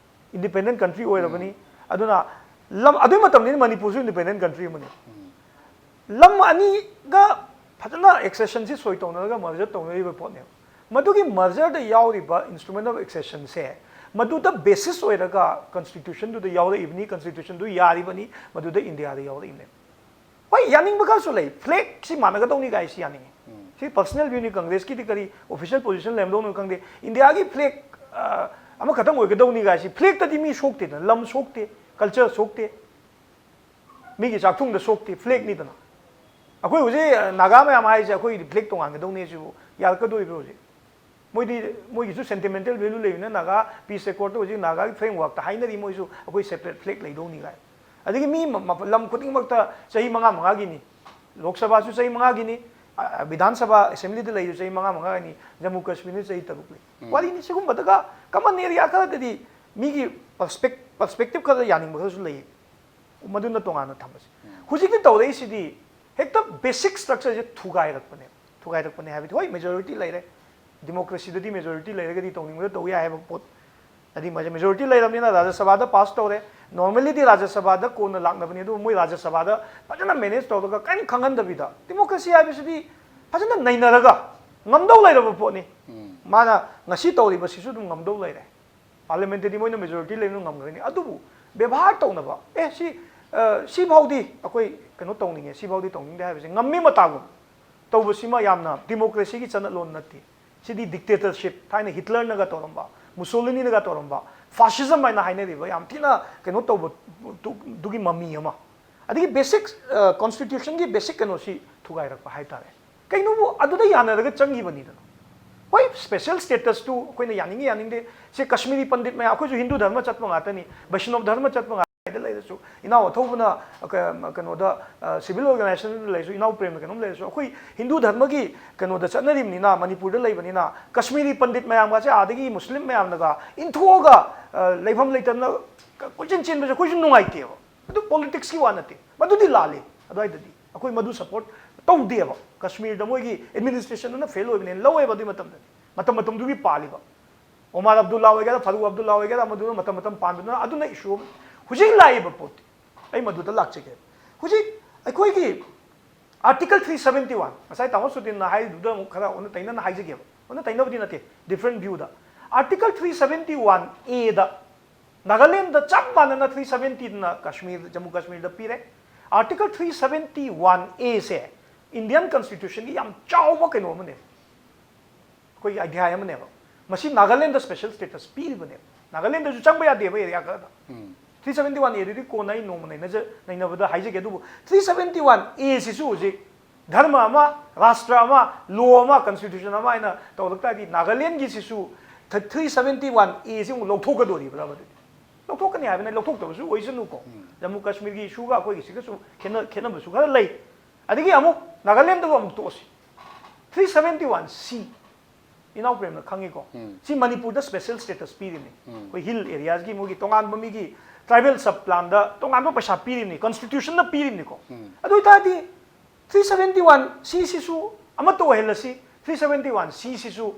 independent country ꯑꯣꯏꯔꯕꯅꯤ꯫ ꯑꯗꯨꯅ ꯂꯝ ꯑꯗꯨꯒꯤ ꯃꯇꯝꯗꯤ ꯃꯅꯤꯄꯨꯔꯁꯨ ꯏꯟꯗꯤꯄꯦꯟꯗꯦꯟ ꯀꯟꯇ꯭ꯔꯤ ꯑꯃꯅꯤ꯫ ꯂꯝ ꯑꯅꯤꯒ ꯐꯖꯅ ꯑꯦꯛꯁꯦꯁꯟꯁꯤ ꯁꯣꯏ ꯇꯧꯅꯔꯒ ꯃꯔꯖꯔ ꯇꯧꯅꯔꯤꯕ ꯄꯣꯠꯅꯦꯕ꯫ ꯃꯗꯨꯒꯤ ꯃꯔꯖꯔꯗ ꯌꯥꯎꯔꯤꯕ ꯏꯟꯁꯇ꯭ꯔꯨꯃꯦꯟ ꯑꯣꯐ ꯑꯦꯛꯁꯦꯁꯟꯁꯦ ꯃꯗꯨꯗ ꯕꯦꯁꯤꯁ ꯑꯣꯏꯔꯒ ꯀꯟꯁꯇꯤꯇ꯭ꯌꯨꯁꯟꯗꯨꯗ ꯌꯥꯎꯔꯛꯏꯕꯅꯤ, ꯀꯟꯁꯇꯤꯇ꯭ꯌꯨꯁꯟꯗꯨ ꯌꯥꯔꯤꯕꯅꯤ, ꯃꯗꯨꯗ ꯏꯟꯗꯤꯌꯥꯗ ꯌꯥꯎꯔꯛꯏꯕꯅꯦꯕ꯫ ꯍꯣꯏ, ꯌꯥꯅꯤꯡꯕ ꯈꯔꯁꯨ ꯂꯩ, ꯐ꯭ꯂꯦꯛꯁꯤ ꯃꯥꯟꯅꯒꯗꯧꯅꯤ ꯀꯥꯏꯁꯤ ꯌꯥꯅꯤꯡꯉꯤ꯫ ꯁꯤ ꯄꯔꯁꯅꯦꯜ ꯚ꯭ꯌꯨꯅꯤ, ꯀꯪꯒ꯭ꯔꯦꯁꯀꯤꯗꯤ ꯀꯔꯤ ꯑꯣꯐꯤꯁꯤꯌꯦꯜ ꯄꯣꯖꯤꯁꯟ ꯂꯩꯔꯝꯗꯧꯅꯣ ꯈꯪꯗꯦ꯫ ꯏꯟꯗꯤꯌꯥꯒꯤ ꯐ꯭ꯂꯦꯛ ꯑꯃꯈꯛꯇꯪ ꯑꯣꯏꯒꯗꯧꯅꯤ ꯀꯥꯏꯁꯤ, ꯐ꯭ꯂꯦꯛꯇꯗꯤ ꯃꯤ ꯁꯣꯛꯇꯦꯗꯅ, ꯂꯝ ꯁꯣꯛꯇꯦ, ꯀꯜꯆꯔ ꯁꯣꯛꯇꯦ, ꯃꯤꯒꯤ ꯆꯥꯛꯊꯨꯡꯗ ꯁꯣꯛꯇꯦ, ꯐ꯭ꯂꯦꯛꯅꯤꯗꯅ꯫ ꯑꯩꯈꯣꯏ ꯍꯧꯖꯤꯛ ꯅꯥꯒꯥ ꯃꯌꯥꯝ ꯍꯥꯏꯔꯤꯁꯦ ꯑꯩꯈꯣꯏꯒꯤꯗꯤ ꯐ꯭ꯂꯦꯛ ꯇꯣꯉꯥꯟꯒꯗꯧꯅꯦ ꯁꯤꯕꯨ ꯌꯥꯔꯛꯀꯗꯣꯔꯤꯕ꯭ꯔꯣ ꯍꯧꯖꯤꯛ? ꯃꯣꯏꯗꯤ, ꯃꯣꯏꯒꯤꯁꯨ ꯁꯦꯟꯇꯤꯃꯦꯟꯇꯦꯜ ꯚꯦꯂꯨ ꯂꯩꯕꯅꯤꯅ ꯅꯥꯒꯥ ꯄꯤꯁ ꯑꯦꯀꯣꯔꯗꯇ ꯍꯧꯖꯤꯛ ꯅꯥꯒꯥꯒꯤ ꯐ꯭ꯔꯦꯝꯋꯥꯔꯛꯇ ꯍꯥꯏꯅꯔꯤ ꯃꯣꯏꯁꯨ ꯑꯩꯈꯣꯏ ꯁꯦꯄꯔꯦꯠ ꯐ꯭ꯂꯦꯛ ꯂꯩꯗꯧꯅꯤ ꯀꯥꯏ꯫ ꯑꯗꯒꯤ ꯃꯤ ꯃ-, ꯃ-, ꯂꯝ ꯈꯨꯗꯤꯡꯃꯛꯇ ꯆꯍꯤ ꯃꯉꯥ ꯃꯉꯥꯒꯤꯅꯤ, ꯂꯣꯛ ꯁꯚꯥꯁꯨ ꯆꯍꯤ ꯃꯉꯥꯒꯤꯅꯤ, ꯑ, ꯕꯤꯙꯥꯟ ꯁꯚꯥ ꯑꯦꯁꯦꯝꯕ꯭ꯂꯤꯗ ꯂꯩꯔꯤꯁꯨ ꯆꯍꯤ ꯃꯉꯥ ꯃꯉꯥꯒꯤꯅꯤ, ꯖꯝꯃꯨ ꯀꯥꯁꯃꯤꯔꯅ ꯆꯍꯤ ꯇꯔꯨꯛ ꯂꯩ꯫ ꯋꯥꯔꯤꯅꯤ꯫ ꯁꯤꯒꯨꯝꯕꯗꯒ ꯀꯃꯟ ꯑꯦꯔꯤꯌꯥ ꯈꯔꯗꯗꯤ ꯃꯤꯒꯤ ꯄꯔꯁꯄꯦꯛ-, ꯄꯔꯁꯄꯦꯛꯇꯤꯞ ꯈꯔ ꯌꯥꯅꯤꯡꯕ ꯈꯔꯁꯨ ꯂꯩꯌꯦ꯫ ꯃꯗꯨꯅ ꯇꯣꯉꯥꯟꯅ ꯊꯝꯃꯁꯤ꯫ ꯍꯧꯖꯤꯛꯇꯤ ꯇꯧꯔꯛꯏꯁꯤꯗꯤ ꯍꯦꯛꯇ ꯕꯦꯁꯤꯛ ꯁ꯭ꯇ꯭ꯔꯛꯆꯔꯁꯦ ꯊꯨꯒꯥꯏꯔꯛꯄꯅꯦ꯫ ꯊꯨꯒꯥꯏꯔꯛꯄꯅꯦ ꯍꯥꯏꯕꯗꯤ, ꯍꯣꯏ, ꯃꯦꯖꯣꯔꯤꯇꯤ ꯂꯩꯔꯦ, ꯗꯤꯃꯣꯀ꯭ꯔꯦꯁꯤꯗꯗꯤ ꯃꯦꯖꯣꯔꯤꯇꯤ ꯂꯩꯔꯒꯗꯤ ꯇꯧꯅꯤꯡꯕꯗ ꯇꯧ ꯌꯥꯏ ꯍꯥꯏꯕ ꯄꯣꯠ꯫ ꯍꯥꯏꯗꯤ ꯃꯦꯖꯣꯔꯤꯇꯤ ꯂꯩꯔꯕꯅꯤꯅ ꯔꯥꯖ꯭ꯌ ꯁꯚꯥꯗ ꯄꯥꯁ ꯇꯧꯔꯦ꯫ ꯅꯣꯔꯃꯦꯜꯂꯤꯗꯤ ꯔꯥꯖ꯭ꯌ ꯁꯚꯥꯗ ꯀꯣꯟꯅ ꯂꯥꯛꯅꯕꯅꯤ, ꯑꯗꯨꯕꯨ ꯃꯣꯏ ꯔꯥꯖ꯭ꯌ ꯁꯚꯥꯗ ꯐꯖꯅ ꯃꯦꯅꯦꯖ ꯇꯧꯔꯒ ꯀꯔꯤꯝ ꯈꯪꯍꯟꯗꯕꯤꯗ, ꯗꯤꯃꯣꯀ꯭ꯔꯦꯁꯤ ꯍꯥꯏꯕꯁꯤꯗꯤ ꯐꯖꯅ ꯅꯩꯅꯔꯒ ꯉꯝꯗꯧ ꯂꯩꯔꯕ ꯄꯣꯠꯅꯤ꯫ ꯃꯥꯅ ꯉꯁꯤ ꯇꯧꯔꯤꯕꯁꯤꯁꯨ ꯑꯗꯨꯝ ꯉꯝꯗꯧ ꯂꯩꯔꯦ꯫ ꯄꯥꯔꯂꯤꯌꯥꯃꯦꯟꯇꯗꯤ ꯃꯣꯏꯅ ꯃꯦꯖꯣꯔꯤꯇꯤ ꯂꯩꯕꯅ ꯉꯝꯈ꯭ꯔꯅꯤ꯫ ꯑꯗꯨꯕꯨ ꯕꯦꯕꯥꯔ ꯇꯧꯅꯕ, ꯑꯦ, ꯁꯤ, ꯑ, ꯁꯤ ꯐꯥꯎꯗꯤ ꯑꯩꯈꯣꯏ ꯀꯩꯅꯣ ꯇꯧꯅꯤꯡꯉꯦ, ꯁꯤ ꯐꯥꯎꯗꯤ ꯇꯧꯅꯤꯡꯗꯦ ꯍꯥꯏꯕꯁꯦ ꯉꯝꯃꯤ ꯃꯇꯥꯒꯨꯝ ꯇꯧꯕꯁꯤꯃ ꯌꯥꯝꯅ ꯗꯤꯃꯣꯀ꯭ꯔꯦꯁꯤꯒꯤ ꯆꯠꯅꯂꯣꯟ ꯅꯠꯇꯦ꯫ ꯁꯤꯗꯤ ꯗꯤꯛꯇꯦꯇꯔꯁꯤꯞ, ꯊꯥꯏꯅ ꯍꯤꯠꯂꯔꯅꯒ ꯇꯧꯔꯝꯕ, ꯃꯨꯁꯣꯂꯤꯅꯤꯅꯒ ꯇꯧꯔꯝꯕ, ꯐꯥꯁꯤꯖꯝ ꯍꯥꯏꯅ ꯍꯥꯏꯅꯔꯤꯕ ꯌꯥꯝ ꯊꯤꯅ ꯀꯩꯅꯣ ꯇꯧꯕ ꯗꯨ-, ꯗꯨꯒꯤ ꯃꯃꯤ ꯑꯃ꯫ ꯑꯗꯒꯤ ꯕꯦꯁꯤꯛ, ꯑ, ꯀꯣꯟꯁꯇꯤꯇ꯭ꯌꯨꯁꯟꯒꯤ ꯕꯦꯁꯤꯛ ꯀꯩꯅꯣꯁꯤ ꯊꯨꯒꯥꯏꯔꯛꯄ ꯍꯥꯏꯇꯥꯔꯦ꯫ ꯀꯩꯅꯣꯕꯨ ꯑꯗꯨꯗ ꯌꯥꯅꯔꯒ ꯆꯪꯈꯤꯕꯅꯤꯗꯅ꯫ ꯍꯣꯏ, ꯁ꯭ꯄꯦꯁꯦꯜ ꯁ꯭ꯇꯦꯇꯁꯇꯨ ꯑꯩꯈꯣꯏꯅ ꯌꯥꯅꯤꯡꯉꯤ ꯌꯥꯅꯤꯡꯗꯦ, ꯁꯤ ꯀꯥꯁꯃꯤꯔꯤ ꯄꯟꯗꯤꯠ ꯃꯌꯥꯝ, ꯑꯩꯈꯣꯏꯁꯨ ꯍꯤꯟꯗꯨ ꯙꯔꯃ ꯆꯠꯄ ꯉꯥꯛꯇꯅꯤ, ꯕꯩꯁꯅꯣꯞ ꯙꯔꯃ ꯆꯠꯄ ꯉꯥꯛꯇ ꯂꯩꯔꯁꯨ, ꯏꯅꯥꯎ ꯑꯊꯧꯕꯅ, ꯑ, ꯀ-, ꯀꯩꯅꯣꯗ, ꯑ, ꯁꯤꯚꯤꯜ ꯑꯣꯔꯒꯅꯥꯏꯖꯦꯁꯟꯗ ꯂꯩꯔꯁꯨ, ꯏꯅꯥꯎ ꯄ꯭ꯔꯦꯝꯅ ꯀꯩꯅꯣꯝ ꯂꯩꯔꯁꯨ, ꯑꯩꯈꯣꯏ ꯍꯤꯟꯗꯨ ꯙꯔꯃꯒꯤ ꯀꯩꯅꯣꯗ ꯆꯠꯅꯔꯤꯕꯅꯤꯅ, ꯃꯅꯤꯄꯨꯔꯗ ꯂꯩꯕꯅꯤꯅ, ꯀꯥꯁꯃꯤꯔꯤ ꯄꯟꯗꯤꯠ ꯃꯌꯥꯝꯒꯁꯦ ꯑꯥꯗꯒꯤ ꯃꯨꯁꯂꯤꯝ ꯃꯌꯥꯝꯅꯒ ꯏꯟꯊꯣꯛꯑꯒ, ꯑ, ꯂꯩꯐꯝ ꯂꯩꯇꯗꯅ ꯀ-, ꯀꯣꯏꯆꯦꯟ ꯆꯦꯟꯕꯁꯦ ꯑꯩꯈꯣꯏꯁꯨ ꯅꯨꯡꯉꯥꯏꯇꯦꯕ꯫ ꯑꯗꯨ ꯄꯣꯂꯤꯇꯤꯛꯁꯀꯤ ꯋꯥ ꯅꯠꯇꯦ, ꯃꯗꯨꯗꯤ ꯂꯥꯜꯂꯤ꯫ ꯑꯗꯨꯋꯥꯏꯗꯗꯤ ꯑꯩꯈꯣꯏ ꯃꯗꯨ ꯁꯄꯣꯔꯠ ꯇꯧꯗꯦꯕ꯫ ꯀꯥꯁꯃꯤꯔꯗ ꯃꯣꯏꯒꯤ ꯑꯦꯗꯃꯤꯅꯤꯁꯇ꯭ꯔꯦꯁꯟꯗꯨꯅ ꯐꯦꯜ ꯑꯣꯏꯕꯅꯦꯅ ꯂꯧꯋꯦꯕ ꯑꯗꯨꯒꯤ ꯃꯇꯝꯗꯗꯤ꯫ ꯃꯇꯝ ꯃꯇꯝꯗꯨꯒꯤ ꯄꯥꯜꯂꯤꯕ ꯑꯣꯃꯥꯔ ꯑꯕꯗꯨꯜꯂꯥ ꯑꯣꯏꯒꯦꯔꯥ, ꯐꯥꯔꯨꯛ ꯑꯕꯗꯨꯜꯂꯥ ꯑꯣꯏꯒꯦꯔꯥ, ꯃꯗꯨꯅ ꯃꯇꯝ ꯃꯇꯝ ꯄꯥꯟꯕꯗꯨꯅ ꯑꯗꯨꯅ ꯏꯁꯨ ꯑꯃ꯫ ꯍꯧꯖꯤꯛ ꯂꯥꯛꯏꯕ ꯄꯣꯠꯇꯤ ꯑꯩ ꯃꯗꯨꯗ ꯂꯥꯛꯆꯒꯦ꯫ ꯍꯧꯖꯤꯛ ꯑꯩꯈꯣꯏꯒꯤ Article three seventy one, ꯉꯁꯥꯏ ꯇꯥꯃꯣ ꯁꯨꯗꯤꯟꯅ ꯍꯥꯏꯔꯤꯗꯨꯗ ꯑꯃꯨꯛ ꯈꯔ ꯑꯣꯟꯅ ꯇꯩꯅꯅ ꯍꯥꯏꯖꯒꯦꯕ, ꯑꯣꯟꯅ ꯇꯩꯅꯕꯗꯤ ꯅꯠꯇꯦ, different view the. Article three seventy one A ꯗ ꯅꯥꯒꯥꯂꯦꯟꯗ ꯆꯞ ꯃꯥꯟꯅꯅ three seventy ꯅ ꯀꯥꯁꯃꯤꯔ, ꯖꯝꯃꯨ ꯀꯥꯁꯃꯤꯔꯗ ꯄꯤꯔꯦ꯫ Article three seventy one A say Indian Constitution ꯒꯤ ꯌꯥꯝ ꯆꯥꯎꯕ ꯀꯩꯅꯣ ꯑꯃꯅꯦ, ꯑꯩꯈꯣꯏꯒꯤ ꯑꯙ꯭ꯌꯥꯏ ꯑꯃꯅꯦꯕ꯫ ꯃꯁꯤ ꯅꯥꯒꯥꯂꯦꯟꯗ special status ꯄꯤꯔꯤꯕꯅꯦꯕ꯫ ꯅꯥꯒꯥꯂꯦꯟꯗꯁꯨ ꯆꯪꯕ ꯌꯥꯗꯦꯕ area ꯈꯔꯗ꯫ Three seventy one A ꯗꯨꯗꯤ ꯀꯣꯟꯅ ꯑꯩ ꯅꯣꯡꯃ ꯅꯩꯅꯖ-, ꯅꯩꯅꯕꯗ ꯍꯥꯏꯖꯒꯦ꯫ ꯑꯗꯨꯕꯨ three seventy one A ꯁꯤꯁꯨ ꯍꯧꯖꯤꯛ ꯙꯔꯃ ꯑꯃ, ꯔꯥꯁꯇ꯭ꯔ ꯑꯃ, law ꯑꯃ, constitution ꯑꯃ ꯍꯥꯏꯅ ꯇꯧꯔꯛ ꯇꯥꯔꯗꯤ ꯅꯥꯒꯥꯂꯦꯟꯒꯤꯁꯤꯁꯨ three seventy one A ꯁꯤ ꯑꯃꯨꯛ ꯂꯧꯊꯣꯛꯀꯗꯣꯔꯤꯕ꯭ꯔꯕ? ꯑꯗꯨꯗꯤ ꯂꯧꯊꯣꯛꯀꯅꯤ ꯍꯥꯏꯕꯅ ꯂꯧꯊꯣꯛꯇꯕꯁꯨ ꯑꯣꯏꯁꯅꯨꯀꯣ꯫ ꯖꯝꯃꯨ ꯀꯥꯁꯃꯤꯔꯒꯤ issue ꯒ ꯑꯩꯈꯣꯏꯒꯤꯁꯤꯒꯁꯨ ꯈꯦꯠꯅ-, ꯈꯦꯠꯅꯕꯁꯨ ꯈꯔ ꯂꯩ꯫ ꯑꯗꯒꯤ ꯑꯃꯨꯛ ꯅꯥꯒꯥꯂꯦꯟꯗꯕꯨ ꯑꯃꯨꯛ ꯇꯣꯛꯑꯁꯤ꯫ Three seventy one C, ꯏꯅꯥꯎ ꯄ꯭ꯔꯦꯝꯅ ꯈꯪꯉꯤꯀꯣ? ꯁꯤ ꯃꯅꯤꯄꯨꯔꯗ special status ꯄꯤꯔꯤꯅꯤ꯫ ꯑꯩꯈꯣꯏ hill areas ꯀꯤ ꯃꯣꯏꯒꯤ ꯇꯣꯉꯥꯟꯕ ꯃꯤꯒꯤ tribal sub plan ꯗ ꯇꯣꯉꯥꯟꯕ ꯄꯩꯁꯥ ꯄꯤꯔꯤꯅꯤ, constitution ꯅ ꯄꯤꯔꯤꯅꯤꯀꯣ꯫ ꯑꯗꯨ ꯑꯣꯏꯇꯥꯔꯗꯤ three seventy one C ꯁꯤꯁꯨ ꯑꯃꯠꯇ ꯑꯣꯏꯍꯜꯂꯁꯤ, three seventy one C ꯁꯤꯁꯨ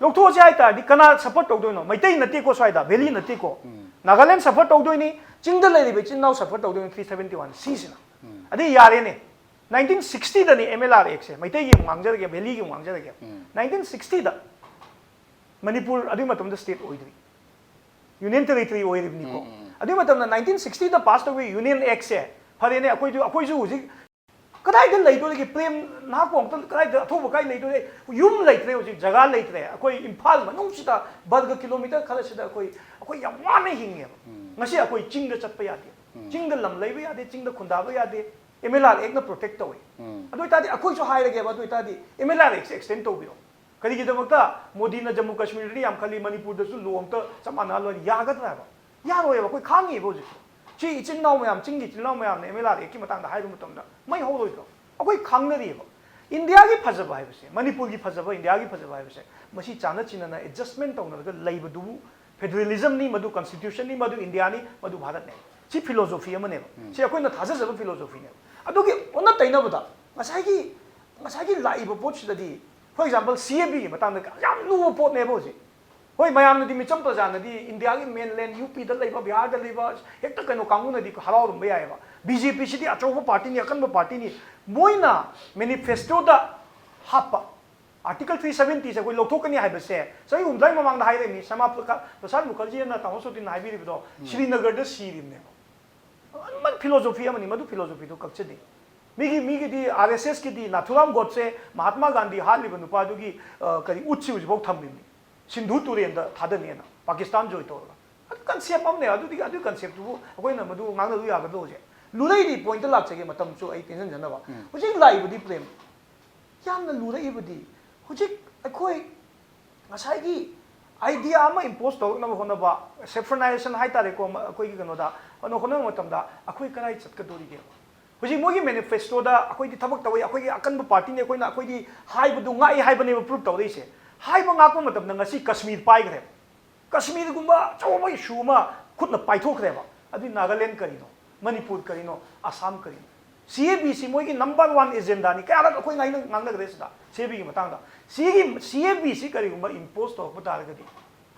ꯂꯧꯊꯣꯛꯑꯁꯦ ꯍꯥꯏ ꯇꯥꯔꯗꯤ ꯀꯅꯥ support ꯇꯧꯗꯣꯏꯅꯣ? ꯃꯩꯇꯩ ꯅꯠꯇꯦꯀꯣ, ꯁ꯭ꯋꯥꯏꯗ valley ꯅꯠꯇꯦꯀꯣ꯫ ꯅꯥꯒꯥꯂꯦꯟ support ꯇꯧꯗꯣꯏꯅꯤ, ꯆꯤꯡꯗ ꯂꯩꯔꯤꯕ ꯏꯆꯤꯟ ꯏꯅꯥꯎ support ꯇꯧꯗꯣꯏꯅꯤ three seventy one C ꯁꯤꯅ꯫ ꯑꯗꯩ ꯌꯥꯔꯦꯅꯦ, nineteen sixty ꯗꯅꯤ M L R Act ꯁꯦ, ꯃꯩꯇꯩꯒꯤ ꯑꯃꯨꯛ ꯉꯥꯡꯖꯔꯒꯦ, valley ꯒꯤ ꯑꯃꯨꯛ ꯉꯥꯡꯖꯔꯒꯦ꯫ Nineteen sixty ꯗ ꯃꯅꯤꯄꯨꯔ ꯑꯗꯨꯒꯤ ꯃꯇꯝꯗ state ꯑꯣꯏꯗ꯭ꯔꯤ, union territory ꯑꯣꯏꯔꯤꯕꯅꯤꯀꯣ꯫ ꯑꯗꯨꯒꯤ ꯃꯇꯝꯗ nineteen sixty ꯗ pass ꯇꯧꯕ Union Act ꯁꯦ, ꯐꯔꯦꯅꯦ, ꯑꯩꯈꯣꯏꯁꯨ, ꯑꯩꯈꯣꯏꯁꯨ ꯍꯧꯖꯤꯛ ꯀꯗꯥꯏꯗ ꯂꯩꯗꯣꯔꯤꯒꯦ? ꯄ꯭ꯔꯦꯝ ꯅꯍꯥꯛꯄꯨ ꯑꯝꯇ ꯀꯗꯥꯏꯗ, ꯑꯊꯧꯕ ꯀꯥꯏ ꯂꯩꯗꯣꯔꯤ? ꯌꯨꯝ ꯂꯩꯇ꯭ꯔꯦ ꯍꯧꯖꯤꯛ, ꯖꯒꯥ ꯂꯩꯇ꯭ꯔꯦ꯫ ꯑꯩꯈꯣꯏ ꯏꯝꯐꯥꯜ ꯃꯅꯨꯡꯁꯤꯗ ꯕꯔꯒ ꯀꯤꯂꯣꯃꯤꯇꯔ ꯈꯔꯁꯤꯗ ꯑꯩꯈꯣꯏ, ꯑꯩꯈꯣꯏ ꯌꯥꯝ ꯋꯥꯅ ꯍꯤꯡꯉꯦꯕ꯫ ꯉꯁꯤ ꯑꯩꯈꯣꯏ ꯆꯤꯡꯗ ꯆꯠꯄ ꯌꯥꯗꯦ, ꯆꯤꯡꯗ ꯂꯝ ꯂꯩꯕ ꯌꯥꯗꯦ, ꯆꯤꯡꯗ ꯈꯨꯟꯗꯥꯕ ꯌꯥꯗꯦ꯫ M L R Act ꯅ protect ꯇꯧꯋꯤ꯫ ꯑꯗꯨ ꯑꯣꯏꯇꯥꯔꯗꯤ ꯑꯩꯈꯣꯏꯁꯨ ꯍꯥꯏꯔꯒꯦꯕ, ꯑꯗꯨ ꯑꯣꯏꯇꯥꯔꯗꯤ M L R Act ꯁꯦ extend ꯇꯧꯕꯤꯔꯣ꯫ ꯀꯔꯤꯒꯤꯗꯃꯛꯇ ꯃꯣꯗꯤꯅ ꯖꯝꯃꯨ ꯀꯥꯁꯃꯤꯔꯗꯗꯤ ꯌꯥꯝ ꯈꯜꯂꯤ, ꯃꯅꯤꯄꯨꯔꯗꯁꯨ law ꯑꯝꯇ ꯆꯞ ꯃꯥꯟꯅꯍꯜꯂꯣꯏ ꯍꯥꯏꯅ? ꯌꯥꯒꯗ꯭ꯔꯥ ꯍꯥꯏꯕ? ꯌꯥꯔꯣꯏꯕ꯫ ꯑꯩꯈꯣꯏ ꯈꯥꯡꯉꯤꯕ ꯍꯧꯖꯤꯛꯁꯨ꯫ ꯁꯤ ꯏꯆꯤꯟ ꯏꯅꯥꯎ ꯃꯌꯥꯝ, ꯆꯤꯡꯒꯤ ꯏꯆꯤꯟ ꯏꯅꯥꯎ ꯃꯌꯥꯝꯅ M L R Act ꯀꯤ ꯃꯇꯥꯡꯗ ꯍꯥꯏꯕ ꯃꯇꯝꯗ ꯃꯩ ꯍꯧꯔꯣꯏꯗ꯭ꯔꯣ? ꯑꯩꯈꯣꯏ ꯈꯪꯅꯔꯤꯕ꯫ ꯏꯟꯗꯤꯌꯥꯒꯤ ꯐꯖꯕ ꯍꯥꯏꯕꯁꯦ, ꯃꯅꯤꯄꯨꯔꯒꯤ ꯐꯖꯕ, ꯏꯟꯗꯤꯌꯥꯒꯤ ꯐꯖꯕ ꯍꯥꯏꯕꯁꯦ, ꯃꯁꯤ ꯆꯥꯟꯅ ꯆꯤꯟꯅꯅ adjustment ꯇꯧꯅꯔꯒ ꯂꯩꯕꯗꯨꯕꯨ federalism ꯅꯤ, ꯃꯗꯨ constitution ꯅꯤ, ꯃꯗꯨ ꯏꯟꯗꯤꯌꯥꯅꯤ, ꯃꯗꯨ ꯚꯥꯔꯠꯅꯤ꯫ ꯁꯤ philosophy ꯑꯃꯅꯦꯕ꯫ ꯁꯤ ꯑꯩꯈꯣꯏꯅ ꯊꯥꯖꯖꯕ philosophy ꯅꯦꯕ꯫ ꯑꯗꯨꯒꯤ ꯑꯣꯟꯅ ꯇꯩꯅꯕꯗ ꯉꯁꯥꯏꯒꯤ, ꯉꯁꯥꯏꯒꯤ ꯂꯥꯛꯏꯕ ꯄꯣꯠꯁꯤꯗꯗꯤ, for example, C A B ꯒꯤ ꯃꯇꯥꯡꯗ ꯌꯥꯝ ꯂꯨꯕ ꯄꯣꯠꯅꯦꯕ ꯍꯧꯖꯤꯛ꯫ ꯍꯣꯏ, ꯃꯌꯥꯝꯅꯗꯤ, ꯃꯤꯆꯝ ꯄ꯭ꯔꯖꯥꯅꯗꯤ, ꯏꯟꯗꯤꯌꯥꯒꯤ ꯃꯦꯟꯂꯦꯟ, ꯌꯨ ꯄꯤꯗ ꯂꯩꯕ, ꯕꯤꯍꯥꯔꯗ ꯂꯩꯕ ꯍꯦꯛꯇ ꯀꯩꯅꯣ ꯀꯥꯡꯕꯨꯅꯗꯤ ꯍꯔꯥꯎꯔꯝꯕ ꯌꯥꯏꯑꯕ꯫ ꯕꯤ ꯖꯦ ꯄꯤꯁꯤꯗꯤ ꯑꯆꯧꯕ ꯄꯥꯔꯇꯤꯅꯤ, ꯑꯀꯟꯕ ꯄꯥꯔꯇꯤꯅꯤ꯫ ꯃꯣꯏꯅ ꯃꯦꯅꯤꯐꯦꯁꯇꯣꯗ ꯍꯥꯞꯄ ꯑꯥꯔꯇꯤꯀꯜ ꯊ꯭ꯔꯤ ꯁꯕꯦꯟꯇꯤꯁꯦ ꯑꯩꯈꯣꯏ ꯂꯧꯊꯣꯛꯀꯅꯤ ꯍꯥꯏꯕꯁꯦ ꯆꯍꯤ ꯍꯨꯝꯐꯨꯇꯔꯥꯒꯤ ꯃꯃꯥꯡꯗ ꯍꯥꯏꯔꯝꯃꯤ꯫ ꯁ꯭ꯌꯥꯃꯥ ꯄ꯭ꯔꯀꯥ-, ꯄ꯭ꯔꯁꯥꯗ ꯃꯨꯈꯔꯖꯤꯅ, ꯇꯥꯃꯣ ꯁꯣꯇꯤꯅ ꯍꯥꯏꯕꯤꯔꯤꯕꯗꯣ, ꯁ꯭ꯔꯤꯅꯒꯔꯗ ꯁꯤꯔꯤꯕꯅꯦꯕ꯫ ꯑꯗꯨꯃꯥꯏꯅ ꯐꯤꯂꯣꯁꯣꯐꯤ ꯑꯃꯅꯤ, ꯃꯗꯨ ꯐꯤꯂꯣꯁꯣꯐꯤꯗꯨ ꯀꯛꯆꯗꯦ꯫ ꯃꯤꯒꯤ, ꯃꯤꯒꯤꯗꯤ, ꯑꯥꯔ ꯑꯦꯁ ꯑꯦꯁꯀꯤꯗꯤ ꯅꯥꯊꯨꯔꯥꯝ ꯒꯣꯗꯁꯦ ꯃꯍꯥꯇꯃꯥ ꯒꯥꯟꯙꯤ ꯍꯥꯠꯂꯤꯕ ꯅꯨꯄꯥꯗꯨꯒꯤ, ꯑ, ꯀꯔꯤ, ꯎꯠꯁꯤ ꯍꯧꯖꯤꯛꯐꯥꯎ ꯊꯝꯃꯤꯕꯅꯤ꯫ ꯁꯤꯟꯙꯨ ꯇꯨꯔꯦꯟꯗ ꯊꯥꯗꯅꯦꯅ, ꯄꯥꯀꯤꯁꯇꯥꯟ ꯖꯣꯏ ꯇꯧꯔꯒ꯫ ꯑꯗꯨ ꯀꯟꯁꯦꯞ ꯑꯃꯅꯦ꯫ ꯑꯗꯨꯗꯤ, ꯑꯗꯨꯒꯤ ꯀꯟꯁꯦꯞꯇꯨꯕꯨ ꯑꯩꯈꯣꯏꯅ ꯃꯗꯨ ꯉꯥꯡꯅꯔꯨ ꯌꯥꯒꯗ꯭ꯔꯣ ꯍꯧꯖꯤꯛ? ꯂꯨꯔꯛꯏꯗꯤ ꯄꯣꯏꯟꯠꯇ ꯂꯥꯛꯆꯒꯦ, ꯃꯇꯝꯁꯨ ꯑꯩ ꯇꯦꯟꯁꯤꯟꯖꯅꯕ꯫ ꯎꯝ꯫ ꯍꯧꯖꯤꯛ ꯂꯥꯛꯏꯕꯗꯤ ꯄ꯭ꯔꯦꯝ, ꯌꯥꯝꯅ ꯂꯨꯔꯛꯏꯕꯗꯤ, ꯍꯧꯖꯤꯛ ꯑꯩꯈꯣꯏ ꯉꯁꯥꯏꯒꯤ ꯑꯥꯏꯗꯤꯌꯥ ꯑꯃ ꯏꯝꯄꯣꯁ ꯇꯧꯔꯛꯅꯕ ꯍꯣꯠꯅꯕ, ꯁꯦꯐ꯭ꯔꯅꯥꯏꯖꯦꯁꯟ ꯍꯥꯏꯇꯥꯔꯦꯀꯣ, ꯃ-, ꯑꯩꯈꯣꯏꯒꯤ ꯀꯩꯅꯣꯗ ꯍꯣꯠꯅ-, ꯍꯣꯠꯅꯕ ꯃꯇꯝꯗ ꯑꯩꯈꯣꯏ ꯀꯗꯥꯏ ꯆꯠꯀꯗꯣꯔꯤꯒꯦꯕ? ꯍꯧꯖꯤꯛ ꯃꯣꯏꯒꯤ ꯃꯦꯅꯤꯐꯦꯁꯇꯣꯗ ꯑꯩꯈꯣꯏꯗꯤ ꯊꯕꯛ ꯇꯧꯏ, ꯑꯩꯈꯣꯏꯒꯤ ꯑꯀꯟꯕ ꯄꯥꯔꯇꯤꯅꯤ, ꯑꯩꯈꯣꯏꯅ, ꯑꯩꯈꯣꯏꯗꯤ ꯍꯥꯏꯕꯗꯨ ꯉꯥꯛꯏ ꯍꯥꯏꯕꯅꯦꯕ ꯄ꯭ꯔꯨꯞ ꯇꯧꯔꯛꯏꯁꯦ꯫ ꯍꯥꯏꯕ ꯉꯥꯛꯄ ꯃꯇꯝꯗ ꯉꯁꯤ ꯀꯁꯃꯤꯔ ꯄꯥꯏꯈ꯭ꯔꯦ꯫ ꯀꯁꯃꯤꯔꯒꯨꯝꯕ ꯑꯆꯧꯕ ꯏꯁꯨ ꯑꯃ ꯈꯨꯠꯅ ꯄꯥꯏꯊꯣꯛꯈ꯭ꯔꯦꯕ꯫ ꯑꯗꯨꯗꯤ ꯅꯥꯒꯥꯂꯦꯟ ꯀꯔꯤꯅꯣ? ꯃꯅꯤꯄꯨꯔ ꯀꯔꯤꯅꯣ? ꯑꯁꯥꯝ ꯀꯔꯤꯅꯣ? ꯁꯤ ꯑꯦ ꯕꯤ ꯁꯤ ꯃꯣꯏꯒꯤ ꯅꯝꯕꯔ ꯋꯥꯟ ꯑꯦꯖꯦꯟꯗꯥꯅꯤ꯫ ꯀꯌꯥꯔꯛ ꯑꯩꯈꯣꯏ ꯉꯥꯏꯅ-, ꯉꯥꯡꯅꯈ꯭ꯔꯦ ꯁꯤꯗ, ꯁꯤ ꯑꯦ ꯕꯤꯒꯤ ꯃꯇꯥꯡꯗ꯫ ꯁꯤꯒꯤ, ꯁꯤ ꯑꯦ ꯕꯤ ꯁꯤ ꯀꯔꯤꯒꯨꯝꯕ ꯏꯝꯄꯣꯁ ꯇꯧꯔꯛꯄ ꯇꯥꯔꯒꯗꯤ,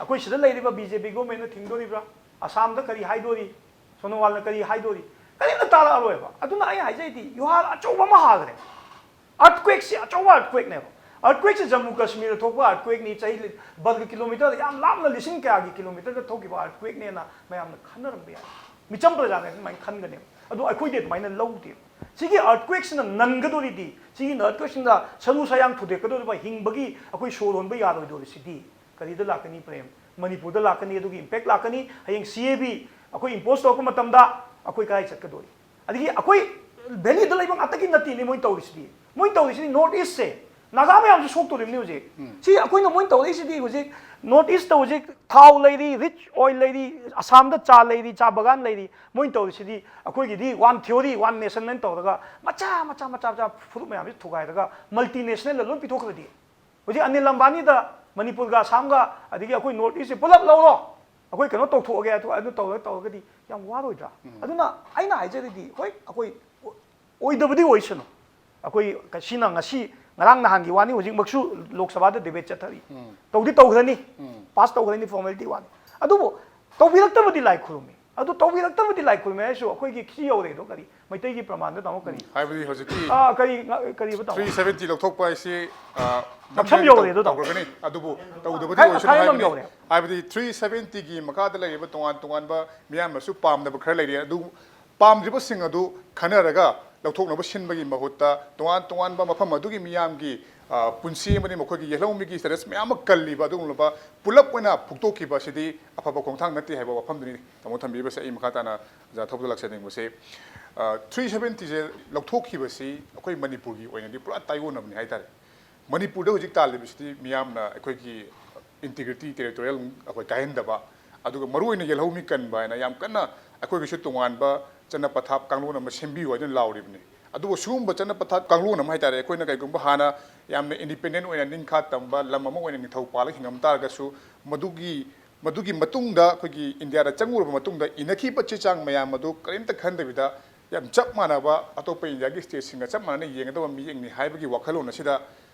ꯑꯩꯈꯣꯏ ꯁꯤꯗ ꯂꯩꯔꯤꯕ ꯕꯤ ꯖꯦ ꯄꯤ ꯒꯣꯔꯃꯦꯟꯅ ꯊꯤꯡꯗꯣꯔꯤꯕ꯭ꯔꯥ? ꯑꯁꯥꯝꯗ ꯀꯔꯤ ꯍꯥꯏꯗꯣꯔꯤ? ꯁꯣꯅꯣꯋꯥꯜꯅ ꯀꯔꯤ ꯍꯥꯏꯗꯣꯔꯤ? ꯀꯔꯤꯝꯇ ꯇꯥꯔꯛꯑꯔꯣꯏꯕ꯫ ꯑꯗꯨꯅ ꯑꯩ ꯍꯥꯏꯖꯩꯗꯤ, ꯌꯨꯍꯥꯔ ꯑꯆꯧꯕ ꯑꯃ ꯍꯥꯈ꯭ꯔꯦ꯫ ꯑꯥꯔꯠꯀ꯭ꯋꯦꯛꯁꯤ ꯑꯆꯧꯕ ꯑꯥꯔꯠꯀ꯭ꯋꯦꯛꯅꯦꯕ꯫ ꯑꯥꯔꯠꯀ꯭ꯋꯦꯛꯁꯤ ꯖꯝꯃꯨ ꯀꯥꯁꯃꯤꯔꯗ ꯊꯣꯛꯄ ꯑꯥꯔꯠꯀ꯭ꯋꯦꯛꯅꯤ, ꯆꯍꯤ ꯕꯔꯒ ꯀꯤꯂꯣꯃꯤꯇꯔ ꯌꯥꯝ ꯂꯥꯞꯅ, ꯂꯤꯁꯤꯡ ꯀꯌꯥꯒꯤ ꯀꯤꯂꯣꯃꯤꯇꯔꯗ ꯊꯣꯛꯈꯤꯕ ꯑꯥꯔꯠꯀ꯭ꯋꯦꯛꯅꯦꯅ ꯃꯌꯥꯝꯅ ꯈꯟꯅꯔꯝꯕ ꯌꯥꯏ꯫ ꯃꯤꯆꯝ ꯄ꯭ꯔꯖꯥꯅ ꯑꯗꯨꯃꯥꯏꯅ ꯈꯟꯒꯅꯦꯕ꯫ ꯑꯗꯣ ꯑꯩꯈꯣꯏꯗꯤ ꯑꯗꯨꯃꯥꯏꯅ ꯂꯧꯗꯦꯕ꯫ ꯁꯤꯒꯤ ꯑꯥꯔꯠꯀ꯭ꯋꯦꯛꯁꯤꯅ ꯅꯟꯒꯗꯣꯔꯤꯗꯤ, ꯁꯤꯒꯤ ꯑꯥꯔꯠꯀ꯭ꯋꯦꯛꯁꯤꯅ ꯁꯔꯨ ꯁꯌꯥꯡ ꯊꯨꯗꯦꯛꯀꯗꯣꯔꯤꯕ, ꯍꯤꯡꯕꯒꯤ ꯑꯩꯈꯣꯏ ꯁꯣꯔ ꯍꯣꯟꯕ ꯌꯥꯔꯣꯏꯗꯣꯔꯤꯁꯤꯗꯤ ꯀꯔꯤꯗ ꯂꯥꯛꯀꯅꯤ ꯄ꯭ꯔꯦꯝ? ꯃꯅꯤꯄꯨꯔꯗ ꯂꯥꯛꯀꯅꯤ꯫ ꯑꯗꯨꯒꯤ ꯏꯝꯄꯦꯛ ꯂꯥꯛꯀꯅꯤ꯫ ꯍꯌꯦꯡ ꯁꯤ ꯑꯦ ꯕꯤ ꯑꯩꯈꯣꯏ ꯏꯝꯄꯣꯁ ꯇꯧꯔꯛꯄ ꯃꯇꯝꯗ ꯑꯩꯈꯣꯏ ꯀꯗꯥꯏ ꯆꯠꯀꯗꯣꯔꯤ? ꯑꯗꯒꯤ ꯑꯩꯈꯣꯏ ꯚꯦꯂꯤꯗ ꯂꯩꯕ ꯉꯥꯛꯇꯒꯤ ꯅꯠꯇꯦꯅꯦ ꯃꯣꯏꯅ ꯇꯧꯔꯤꯁꯤꯗꯤ꯫ ꯃꯣꯏꯅ ꯇꯧꯔꯤꯁꯤꯗꯤ ꯅꯣꯔꯠ ꯏꯁꯁꯦ, ꯅꯥꯒꯥ ꯃꯌꯥꯝꯁꯨ ꯁꯣꯛꯇꯣꯔꯤꯕꯅꯤ ꯍꯧꯖꯤꯛ꯫ ꯎꯝ꯫ ꯁꯤ ꯑꯩꯈꯣꯏꯅ, ꯃꯣꯏꯅ ꯇꯧꯔꯛꯏꯁꯤꯗꯤ ꯍꯧꯖꯤꯛ ꯅꯣꯔꯠ ꯏꯁꯇ ꯍꯧꯖꯤꯛ ꯊꯥꯎ ꯂꯩꯔꯤ, ꯔꯤꯆ ꯑꯣꯏꯜ ꯂꯩꯔꯤ, ꯑꯁꯥꯝꯗ ꯆꯥ ꯂꯩꯔꯤ, ꯆꯥ ꯕꯒꯥꯟ ꯂꯩꯔꯤ꯫ ꯃꯣꯏꯅ ꯇꯧꯔꯤꯁꯤꯗꯤ ꯑꯩꯈꯣꯏꯒꯤꯗꯤ ꯋꯥꯟ ꯊꯤꯑꯣꯔꯤ, ꯋꯥꯟ ꯅꯦꯁꯟ ꯍꯥꯏꯅ ꯇꯧꯔꯒ ꯃꯆꯥ ꯃꯆꯥ ꯃꯆꯥ ꯃꯆꯥ ꯐꯨꯔꯨꯞ ꯃꯌꯥꯝꯁꯤ ꯊꯨꯒꯥꯏꯔꯒ ꯃꯜꯇꯤ ꯅꯦꯁꯅꯦꯜꯗ ꯂꯣꯏ ꯄꯤꯊꯣꯛꯈ꯭ꯔꯗꯤ, ꯍꯧꯖꯤꯛ ꯑꯅꯤꯜ ꯑꯝꯕꯥꯅꯤꯗ ꯃꯅꯤꯄꯨꯔꯒ ꯑꯁꯥꯝꯒ ꯑꯗꯒꯤ ꯑꯩꯈꯣꯏ ꯅꯣꯔꯠ ꯏꯁꯁꯦ ꯄꯨꯂꯞ ꯂꯧꯔꯣ, ꯑꯩꯈꯣꯏ ꯀꯩꯅꯣ ꯇꯧꯊꯣꯛꯑꯒꯦ, ꯑꯗꯨ, ꯑꯗꯨ ꯇꯧꯔ ꯇꯧꯔꯒꯗꯤ ꯌꯥꯝ ꯋꯥꯔꯣꯏꯗ꯭ꯔꯥ? ꯎꯝ꯫ ꯑꯗꯨꯅ ꯑꯩꯅ ꯍꯥꯏꯖꯔꯤꯗꯤ, ꯍꯣꯏ, ꯑꯩꯈꯣꯏ ꯑꯣꯏꯗꯕꯗꯤ ꯑꯣꯏꯁꯅꯨ꯫ ꯑꯩꯈꯣꯏ ꯁꯤꯅ ꯉꯁꯤ ꯉꯔꯥꯡ ꯅꯍꯥꯟꯒꯤ ꯋꯥꯅꯤ, ꯍꯧꯖꯤꯛꯃꯛꯁꯨ ꯂꯣꯛ ꯁꯚꯥꯗ ꯗꯤꯕꯦꯠ ꯆꯠꯊꯔꯤ꯫ ꯇꯧꯗꯤ ꯇꯧꯈ꯭ꯔꯅꯤ, ꯄꯥꯁ ꯇꯧꯈ꯭ꯔꯅꯤ, ꯐꯣꯔꯃꯦꯂꯤꯇꯤ ꯋꯥꯅꯤ꯫ ꯑꯗꯨꯕꯨ ꯇꯧꯕꯤꯔꯛꯇꯕꯗꯤ ꯂꯥꯏ ꯈꯨꯔꯨꯝꯃꯤ꯫ ꯑꯗꯨ ꯇꯧꯕꯤꯔꯛꯇꯕꯗꯤ ꯂꯥꯏ ꯈꯨꯔꯨꯝꯃꯤ ꯍꯥꯏꯔꯁꯨ ꯑꯩꯈꯣꯏꯒꯤ ꯁꯤ ꯌꯧꯔꯦꯗꯣ ꯀꯔꯤ? ꯃꯩꯇꯩꯒꯤ ꯄ꯭ꯔꯃꯥꯟꯗ ꯇꯥꯃꯣ ꯀꯔꯤ? ꯍꯥꯏꯕꯗꯤ ꯍꯧꯖꯤꯛꯀꯤ ꯑꯥ, ꯀꯔꯤ ꯉ- ꯀꯔꯤꯕ ꯇꯥꯃꯣ? ꯊ꯭ꯔꯤ ꯁꯚꯦꯟꯇꯤ ꯂꯧꯊꯣꯛꯄ ꯍꯥꯏꯁꯤ, ꯑ, ꯅꯝꯁꯝ ꯌꯧꯔꯦ ꯑꯗꯨ ꯇꯥꯃꯣ꯫ ꯇꯧꯈ꯭ꯔꯒꯅꯤ꯫ ꯑꯗꯨꯕꯨ ꯇꯧꯗꯕꯗꯤ ꯈꯥꯏ- ꯑꯣꯏꯁꯅꯨ ꯈꯥꯏ ꯂꯝ ꯍꯥꯏꯕꯅꯤ꯫ ꯌꯧꯔꯦ꯫ ꯍꯥꯏꯕꯗꯤ ꯊ꯭ꯔꯤ ꯁꯚꯦꯟꯇꯤꯒꯤ ꯃꯈꯥꯗ ꯂꯩꯔꯤꯕ ꯇꯣꯉꯥꯟ ꯇꯣꯉꯥꯟꯕ ꯃꯤꯌꯥꯝꯅꯁꯨ ꯄꯥꯝꯗꯕ ꯈꯔ ꯂꯩꯔꯤ꯫ ꯑꯗꯨ ꯄꯥꯝꯗ꯭ꯔꯤꯕꯁꯤꯡ ꯑꯗꯨ ꯈꯟꯅꯔꯒ ꯂꯧꯊꯣꯛꯅꯕ ꯁꯤꯟꯕꯒꯤ ꯃꯍꯨꯠꯇ ꯇꯣꯉꯥꯟ ꯇꯣꯉꯥꯟꯕ ꯃꯐꯝ ꯑꯗꯨꯒꯤ ꯃꯤꯌꯥꯝꯒꯤ, ꯑ, ꯄꯨꯟꯁꯤ ꯑꯃꯗꯤ ꯃꯈꯣꯏꯒꯤ ꯌꯦꯜꯍꯧꯃꯤꯒꯤ ꯁ꯭ꯇꯦꯇꯁ ꯃꯌꯥꯝ ꯑꯃ ꯀꯜꯂꯤꯕ ꯑꯗꯨꯒꯨꯝꯂꯕ ꯄꯨꯂꯞ ꯑꯣꯏꯅ ꯐꯨꯛꯇꯣꯛꯈꯤꯕ ꯑꯁꯤꯗꯤ ꯑꯐꯕ ꯈꯣꯡꯊꯥꯡ ꯅꯠꯇꯦ ꯍꯥꯏꯕ ꯋꯥꯐꯝꯗꯨꯅꯤ ꯇꯥꯃꯣ ꯊꯝꯕꯤꯔꯤꯕꯁꯦ꯫ ꯑꯩ ꯃꯈꯥ ꯇꯥꯅ ꯑꯣꯖꯥ ꯊꯧꯕꯗ ꯂꯥꯛꯆꯅꯤꯡꯕꯁꯦ, ꯊ꯭ꯔꯤ ꯁꯚꯦꯟꯇꯤꯁꯦ ꯂꯧꯊꯣꯛꯈꯤꯕꯁꯤ ꯑꯩꯈꯣꯏ ꯃꯅꯤꯄꯨꯔꯒꯤ ꯑꯣꯏꯅꯗꯤ ꯄꯨꯔꯥ ꯇꯥꯏꯑꯣꯟꯅꯕꯅꯤ ꯍꯥꯏꯇꯥꯔꯦ꯫ ꯃꯅꯤꯄꯨꯔꯗ ꯍꯧꯖꯤꯛ ꯇꯥꯜꯂꯤꯕꯁꯤꯗꯤ ꯃꯤꯌꯥꯝꯅ ꯑꯩꯈꯣꯏꯒꯤ ꯏꯟꯇꯤꯒ꯭ꯔꯤꯇꯤ, ꯇꯦꯔꯤꯇꯣꯔꯤꯌꯦꯜ ꯑꯩꯈꯣꯏ ꯀꯥꯏꯍꯟꯗꯕ, ꯑꯗꯨꯒ ꯃꯔꯨꯑꯣꯏꯅ ꯌꯦꯜꯍꯧꯃꯤ ꯀꯟꯕ ꯍꯥꯏꯅ ꯌꯥꯝ ꯀꯟꯅ ꯑꯩꯈꯣꯏꯒꯤꯁꯨ ꯇꯣꯉꯥꯟꯕ ꯆꯠꯅ ꯄꯊꯥꯞ ꯀꯥꯡꯂꯣꯟ ꯑꯃ ꯁꯦꯝꯕꯤꯌꯨ ꯍꯥꯏꯗꯨꯅ ꯂꯥꯎꯔꯤꯕꯅꯤ꯫ ꯑꯗꯨꯕꯨ ꯁꯤꯒꯨꯝꯕ ꯆꯠꯅ ꯄꯊꯥꯞ ꯀꯥꯡꯂꯣꯟ ꯑꯃ ꯍꯥꯏꯇꯥꯔꯦ, ꯑꯩꯈꯣꯏꯅ ꯀꯩꯒꯨꯝꯕ ꯍꯥꯟꯅ ꯌꯥꯝꯅ ꯏꯟꯗꯤꯄꯦꯟꯗꯦꯟ ꯑꯣꯏꯅ ꯅꯤꯡꯈꯥ ꯇꯝꯕ ꯂꯝ ꯑꯃ ꯑꯣꯏꯅ ꯅꯤꯡꯊꯧ ꯄꯥꯜꯂꯒ ꯍꯤꯡꯉꯝ ꯇꯥꯔꯒꯁꯨ, ꯃꯗꯨꯒꯤ ꯃꯗꯨꯒꯤ ꯃꯇꯨꯡꯗ ꯑꯩꯈꯣꯏꯒꯤ ꯏꯟꯗꯤꯌꯥꯗ ꯆꯪꯉꯨꯔꯕ ꯃꯇꯨꯡꯗ ꯏꯅꯈꯤꯕ ꯆꯦ ꯆꯥꯡ ꯃꯌꯥꯝ ꯑꯗꯨ ꯀꯔꯤꯝꯇ ꯈꯟꯗꯕꯤꯗ ꯌꯥꯝ ꯆꯞ ꯃꯥꯟꯅꯕ ꯑꯇꯣꯞꯄ ꯏꯟꯗꯤꯌꯥꯒꯤ ꯁ꯭ꯇꯦꯠꯁꯤꯡꯒ ꯆꯞ ꯃꯥꯟꯅꯅ ꯌꯦꯡꯒꯗꯕ ꯃꯤꯠꯌꯦꯡꯅꯤ ꯍꯥꯏꯕꯒꯤ ꯋꯥꯈꯜꯂꯣꯟ ꯑꯁꯤꯗ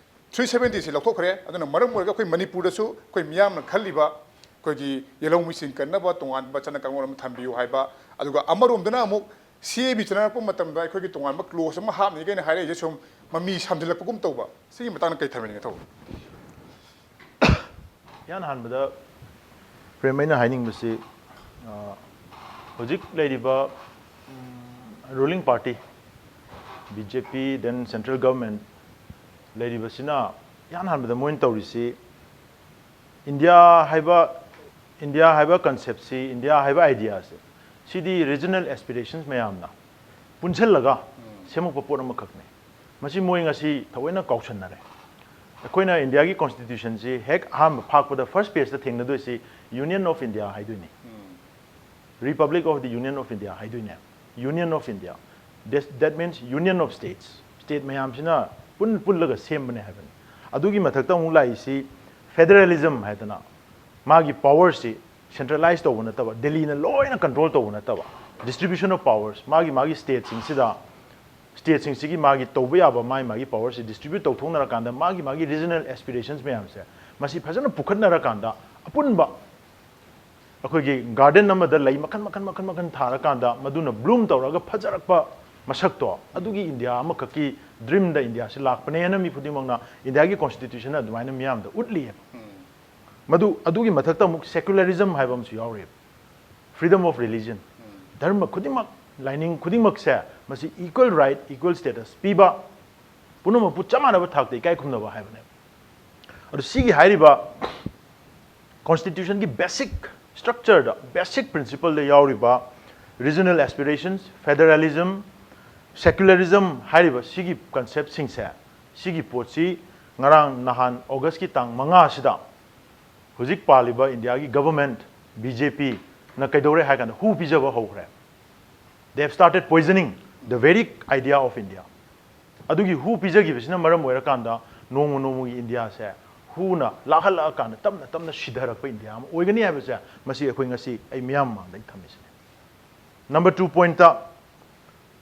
ꯊ꯭ꯔꯤ ꯁꯚꯦꯟꯇꯤꯁꯤ ꯂꯧꯊꯣꯛꯈ꯭ꯔꯦ꯫ ꯑꯗꯨꯅ ꯃꯔꯝ ꯑꯣꯏꯔꯒ ꯑꯩꯈꯣꯏ ꯃꯅꯤꯄꯨꯔꯗꯁꯨ ꯑꯩꯈꯣꯏ ꯃꯤꯌꯥꯝꯅ ꯈꯜꯂꯤꯕ ꯑꯩꯈꯣꯏꯒꯤ ꯌꯦꯜꯍꯧꯃꯤꯁꯤꯡ ꯀꯟꯅꯕ ꯇꯣꯉꯥꯟꯕ ꯆꯠꯅ ꯀꯥꯡꯂꯣꯟ ꯑꯃ ꯊꯝꯕꯤꯌꯨ ꯍꯥꯏꯕ, ꯑꯗꯨꯒ ꯑꯃꯔꯣꯝꯗꯅ ꯑꯃꯨꯛ ꯁꯤ ꯑꯦ ꯕꯤ ꯆꯠꯅꯔꯛꯄ ꯃꯇꯝꯗ ꯑꯩꯈꯣꯏꯒꯤ ꯇꯣꯉꯥꯟꯕ ꯀ꯭ꯂꯣꯖ ꯑꯃ ꯍꯥꯞꯅꯤ ꯀꯥꯏꯅ ꯍꯥꯏꯔꯛꯏꯁꯦ ꯁꯨꯝ ꯃꯃꯤ ꯁꯥꯝꯖꯤꯜꯂꯛꯄꯒꯨꯝ ꯇꯧꯕ, ꯁꯤꯒꯤ ꯃꯇꯥꯡꯗ ꯀꯩ ꯊꯝꯕꯤꯅꯤꯡꯉꯦ ꯊꯧꯕ? ꯏꯍꯥꯟ ꯍꯥꯟꯕꯗ ꯄ꯭ꯔꯦꯝ ꯑꯩꯅ ꯍꯥꯏꯅꯤꯡꯕꯁꯤ, ꯑ, ꯍꯧꯖꯤꯛ ꯂꯩꯔꯤꯕ ꯔꯨꯂꯤꯡ ꯄꯥꯔꯇꯤ, ꯕꯤ ꯖꯦ ꯄꯤ, then central government ꯂꯩꯔꯤꯕꯁꯤꯅ ꯏꯍꯥꯟ ꯍꯥꯟꯕꯗ ꯃꯣꯏꯅ ꯇꯧꯔꯤꯁꯤ, ꯏꯟꯗꯤꯌꯥ ꯍꯥꯏꯕ, ꯏꯟꯗꯤꯌꯥ ꯍꯥꯏꯕ ꯀꯟꯁꯦꯞꯁꯤ, ꯏꯟꯗꯤꯌꯥ ꯍꯥꯏꯕ ꯑꯥꯏꯗꯤꯌꯥꯁꯦ, ꯁꯤꯗꯤ ꯔꯤꯖꯅꯦꯜ ꯑꯦꯁꯄꯤꯔꯦꯁꯟꯁ ꯃꯌꯥꯝꯅ ꯄꯨꯟꯁꯤꯜꯂꯒ ꯁꯦꯝꯃꯛꯄ ꯄꯣꯠ ꯑꯃꯈꯛꯅꯤ꯫ ꯃꯁꯤ ꯃꯣꯏ ꯉꯁꯤ ꯊꯑꯣꯏꯅ ꯀꯥꯎꯁꯟꯅꯔꯦ꯫ ꯑꯩꯈꯣꯏꯅ ꯏꯟꯗꯤꯌꯥꯒꯤ ꯀꯣꯟꯁꯇꯤꯇ꯭ꯌꯨꯁꯟꯁꯤ ꯍꯦꯛ ꯑꯍꯥꯟꯕ ꯐꯥꯛꯄꯗ ꯐꯥꯔꯁ ꯄꯦꯖꯇ ꯊꯦꯡꯅꯗꯣꯏꯁꯤ Union of India ꯍꯥꯏꯗꯣꯏꯅꯤ꯫ Republic of the Union of India ꯍꯥꯏꯗꯣꯏꯅꯦ꯫ Union of India, that means Union of States, state ꯃꯌꯥꯝꯁꯤꯅ ꯄꯨꯟ ꯄꯨꯜꯂꯒ ꯁꯦꯝꯕꯅꯦ ꯍꯥꯏꯕꯅꯤ꯫ ꯑꯗꯨꯒꯤ ꯃꯊꯛꯇ ꯑꯃꯨꯛ ꯂꯥꯛꯏꯁꯤ ꯐꯦꯗꯔꯦꯂꯤꯖꯝ ꯍꯥꯏꯗꯅ, ꯃꯥꯒꯤ ꯄꯥꯋꯔꯁꯤ ꯁꯦꯟꯇ꯭ꯔꯦꯂꯥꯏꯁ ꯇꯧꯕ ꯅꯠꯇꯕ, ꯗꯦꯜꯂꯤꯅ ꯂꯣꯏꯅ ꯀꯟꯇ꯭ꯔꯣꯜ ꯇꯧꯕ ꯅꯠꯇꯕ, distribution of powers, ꯃꯥꯒꯤ ꯃꯥꯒꯤ ꯁ꯭ꯇꯦꯠꯁꯤꯡꯁꯤꯗ ꯁ꯭ꯇꯦꯠꯁꯤꯡꯁꯤꯒꯤ ꯃꯥꯒꯤ ꯇꯧꯕ ꯌꯥꯕ ꯃꯥꯒꯤ ꯃꯥꯒꯤ ꯄꯋꯔꯁꯤ ꯗꯤꯁꯇ꯭ꯔꯤꯕ꯭ꯌꯨꯠ ꯇꯧꯊꯣꯛꯅꯔꯀꯥꯟꯗ ꯃꯥꯒꯤ ꯃꯥꯒꯤ ꯔꯤꯖꯅꯦꯜ ꯑꯦꯁꯄꯤꯔꯦꯁꯟꯁ ꯃꯌꯥꯝꯁꯦ ꯃꯁꯤ ꯐꯖꯅ ꯄꯨꯈꯠꯅꯔꯀꯥꯟꯗ ꯑꯄꯨꯟꯕ ꯑꯩꯈꯣꯏꯒꯤ ꯒꯥꯔꯗꯦꯟ ꯑꯃꯗ ꯂꯩ ꯃꯈꯜ ꯃꯈꯜ ꯃꯈꯜ ꯃꯈꯜ ꯊꯥꯔꯀꯥꯟꯗ ꯃꯗꯨꯅ ꯕ꯭ꯂꯨꯝ ꯇꯧꯔꯒ ꯐꯖꯔꯛꯄ ꯃꯁꯛꯇꯣ, ꯑꯗꯨꯒꯤ ꯏꯟꯗꯤꯌꯥ ꯑꯃꯈꯛꯀꯤ ꯗ꯭ꯔꯤꯝꯗ ꯏꯟꯗꯤꯌꯥꯁꯤ ꯂꯥꯛꯄꯅꯦꯅ ꯃꯤ ꯈꯨꯗꯤꯡꯃꯛꯅ ꯏꯟꯗꯤꯌꯥꯒꯤ ꯀꯣꯟꯁꯇꯤꯇ꯭ꯌꯨꯁꯟ ꯑꯗꯨꯃꯥꯏꯅ ꯃꯤꯌꯥꯝꯗ ꯎꯠꯂꯤꯑꯕ꯫ ꯃꯗꯨ ꯑꯗꯨꯒꯤ ꯃꯊꯛꯇ ꯑꯃꯨꯛ ꯁꯦꯀꯨꯂꯔꯤꯖꯝ ꯍꯥꯏꯕ ꯑꯃꯁꯨ ꯌꯥꯎꯔꯤꯑꯕ, ꯐ꯭ꯔꯤꯗꯝ ꯑꯣꯐ ꯔꯤꯂꯤꯖꯟ꯫ ꯙꯔꯃ ꯈꯨꯗꯤꯡꯃꯛ, ꯂꯥꯏꯅꯤꯡ ꯈꯨꯗꯤꯡꯃꯛꯁꯦ ꯃꯁꯤ ꯏꯀ꯭ꯋꯦꯜ ꯔꯥꯏꯠ, ꯏꯀ꯭ꯋꯦꯜ ꯁ꯭ꯇꯦꯇꯁ ꯄꯤꯕ, ꯄꯨꯝꯅꯃꯛꯄꯨ ꯆꯞ ꯃꯥꯟꯅꯕ ꯊꯥꯛꯇ ꯏꯀꯥꯏ ꯈꯨꯝꯅꯕ ꯍꯥꯏꯕꯅꯦꯕ꯫ ꯑꯗꯨ ꯁꯤꯒꯤ ꯍꯥꯏꯔꯤꯕ ꯀꯣꯟꯁꯇꯤꯇ꯭ꯌꯨꯁꯟꯒꯤ ꯕꯦꯁꯤꯛ ꯁ꯭ꯇ꯭ꯔꯛꯆꯔꯗ, ꯕꯦꯁꯤꯛ ꯄ꯭ꯔꯤꯟꯁꯤꯄꯜꯗ ꯌꯥꯎꯔꯤꯕ ꯔꯤꯖꯅꯦꯜ ꯑꯦꯁꯄꯤꯔꯦꯁꯟꯁ, ꯐꯦꯗꯔꯦꯂꯤꯖꯝ, ꯁꯦꯀꯨꯂꯔꯤꯖꯝ ꯍꯥꯏꯔꯤꯕ ꯁꯤꯒꯤ ꯀꯟꯁꯦꯞꯁꯤꯡꯁꯦ, ꯁꯤꯒꯤ ꯄꯣꯠꯁꯤ ꯉꯔꯥꯡ ꯅꯍꯥꯟ ꯑꯣꯒꯁꯀꯤ ꯇꯥꯡ ꯃꯉꯥꯁꯤꯗ ꯍꯧꯖꯤꯛ ꯄꯥꯜꯂꯤꯕ ꯏꯟꯗꯤꯌꯥꯒꯤ ꯒꯚꯔꯟꯃꯦꯟꯠ, ꯕꯤ ꯖꯦ ꯄꯤꯅ ꯀꯩꯗꯧꯔꯦ ꯍꯥꯏ ꯀꯥꯟꯗ ꯍꯨ ꯄꯤꯖꯕ ꯍꯧꯈ꯭ꯔꯦ꯫ They have started poisoning the very idea of India. ꯑꯗꯨꯒꯤ ꯍꯨ ꯄꯤꯖꯈꯤꯕꯁꯤꯅ ꯃꯔꯝ ꯑꯣꯏꯔꯀꯥꯟꯗ ꯅꯣꯡꯃ ꯅꯣꯡꯃꯒꯤ ꯏꯟꯗꯤꯌꯥꯁꯦ ꯍꯨꯅ ꯂꯥꯛꯍꯜꯂꯛꯑꯀꯥꯟꯗ ꯇꯞꯅ ꯇꯞꯅ ꯁꯤꯊꯔꯛꯄ ꯏꯟꯗꯤꯌꯥ ꯑꯃ ꯑꯣꯏꯒꯅꯤ ꯍꯥꯏꯕꯁꯦ ꯃꯁꯤ ꯑꯩꯈꯣꯏ ꯉꯁꯤ ꯑꯩ ꯃꯤꯌꯥꯝ ꯃꯃꯥꯡꯗ ꯑꯩ ꯊꯝꯃꯤꯁꯤꯅꯤ꯫ ꯅꯝꯕꯔ ꯇꯨ ꯄꯣꯏꯟꯠꯇ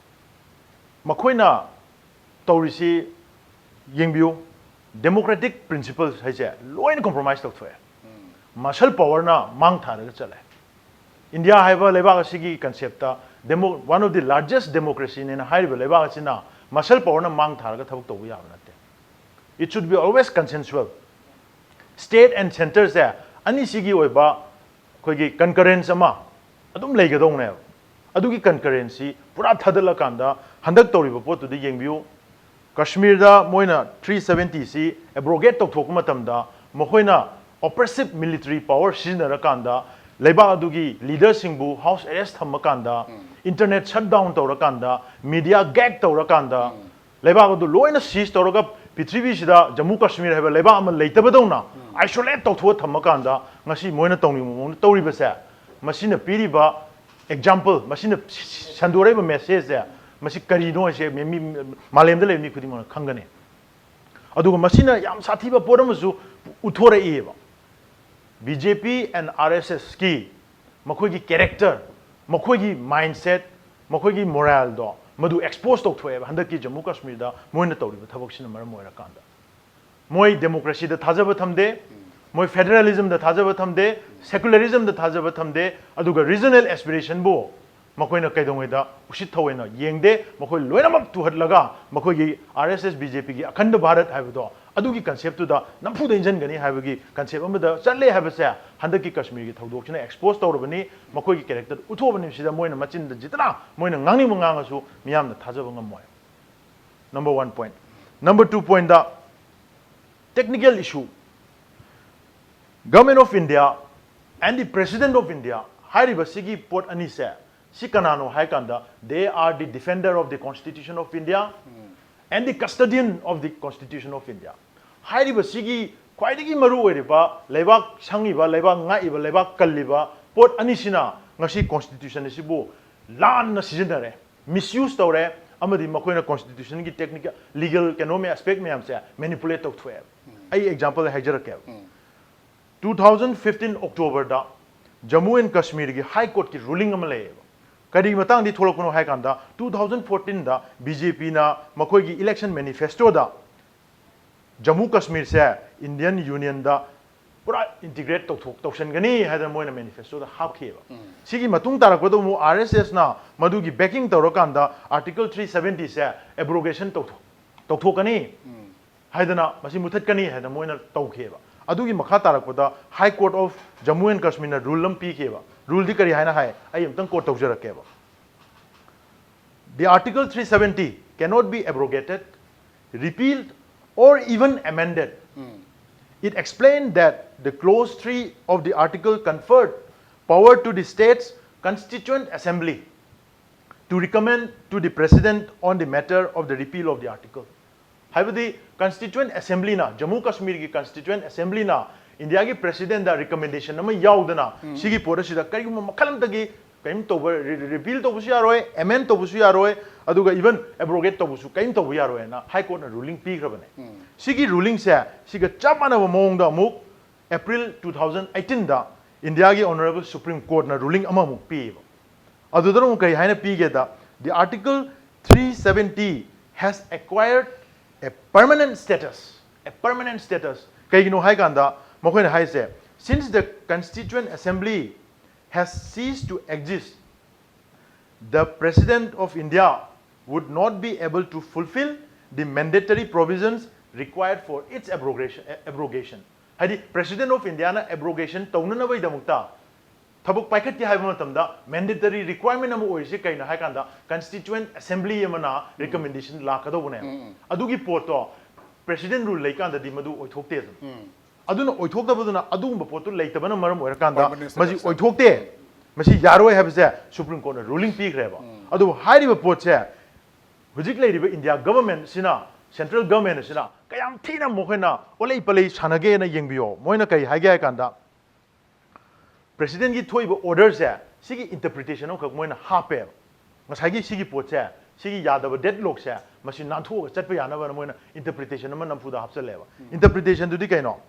ꯃꯈꯣꯏꯅ ꯇꯧꯔꯤꯁꯤ ꯌꯦꯡꯕꯤꯌꯨ, ꯗꯦꯃꯣꯀ꯭ꯔꯦꯇꯤꯛ ꯄ꯭ꯔꯤꯟꯁꯤꯄꯜꯁ ꯍꯥꯏꯁꯦ ꯂꯣꯏꯅ ꯀꯣꯝꯄ꯭ꯔꯣꯃꯥꯏꯁ ꯇꯧꯊꯣꯛꯑꯦ꯫ ꯃꯁꯜ ꯄꯋꯔꯅ ꯃꯥꯡ ꯊꯥꯔꯒ ꯆꯠꯂꯦ꯫ ꯏꯟꯗꯤꯌꯥ ꯍꯥꯏꯕ ꯂꯩꯕꯥꯛ ꯑꯁꯤꯒꯤ concept demo-, one of the largest democracyꯅꯦꯅ ꯍꯥꯏꯔꯤꯕ ꯂꯩꯕꯥꯛ ꯑꯁꯤꯅ ꯃꯁꯜ ꯄꯋꯔꯅ ꯃꯥꯡ ꯊꯥꯔꯒ ꯊꯕꯛ ꯇꯧꯕ ꯌꯥꯕ ꯅꯠꯇꯦ꯫ It should be always consensual. State and centreꯁꯦ ꯑꯅꯤꯁꯤꯒꯤ ꯑꯣꯏꯕ ꯑꯩꯈꯣꯏꯒꯤ ꯀꯟꯀꯔꯦꯟꯁ ꯑꯃ ꯑꯗꯨꯝ ꯂꯩꯒꯗꯧꯅꯦꯕ꯫ ꯑꯗꯨꯒꯤ ꯀꯟꯀꯔꯦꯟꯁꯁꯤ ꯄꯨꯔꯥ ꯊꯥꯗꯠꯂꯀꯥꯟꯗ ꯍꯟꯗꯛ ꯇꯧꯔꯤꯕ ꯄꯣꯠꯇꯨꯗ ꯌꯦꯡꯕꯤꯌꯨ꯫ ꯀꯥꯁꯃꯤꯔꯗ ꯃꯣꯏꯅ three seventyꯁꯤ ꯑꯦꯕ꯭ꯔꯣꯒꯦꯠ ꯇꯧꯊꯣꯛꯄ ꯃꯇꯝꯗ ꯃꯈꯣꯏꯅ oppressive military power ꯁꯤꯖꯤꯟꯅꯔꯀꯥꯟꯗ ꯂꯩꯕꯥꯛ ꯑꯗꯨꯒꯤ ꯂꯤꯗꯔꯁꯤꯡꯕꯨ ꯍꯥꯎꯁ ꯑꯦꯔꯦꯁ ꯊꯝꯃꯀꯥꯟꯗ, ꯏꯟꯇꯔꯅꯦꯠ ꯁꯠ ꯗꯥꯎꯟ ꯇꯧꯔꯀꯥꯟꯗ, ꯃꯤꯗꯤꯌꯥ ꯒꯦꯒ ꯇꯧꯔꯀꯥꯟꯗ, ꯂꯩꯕꯥꯛ ꯑꯗꯨ ꯂꯣꯏꯅ ꯁꯤꯖ ꯇꯧꯔꯒ ꯄ꯭ꯔꯤꯊꯤꯕꯤꯁꯤꯗ ꯖꯝꯃꯨ ꯀꯥꯁꯃꯤꯔ ꯍꯥꯏꯕ ꯂꯩꯕꯥꯛ ꯑꯃ ꯂꯩꯇꯕꯗꯧꯅ ꯑꯥꯏꯁꯣꯂꯦꯠ ꯇꯧꯊꯣꯛꯑ ꯊꯝꯃꯀꯥꯟꯗ ꯉꯁꯤ ꯃꯣꯏꯅ ꯇꯧꯅꯤꯡꯕ ꯃꯑꯣꯡꯗ ꯇꯧꯔꯤꯕꯁꯦ, ꯃꯁꯤꯅ ꯄꯤꯔꯤꯕ ꯑꯦꯛꯖꯥꯝꯄꯜ, ꯃꯁꯤꯅ ꯁꯟꯗꯣꯔꯛꯏꯕ ꯃꯦꯁꯦꯖꯁꯦ ꯃꯁꯤ ꯀꯔꯤꯅꯣ ꯍꯥꯏꯁꯦ ꯃꯤ, ꯃꯤ, ꯃꯥꯂꯦꯝꯗ ꯂꯩꯕ ꯃꯤ ꯈꯨꯗꯤꯡꯃꯛꯅ ꯈꯪꯒꯅꯤ꯫ ꯑꯗꯨꯒ ꯃꯁꯤꯅ ꯌꯥꯝ ꯁꯥꯊꯤꯕ ꯄꯣꯠ ꯑꯃꯁꯨ ꯎꯠꯊꯣꯔꯛꯏꯕ꯫ B J P and R S ꯑꯦꯁꯀꯤ ꯃꯈꯣꯏꯒꯤ ꯀꯦꯔꯦꯛꯇꯔ, ꯃꯈꯣꯏꯒꯤ ꯃꯥꯏꯟꯁꯦꯠ, ꯃꯈꯣꯏꯒꯤ ꯃꯣꯔꯦꯜꯗꯣ ꯃꯗꯨ expose ꯇꯧꯊꯣꯛꯑꯦꯕ ꯍꯟꯗꯛꯀꯤ ꯖꯝꯃꯨ ꯀꯥꯁꯃꯤꯔꯗ ꯃꯣꯏꯅ ꯇꯧꯔꯤꯕ ꯊꯕꯛꯁꯤꯅ ꯃꯔꯝ ꯑꯣꯏꯔꯀꯥꯟꯗ꯫ ꯃꯣꯏ democracyꯗ ꯊꯥꯖꯕ ꯊꯝꯗꯦ, ꯃꯣꯏ federalismꯗ ꯊꯥꯖꯕ ꯊꯝꯗꯦ, secularismꯗ ꯊꯥꯖꯕ ꯊꯝꯗꯦ, ꯑꯗꯨꯒ regional aspirationꯕꯨ ꯃꯈꯣꯏꯅ ꯀꯩꯗꯧꯉꯩꯗ ꯎꯁꯤꯠ ꯊꯑꯣꯏꯅ ꯌꯦꯡꯗꯦ꯫ ꯃꯈꯣꯏ ꯂꯣꯏꯅꯃꯛ ꯇꯨꯍꯠꯂꯒ ꯃꯈꯣꯏꯒꯤ RSS BJPꯒꯤ ꯑꯈꯟꯗ ꯚꯥꯔꯠ ꯍꯥꯏꯕꯗꯣ ꯑꯗꯨꯒꯤ conceptꯇꯨꯗ ꯅꯝꯐꯨꯗ ꯏꯟꯁꯤꯟꯒꯅꯤ ꯍꯥꯏꯕꯒꯤ concept ꯑꯃꯗ ꯆꯠꯂꯦ ꯍꯥꯏꯕꯁꯦ ꯍꯟꯗꯛꯀꯤ ꯀꯥꯁꯃꯤꯔꯒꯤ ꯊꯧꯗꯣꯛꯁꯤꯅ expose ꯇꯧꯔꯕꯅꯤ꯫ ꯃꯈꯣꯏꯒꯤ character ꯎꯠꯊꯣꯛꯑꯕꯅꯤ꯫ ꯁꯤꯗ ꯃꯣꯏꯅ ꯃꯆꯤꯟꯗ ꯖꯤꯇꯅ ꯃꯣꯏꯅ ꯉꯥꯡꯅꯤꯡꯕ ꯉꯥꯡꯉꯁꯨ ꯃꯤꯌꯥꯝꯅ ꯊꯥꯖꯕ ꯉꯝꯃꯣꯏ꯫ Number one point꯫ Number two pointꯗ technical issue, Government of India and the President of India ꯍꯥꯏꯔꯤꯕ ꯁꯤꯒꯤ ꯄꯣꯠ ꯑꯅꯤꯁꯦ, ꯁꯤ ꯀꯅꯥꯅꯣ ꯍꯥꯏ ꯀꯥꯟꯗ, they are the defender of the Constitution of India and the custodian of the Constitution of India꯫ ꯍꯥꯏꯔꯤꯕ ꯁꯤꯒꯤ ꯈ꯭ꯋꯥꯏꯗꯒꯤ ꯃꯔꯨ ꯑꯣꯏꯔꯤꯕ ꯂꯩꯕꯥꯛ ꯁꯪꯉꯤꯕ, ꯂꯩꯕꯥꯛ ꯉꯥꯛꯏꯕ, ꯂꯩꯕꯥꯛ ꯀꯜꯂꯤꯕ ꯄꯣꯠ ꯑꯅꯤꯁꯤꯅ ꯉꯁꯤ constitution ꯑꯁꯤꯕꯨ ꯂꯥꯟꯅ ꯁꯤꯖꯤꯟꯅꯔꯦ, misuse ꯇꯧꯔꯦ, ꯑꯃꯗꯤ ꯃꯈꯣꯏꯅ constitutionꯒꯤ technical, legal ꯀꯩꯅꯣ aspect ꯃꯌꯥꯝꯁꯦ manipulate ꯇꯧꯊꯣꯛꯑꯦ꯫ ꯑꯩ example ꯍꯥꯏꯖꯔꯛꯀꯦꯕ꯫ Two thousand fifteen Octoberꯗ Jammu and Kashmirꯒꯤ High Courtꯀꯤ ruling ꯑꯃ ꯂꯩꯌꯦꯕ꯫ ꯀꯔꯤ ꯃꯇꯥꯡꯗꯤ ꯊꯣꯛꯂꯛꯄꯅꯣ ꯍꯥꯏ ꯀꯥꯟꯗ, two thousand fourteenꯗ BJPꯅ ꯃꯈꯣꯏꯒꯤ election manifestoꯗ ꯖꯝꯃꯨ ꯀꯥꯁꯃꯤꯔꯁꯦ Indian Unionꯗ ꯄꯨꯔꯥ integrate ꯇꯧꯊꯣꯛ ꯇꯧꯁꯟꯒꯅꯤ ꯍꯥꯏꯗꯅ ꯃꯣꯏꯅ manifestoꯗ ꯍꯥꯞꯈꯤꯑꯕ꯫ ꯁꯤꯒꯤ ꯃꯇꯨꯡ ꯇꯥꯔꯛꯄꯗ ꯑꯃꯨꯛ RSSꯅ ꯃꯗꯨꯒꯤ backing ꯇꯧꯔꯀꯥꯟꯗ Article three seventyꯁꯦ abrogation ꯇꯧꯊꯣꯛ ꯇꯧꯊꯣꯛꯀꯅꯤ ꯍꯥꯏꯗꯅ, ꯃꯁꯤ ꯃꯨꯊꯠꯀꯅꯤ ꯍꯥꯏꯗꯅ ꯃꯣꯏꯅ ꯇꯧꯈꯤꯑꯕ꯫ ꯑꯗꯨꯒꯤ ꯃꯈꯥ ꯇꯥꯔꯛꯄꯗ High Court of Jammu and Kashmirꯅ rule ꯑꯃ ꯄꯤꯈꯤꯑꯕ꯫ Ruleꯗꯤ ꯀꯔꯤ ꯍꯥꯏꯅ ꯍꯥꯏ? ꯑꯩ ꯑꯝꯇꯪ quote ꯇꯧꯖꯔꯛꯀꯦꯕ꯫ The Article three seventy cannot be abrogated, repealed, or even amended. It explained that the clause three of the article conferred power to the state's constituent assembly to recommend to the president on the matter of the repeal of the article. ꯍꯥꯏꯕꯗꯤ constituent assemblyꯅ, ꯖꯝꯃꯨ ꯀꯥꯁꯃꯤꯔꯒꯤ constituent assemblyꯅ Indiaꯒꯤ presidentꯗ recommendation ꯑꯃ ꯌꯥꯎꯗꯅ ꯁꯤꯒꯤ ꯄꯣꯠ ꯑꯁꯤꯗ ꯀꯔꯤꯒꯨꯝꯕ ꯃꯈꯜ ꯑꯃꯗꯒꯤ ꯀꯔꯤꯝ ꯇꯧꯕ, re-, repeal ꯇꯧꯕꯁꯨ ꯌꯥꯔꯣꯏ, amend ꯇꯧꯕꯁꯨ ꯌꯥꯔꯣꯏ, ꯑꯗꯨꯒ even abrogate ꯇꯧꯕꯁꯨ ꯀꯔꯤꯝ ꯇꯧꯕ ꯌꯥꯔꯣꯏꯅ High Courtꯅ ruling ꯄꯤꯈ꯭ꯔꯕꯅꯦ꯫ ꯁꯤꯒꯤ rulingꯁꯦ, ꯁꯤꯒ ꯆꯞ ꯃꯥꯟꯅꯕ ꯃꯑꯣꯡꯗ ꯑꯃꯨꯛ April two thousand eighteenꯗ Indiaꯒꯤ Honourable Supreme Courtꯅ ruling ꯑꯃꯃꯨꯛ ꯄꯤꯌꯦꯕ꯫ ꯑꯗꯨꯗ ꯑꯃꯨꯛ ꯀꯔꯤ ꯍꯥꯏꯅ ꯄꯤꯒꯦꯗ, the article three seventy has acquired a permanent status, a permanent status. ꯀꯩꯒꯤꯅꯣ ꯍꯥꯏ ꯀꯥꯟꯗ ꯃꯈꯣꯏꯅ ꯍꯥꯏꯁꯦ, since the Constituent Assembly has ceased to exist, the President of India would not be able to fulfill the mandatory provisions required for its abrogation, abrogation. ꯍꯥꯏꯗꯤ President of Indiaꯅ abrogation ꯇꯧꯅꯅꯕꯒꯤꯗꯃꯛꯇ ꯊꯕꯛ ꯄꯥꯏꯈꯠꯀꯦ ꯍꯥꯏꯕ ꯃꯇꯝꯗ mandatory requirement ꯑꯃ ꯑꯣꯏꯔꯤꯁꯦ ꯀꯩꯅꯣ ꯍꯥꯏ ꯀꯥꯟꯗ Constituent Assembly ꯑꯃꯅ recommendation ꯂꯥꯛꯀꯗꯧꯕꯅꯦꯕ꯫ ꯑꯗꯨꯒꯤ ꯄꯣꯠꯇꯣ President rule ꯂꯩꯀꯥꯟꯗꯗꯤ ꯃꯗꯨ ꯑꯣꯏꯊꯣꯛꯇꯦꯗꯅ꯫ ꯑꯗꯨꯅ ꯑꯣꯏꯊꯣꯛꯇꯕꯗꯨꯅ ꯑꯗꯨꯒꯨꯝꯕ ꯄꯣꯠꯇꯨ ꯂꯩꯇꯕꯅ ꯃꯔꯝ ꯑꯣꯏꯔꯀꯥꯟꯗ Permanent ꯃꯁꯤ status. ꯑꯣꯏꯊꯣꯛꯇꯦ, ꯃꯁꯤ ꯌꯥꯔꯣꯏ ꯍꯥꯏꯕꯁꯦ Supreme Courtꯅ ruling ꯄꯤꯈ꯭ꯔꯦꯕ꯫ ꯑꯗꯨꯕꯨ ꯍꯥꯏꯔꯤꯕ ꯄꯣꯠꯁꯦ ꯍꯧꯖꯤꯛ ꯂꯩꯔꯤꯕ India governmentꯁꯤꯅ, central governmentꯁꯤꯅ ꯀꯌꯥꯝ ꯊꯤꯅ ꯃꯈꯣꯏꯅ ꯑꯣꯂꯩ ꯄꯂꯩ ꯁꯥꯟꯅꯒꯦꯅ ꯌꯦꯡꯕꯤꯌꯣ꯫ ꯃꯣꯏꯅ ꯀꯩ ꯍꯥꯏꯒꯦ ꯍꯥꯏ ꯀꯥꯟꯗ, Presidentꯀꯤ ꯊꯣꯛꯏꯕ orderꯁꯦ ꯁꯤꯒꯤ interpretation ꯑꯃꯈꯛ ꯃꯣꯏꯅ ꯍꯥꯞꯄꯦꯕ꯫ ꯉꯁꯥꯏꯒꯤ ꯁꯤꯒꯤ ꯄꯣꯠꯁꯦ, ꯁꯤꯒꯤ ꯌꯥꯗꯕ deadlockꯁꯦ, ꯃꯁꯤ ꯅꯥꯟꯊꯣꯛꯑꯒ ꯆꯠꯄ ꯌꯥꯅꯕꯅ ꯃꯣꯏꯅ interpretation ꯑꯃ ꯅꯝꯐꯨꯗ ꯍꯥꯞꯆꯜꯂꯦꯕ꯫ Interpretationꯗꯨꯗꯤ ꯀꯩꯅꯣ?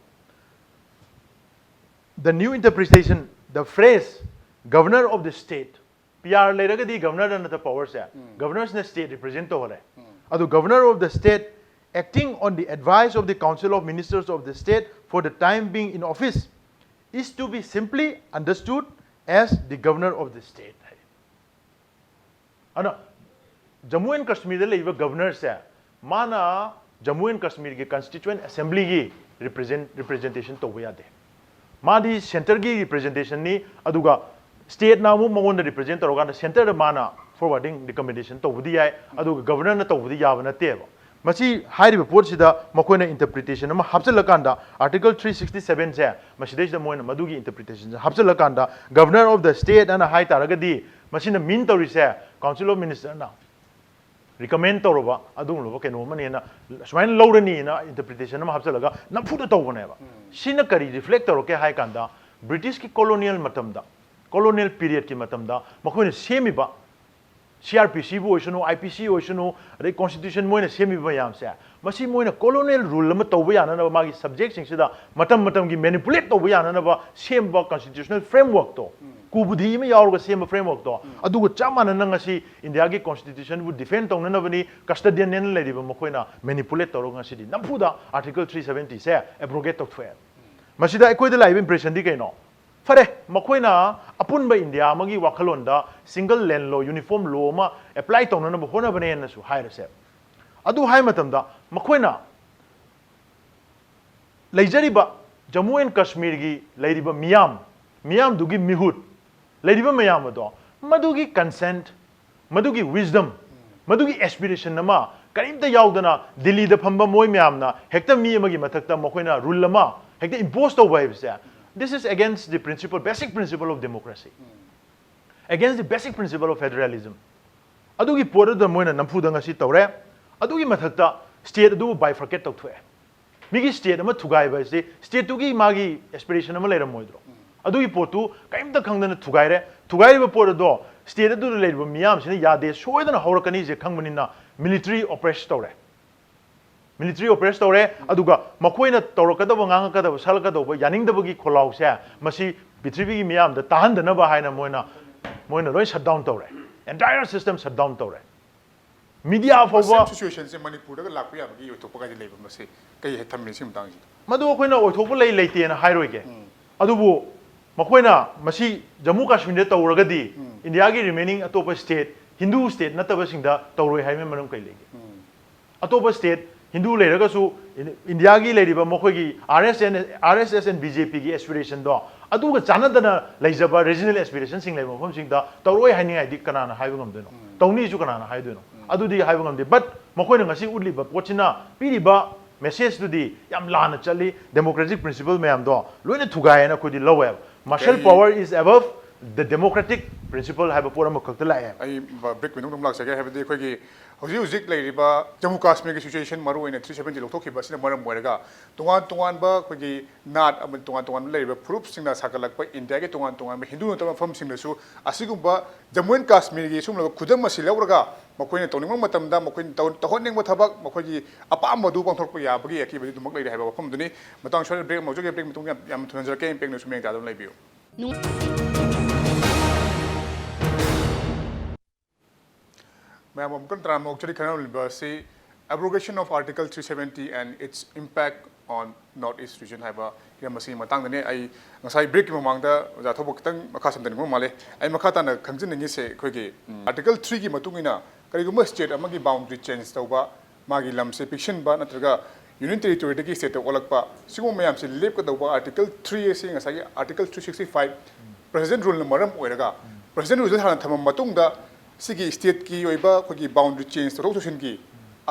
The new interpretation, the phrase "Governor of the state", P R ꯂꯩꯔꯒꯗꯤ Governorꯗ ꯅꯠꯇ powerꯁꯦ, Governorꯁꯤꯅ state represent ꯇꯧꯍꯜꯂꯦ꯫ ꯑꯗꯨ "Governor of the state acting on the advice of the Council of Ministers of the state for the time being in office is to be simply understood as the Governor of the state" ꯍꯥꯏ꯫ ꯑꯗꯨꯅ Jammu and Kashmirꯗ ꯂꯩꯔꯤꯕ Governorꯁꯦ, ꯃꯥꯅ Jammu and Kashmirꯒꯤ Constituent Assemblyꯒꯤ represent, representation ꯇꯧꯕ ꯌꯥꯗꯦ꯫ ꯃꯥꯗꯤ centreꯒꯤ representationꯅꯤ, ꯑꯗꯨꯒ stateꯅ ꯑꯃꯨꯛ ꯃꯉꯣꯟꯗ represent ꯇꯧꯔꯀꯥꯟꯗ centreꯗ ꯃꯥꯅ forwarding recommendation ꯇꯧꯕꯗꯤ ꯌꯥꯏ, ꯑꯗꯨꯒ Governorꯅ ꯇꯧꯕꯗꯤ ꯌꯥꯕ ꯅꯠꯇꯦꯕ꯫ ꯃꯁꯤ ꯍꯥꯏꯔꯤꯕ ꯄꯣꯠꯁꯤꯗ ꯃꯈꯣꯏꯅ interpretation ꯑꯃ ꯍꯥꯞꯆꯤꯜꯂꯀꯥꯟꯗ, Article three sixty sevenꯁꯦ, ꯃꯁꯤꯗꯩꯁꯤꯗ ꯃꯣꯏꯅ ꯃꯗꯨꯒꯤ interpretationꯁꯦ ꯍꯥꯞꯆꯤꯜꯂꯀꯥꯟꯗ, "Governor of the state" ꯑꯅ ꯍꯥꯏ ꯇꯥꯔꯒꯗꯤ, ꯃꯁꯤꯅ mean ꯇꯧꯔꯤꯁꯦ Council of Ministerꯅ recommend ꯇꯧꯔꯕ ꯑꯗꯨꯒꯨꯝꯂꯕ ꯀꯩꯅꯣ ꯑꯃꯅꯦꯅ ꯁꯨꯃꯥꯏꯅ ꯂꯧꯔꯅꯤꯅ interpretation ꯑꯃ ꯍꯥꯞꯆꯤꯜꯂꯒ ꯅꯝꯐꯨꯗ ꯇꯧꯕꯅꯦꯕ꯫ ꯁꯤꯅ ꯀꯔꯤ reflect ꯇꯧꯔꯛꯀꯦ ꯍꯥꯏ ꯀꯥꯟꯗ, Britishꯀꯤ colonial ꯃꯇꯝꯗ, colonial periodꯀꯤ ꯃꯇꯝꯗ ꯃꯈꯣꯏꯅ ꯁꯦꯝꯃꯤꯕ C R P Cꯕꯨ ꯑꯣꯏꯁꯅꯨ, I P C ꯑꯣꯏꯁꯅꯨ, ꯑꯗꯩ Constitution ꯃꯣꯏꯅ ꯁꯦꯝꯃꯤꯕ ꯃꯌꯥꯝꯁꯦ, ꯃꯁꯤ ꯃꯣꯏꯅ colonial rule ꯑꯃ ꯇꯧꯕ ꯌꯥꯅꯅꯕ, ꯃꯥꯒꯤ subjectꯁꯤꯡꯁꯤꯗ ꯃꯇꯝ ꯃꯇꯝꯒꯤ manipulate ꯇꯧꯕ ꯌꯥꯅꯅꯕ ꯁꯦꯝꯕ constitutional frameworkꯇꯣ, ꯀꯨꯕꯨꯙꯤ ꯑꯃ ꯌꯥꯎꯔꯒ ꯁꯦꯝꯕ framework ꯇꯣ, ꯑꯗꯨꯒ ꯆꯞ ꯃꯥꯟꯅꯅ ꯉꯁꯤ ꯏꯟꯗꯤꯌꯥꯒꯤ constitution ꯕꯨ defend ꯇꯧꯅꯅꯕꯅꯤ custodian ꯂꯩꯔꯤꯕ ꯃꯈꯣꯏꯅ manipulate ꯇꯧꯔꯒ ꯉꯁꯤꯗꯤ ꯅꯝꯐꯨꯗ Article three seventy ꯁꯦ abrogate ꯇꯧꯊꯣꯛꯑꯦ꯫ ꯃꯁꯤꯗ ꯑꯩꯈꯣꯏꯗ ꯂꯥꯛꯏꯕ impression ꯗꯤ ꯀꯩꯅꯣ? ꯐꯔꯦ, ꯃꯈꯣꯏꯅ ꯑꯄꯨꯟꯕ ꯏꯟꯗꯤꯌꯥ ꯑꯃꯒꯤ ꯋꯥꯈꯜꯂꯣꯟꯗ single land law, uniform law ꯑꯃ apply ꯇꯧꯅꯅꯕ ꯍꯣꯠꯅꯕꯅꯦꯅꯁꯨ ꯍꯥꯏꯔꯁꯦ꯫ ꯑꯗꯨ ꯍꯥꯏ ꯃꯇꯝꯗ ꯃꯈꯣꯏꯅ ꯂꯩꯖꯔꯤꯕ ꯖꯝꯃꯨ ꯑꯦꯟ ꯀꯥꯁꯃꯤꯔꯒꯤ ꯂꯩꯔꯤꯕ ꯃꯤꯌꯥꯝ, ꯃꯤꯌꯥꯝꯗꯨꯒꯤ ꯃꯤꯍꯨꯠ, ꯂꯩꯔꯤꯕ ꯃꯌꯥꯝ ꯑꯗꯣ, ꯃꯗꯨꯒꯤ consent, ꯃꯗꯨꯒꯤ wisdom, ꯃꯗꯨꯒꯤ aspiration ꯑꯃ ꯀꯔꯤꯝꯇ ꯌꯥꯎꯗꯅ ꯗꯤꯜꯂꯤꯗ ꯐꯝꯕ ꯃꯣꯏ ꯃꯌꯥꯝꯅ ꯍꯦꯛꯇ ꯃꯤ ꯑꯃꯒꯤ ꯃꯊꯛꯇ ꯃꯈꯣꯏꯅ rule ꯑꯃ ꯍꯦꯛꯇ impose ꯇꯧꯕ ꯍꯥꯏꯕꯁꯦ, this is against the principle, basic principle of democracy, against the basic principle of federalism. ꯑꯗꯨꯒꯤ ꯄꯣꯠ ꯑꯗꯨꯗ ꯃꯣꯏꯅ ꯅꯝꯐꯨꯗ ꯉꯁꯤ ꯇꯧꯔꯦ꯫ ꯑꯗꯨꯒꯤ ꯃꯊꯛꯇ state ꯑꯗꯨꯕꯨ bifurcate ꯇꯧꯊꯣꯛꯑꯦ꯫ ꯃꯤꯒꯤ state ꯑꯃ ꯊꯨꯒꯥꯏꯕ ꯍꯥꯏꯁꯦ state ꯇꯨꯒꯤ ꯃꯥꯒꯤ aspiration ꯑꯃ ꯂꯩꯔꯝꯃꯣꯏꯗ꯭ꯔꯣ? ꯑꯗꯨꯒꯤ ꯄꯣꯠꯇꯨ ꯀꯔꯤꯝꯇ ꯈꯪꯗꯅ ꯊꯨꯒꯥꯏꯔꯦ꯫ ꯊꯨꯒꯥꯏꯔꯤꯕ ꯄꯣꯠ ꯑꯗꯣ state ꯑꯗꯨꯗ ꯂꯩꯔꯤꯕ ꯃꯤꯌꯥꯝꯁꯤꯅ ꯌꯥꯗꯦ, ꯁꯣꯏꯗꯅ ꯍꯧꯔꯛꯀꯅꯤꯁꯦ ꯈꯪꯕꯅꯤꯅ military oppress ꯇꯧꯔꯦ꯫ Military oppress ꯇꯧꯔꯦ꯫ ꯑꯗꯨꯒ ꯃꯈꯣꯏꯅ ꯇꯧꯔꯛꯀꯗꯕ, ꯉꯥꯡꯉꯛꯀꯗꯕ, ꯁꯛꯂꯛꯀꯗꯧꯕ ꯌꯥꯅꯤꯡꯗꯕꯒꯤ ꯈꯣꯜꯂꯥꯎꯁꯦ ꯃꯁꯤ ꯄ꯭ꯔꯤꯊꯤꯕꯤꯒꯤ ꯃꯤꯌꯥꯝꯗ ꯇꯥꯍꯟꯗꯅꯕ ꯍꯥꯏꯅ ꯃꯣꯏꯅ, ꯃꯣꯏꯅ ꯂꯣꯏ shut down ꯇꯧꯔꯦ꯫ Entire system shut down ꯇꯧꯔꯦ꯫ Media ꯐꯥꯎꯕ ꯁꯦꯝ ꯁꯤꯆꯨꯋꯦꯁꯟꯁꯦ ꯃꯅꯤꯄꯨꯔꯗꯒ ꯂꯥꯛꯄ ꯌꯥꯕꯒꯤ ꯑꯣꯏꯊꯣꯛꯄ ꯀꯥꯏꯗꯤ ꯂꯩꯕ, ꯃꯁꯤ ꯀꯩ ꯍꯦꯛ ꯊꯝꯃꯤ ꯁꯤ ꯃꯇꯥꯡꯁꯤꯗ? ꯃꯗꯨ ꯑꯩꯈꯣꯏꯅ ꯑꯣꯏꯊꯣꯛꯄ ꯂꯩ ꯂꯩꯇꯦꯅ ꯍꯥꯏꯔꯣꯏꯒꯦ꯫ ꯑꯗꯨꯕꯨ ꯃꯈꯣꯏꯅ ꯃꯁꯤ ꯖꯝꯃꯨ ꯀꯥꯁꯃꯤꯔꯗ ꯇꯧꯔꯒꯗꯤ ꯏꯟꯗꯤꯌꯥꯒꯤ remaining ꯑꯇꯣꯞꯄ state, ꯍꯤꯟꯗꯨ state ꯅꯠꯇꯕꯁꯤꯡꯗ ꯇꯧꯔꯣꯏ ꯍꯥꯏꯕꯒꯤ ꯃꯔꯝ ꯀꯩ ꯂꯩꯒꯦ? ꯑꯇꯣꯞꯄ state ꯍꯤꯟꯗꯨ ꯂꯩꯔꯒꯁꯨ ꯏꯟ-, ꯏꯟꯗꯤꯌꯥꯒꯤ ꯂꯩꯔꯤꯕ ꯃꯈꯣꯏꯒꯤ R S N, R S S and B J P ꯒꯤ aspiration ꯗꯣ ꯑꯗꯨꯒ ꯆꯥꯟꯅꯗꯅ ꯂꯩꯖꯕ regional aspiration ꯁꯤꯡ ꯂꯩꯕ ꯃꯐꯝꯁꯤꯡꯗ ꯇꯧꯔꯣꯏ ꯍꯥꯏꯅꯤꯡꯉꯥꯏꯗꯤ ꯀꯅꯥꯅ ꯍꯥꯏꯕ ꯉꯝꯗꯣꯏꯅꯣ? ꯇꯧꯅꯤꯁꯨ ꯀꯅꯥꯅ ꯍꯥꯏꯗꯣꯏꯅꯣ? ꯑꯗꯨꯗꯤ ꯍꯥꯏꯕ ꯉꯝꯗꯦ꯫ But ꯃꯈꯣꯏꯅ ꯉꯁꯤ ꯎꯠꯂꯤꯕ ꯄꯣꯠꯁꯤꯅ ꯄꯤꯔꯤꯕ message ꯇꯨꯗꯤ ꯌꯥꯝ ꯂꯥꯟꯅ ꯆꯠꯂꯤ꯫ Democratic principle ꯃꯌꯥꯝꯗꯣ ꯂꯣꯏꯅ ꯊꯨꯒꯥꯏ ꯍꯥꯏꯅ ꯑꯩꯈꯣꯏꯗꯤ ꯂꯧꯋꯦꯕ꯫ Martial power is above the democratic principle ꯍꯥꯏꯕ ꯄꯣꯠ ꯑꯃꯈꯛꯇ ꯂꯥꯛꯑꯦ꯫ ꯑꯩ ꯕ-, break ꯃꯅꯨꯡꯗ ꯑꯃꯨꯛ ꯂꯥꯛꯆꯒꯦ꯫ ꯍꯥꯏꯕꯗꯤ ꯑꯩꯈꯣꯏꯒꯤ ꯍꯧꯖꯤꯛ ꯍꯧꯖꯤꯛ ꯂꯩꯔꯤꯕ ꯖꯝꯃꯨ ꯀꯥꯁꯃꯤꯔꯒꯤ situation, ꯃꯔꯨ ꯑꯣꯏꯅ three seventy ꯂꯧꯊꯣꯛꯈꯤꯕ ꯑꯁꯤꯅ ꯃꯔꯝ ꯑꯣꯏꯔꯒ ꯇꯣꯉꯥꯟ ꯇꯣꯉꯥꯟꯕ ꯑꯩꯈꯣꯏꯒꯤ ꯅꯥꯠ ꯑꯃꯗꯤ ꯇꯣꯉꯥꯟ ꯇꯣꯉꯥꯟꯕ ꯂꯩꯔꯤꯕ ꯐꯨꯔꯨꯞꯁꯤꯡꯅ ꯁꯥꯒꯠꯂꯛꯄ ꯏꯟꯗꯤꯌꯥꯒꯤ ꯇꯣꯉꯥꯟ ꯇꯣꯉꯥꯟꯕ ꯍꯤꯟꯗꯨ ꯅꯠꯇꯕ ꯃꯐꯝꯁꯤꯡꯗꯁꯨ ꯑꯁꯤꯒꯨꯝꯕ ꯖꯝꯃꯨ ꯑꯦꯟ ꯀꯥꯁꯃꯤꯔꯒꯤ ꯁꯤꯒꯨꯝꯂꯕ ꯈꯨꯗꯝ ꯑꯁꯤ ꯂꯧꯔꯒ ꯃꯈꯣꯏꯅ ꯇꯧꯅꯤꯡꯕ ꯃꯇꯝꯗ ꯃꯈꯣꯏꯅ ꯇꯧ-, ꯇꯧꯍꯟꯅꯤꯡꯕ ꯊꯕꯛ, ꯃꯈꯣꯏꯒꯤ ꯑꯄꯥꯝꯕꯗꯨ ꯄꯥꯡꯊꯣꯔꯛꯄ ꯌꯥꯕꯒꯤ ꯑꯀꯤꯕꯗꯤ ꯑꯗꯨꯃꯛ ꯂꯩꯔꯦ ꯍꯥꯏꯕ ꯋꯥꯐꯝꯗꯨꯅꯤ꯫ ꯃꯇꯥꯡ ꯁ꯭ꯋꯥꯏꯗ break ꯑꯃ ꯂꯧꯖꯒꯦ꯫ Break ꯃꯇꯨꯡ ꯌꯥꯝ, ꯌꯥꯝ ꯊꯨꯅ ꯍꯟꯖꯔꯛꯀꯦ꯫ ꯏꯝꯄꯦꯛ ꯅ꯭ꯌꯨꯁ ꯃꯤꯠꯌꯦꯡ ꯇꯥꯗꯨꯅ ꯂꯩꯕꯤꯌꯨ꯫ ꯃꯌꯥꯝ ꯑꯃꯨꯛꯀ ꯇꯔꯥꯃꯨꯛ ꯆꯔꯤ ꯈꯟꯅꯔꯝꯂꯤꯕ ꯑꯁꯤ Abrogation of Article three seventy and its Impact on North East Region ꯍꯥꯏꯕ ꯍꯤꯔꯝ ꯑꯁꯤꯒꯤ ꯃꯇꯥꯡꯗꯅꯦ꯫ ꯑꯩ ꯉꯁꯥꯏ break ꯀꯤ ꯃꯃꯥꯡꯗ ꯑꯣꯖꯥ ꯊꯧꯕ ꯈꯤꯇꯪ ꯃꯈꯥ ꯁꯝꯊꯅꯤꯡꯕ ꯃꯥꯜꯂꯦ꯫ ꯑꯩ ꯃꯈꯥ ꯇꯥꯅ ꯈꯪꯖꯅꯤꯡꯉꯤꯁꯦ ꯑꯩꯈꯣꯏꯒꯤ, ꯎꯝ, Article three ꯒꯤ ꯃꯇꯨꯡ ꯏꯟꯅ ꯀꯔꯤꯒꯨꯝꯕ state ꯑꯃꯒꯤ boundary change ꯇꯧꯕ, ꯃꯥꯒꯤ ꯂꯝꯁꯦ ꯄꯤꯛꯁꯤꯟꯕ ꯅꯠꯇ꯭ꯔꯒ Union Territory ꯗꯒꯤ state ꯇ ꯑꯣꯜꯂꯛꯄ, ꯁꯤꯒꯨꯝꯕ ꯃꯌꯥꯝꯁꯦ ꯂꯦꯞꯀꯗꯧꯕ Article three ꯑꯁꯤ ꯉꯁꯥꯏꯒꯤ Article three sixty five President Rule ꯅ ꯃꯔꯝ ꯑꯣꯏꯔꯒ, President Rule ꯁꯦ ꯍꯥꯟꯅ ꯊꯝꯃ ꯃꯇꯨꯡꯗ ꯁꯤꯒꯤ state ꯀꯤ ꯑꯣꯏꯕ ꯑꯩꯈꯣꯏꯒꯤ boundary change ꯇꯧꯊꯣꯛ ꯇꯧꯁꯤꯟꯒꯤ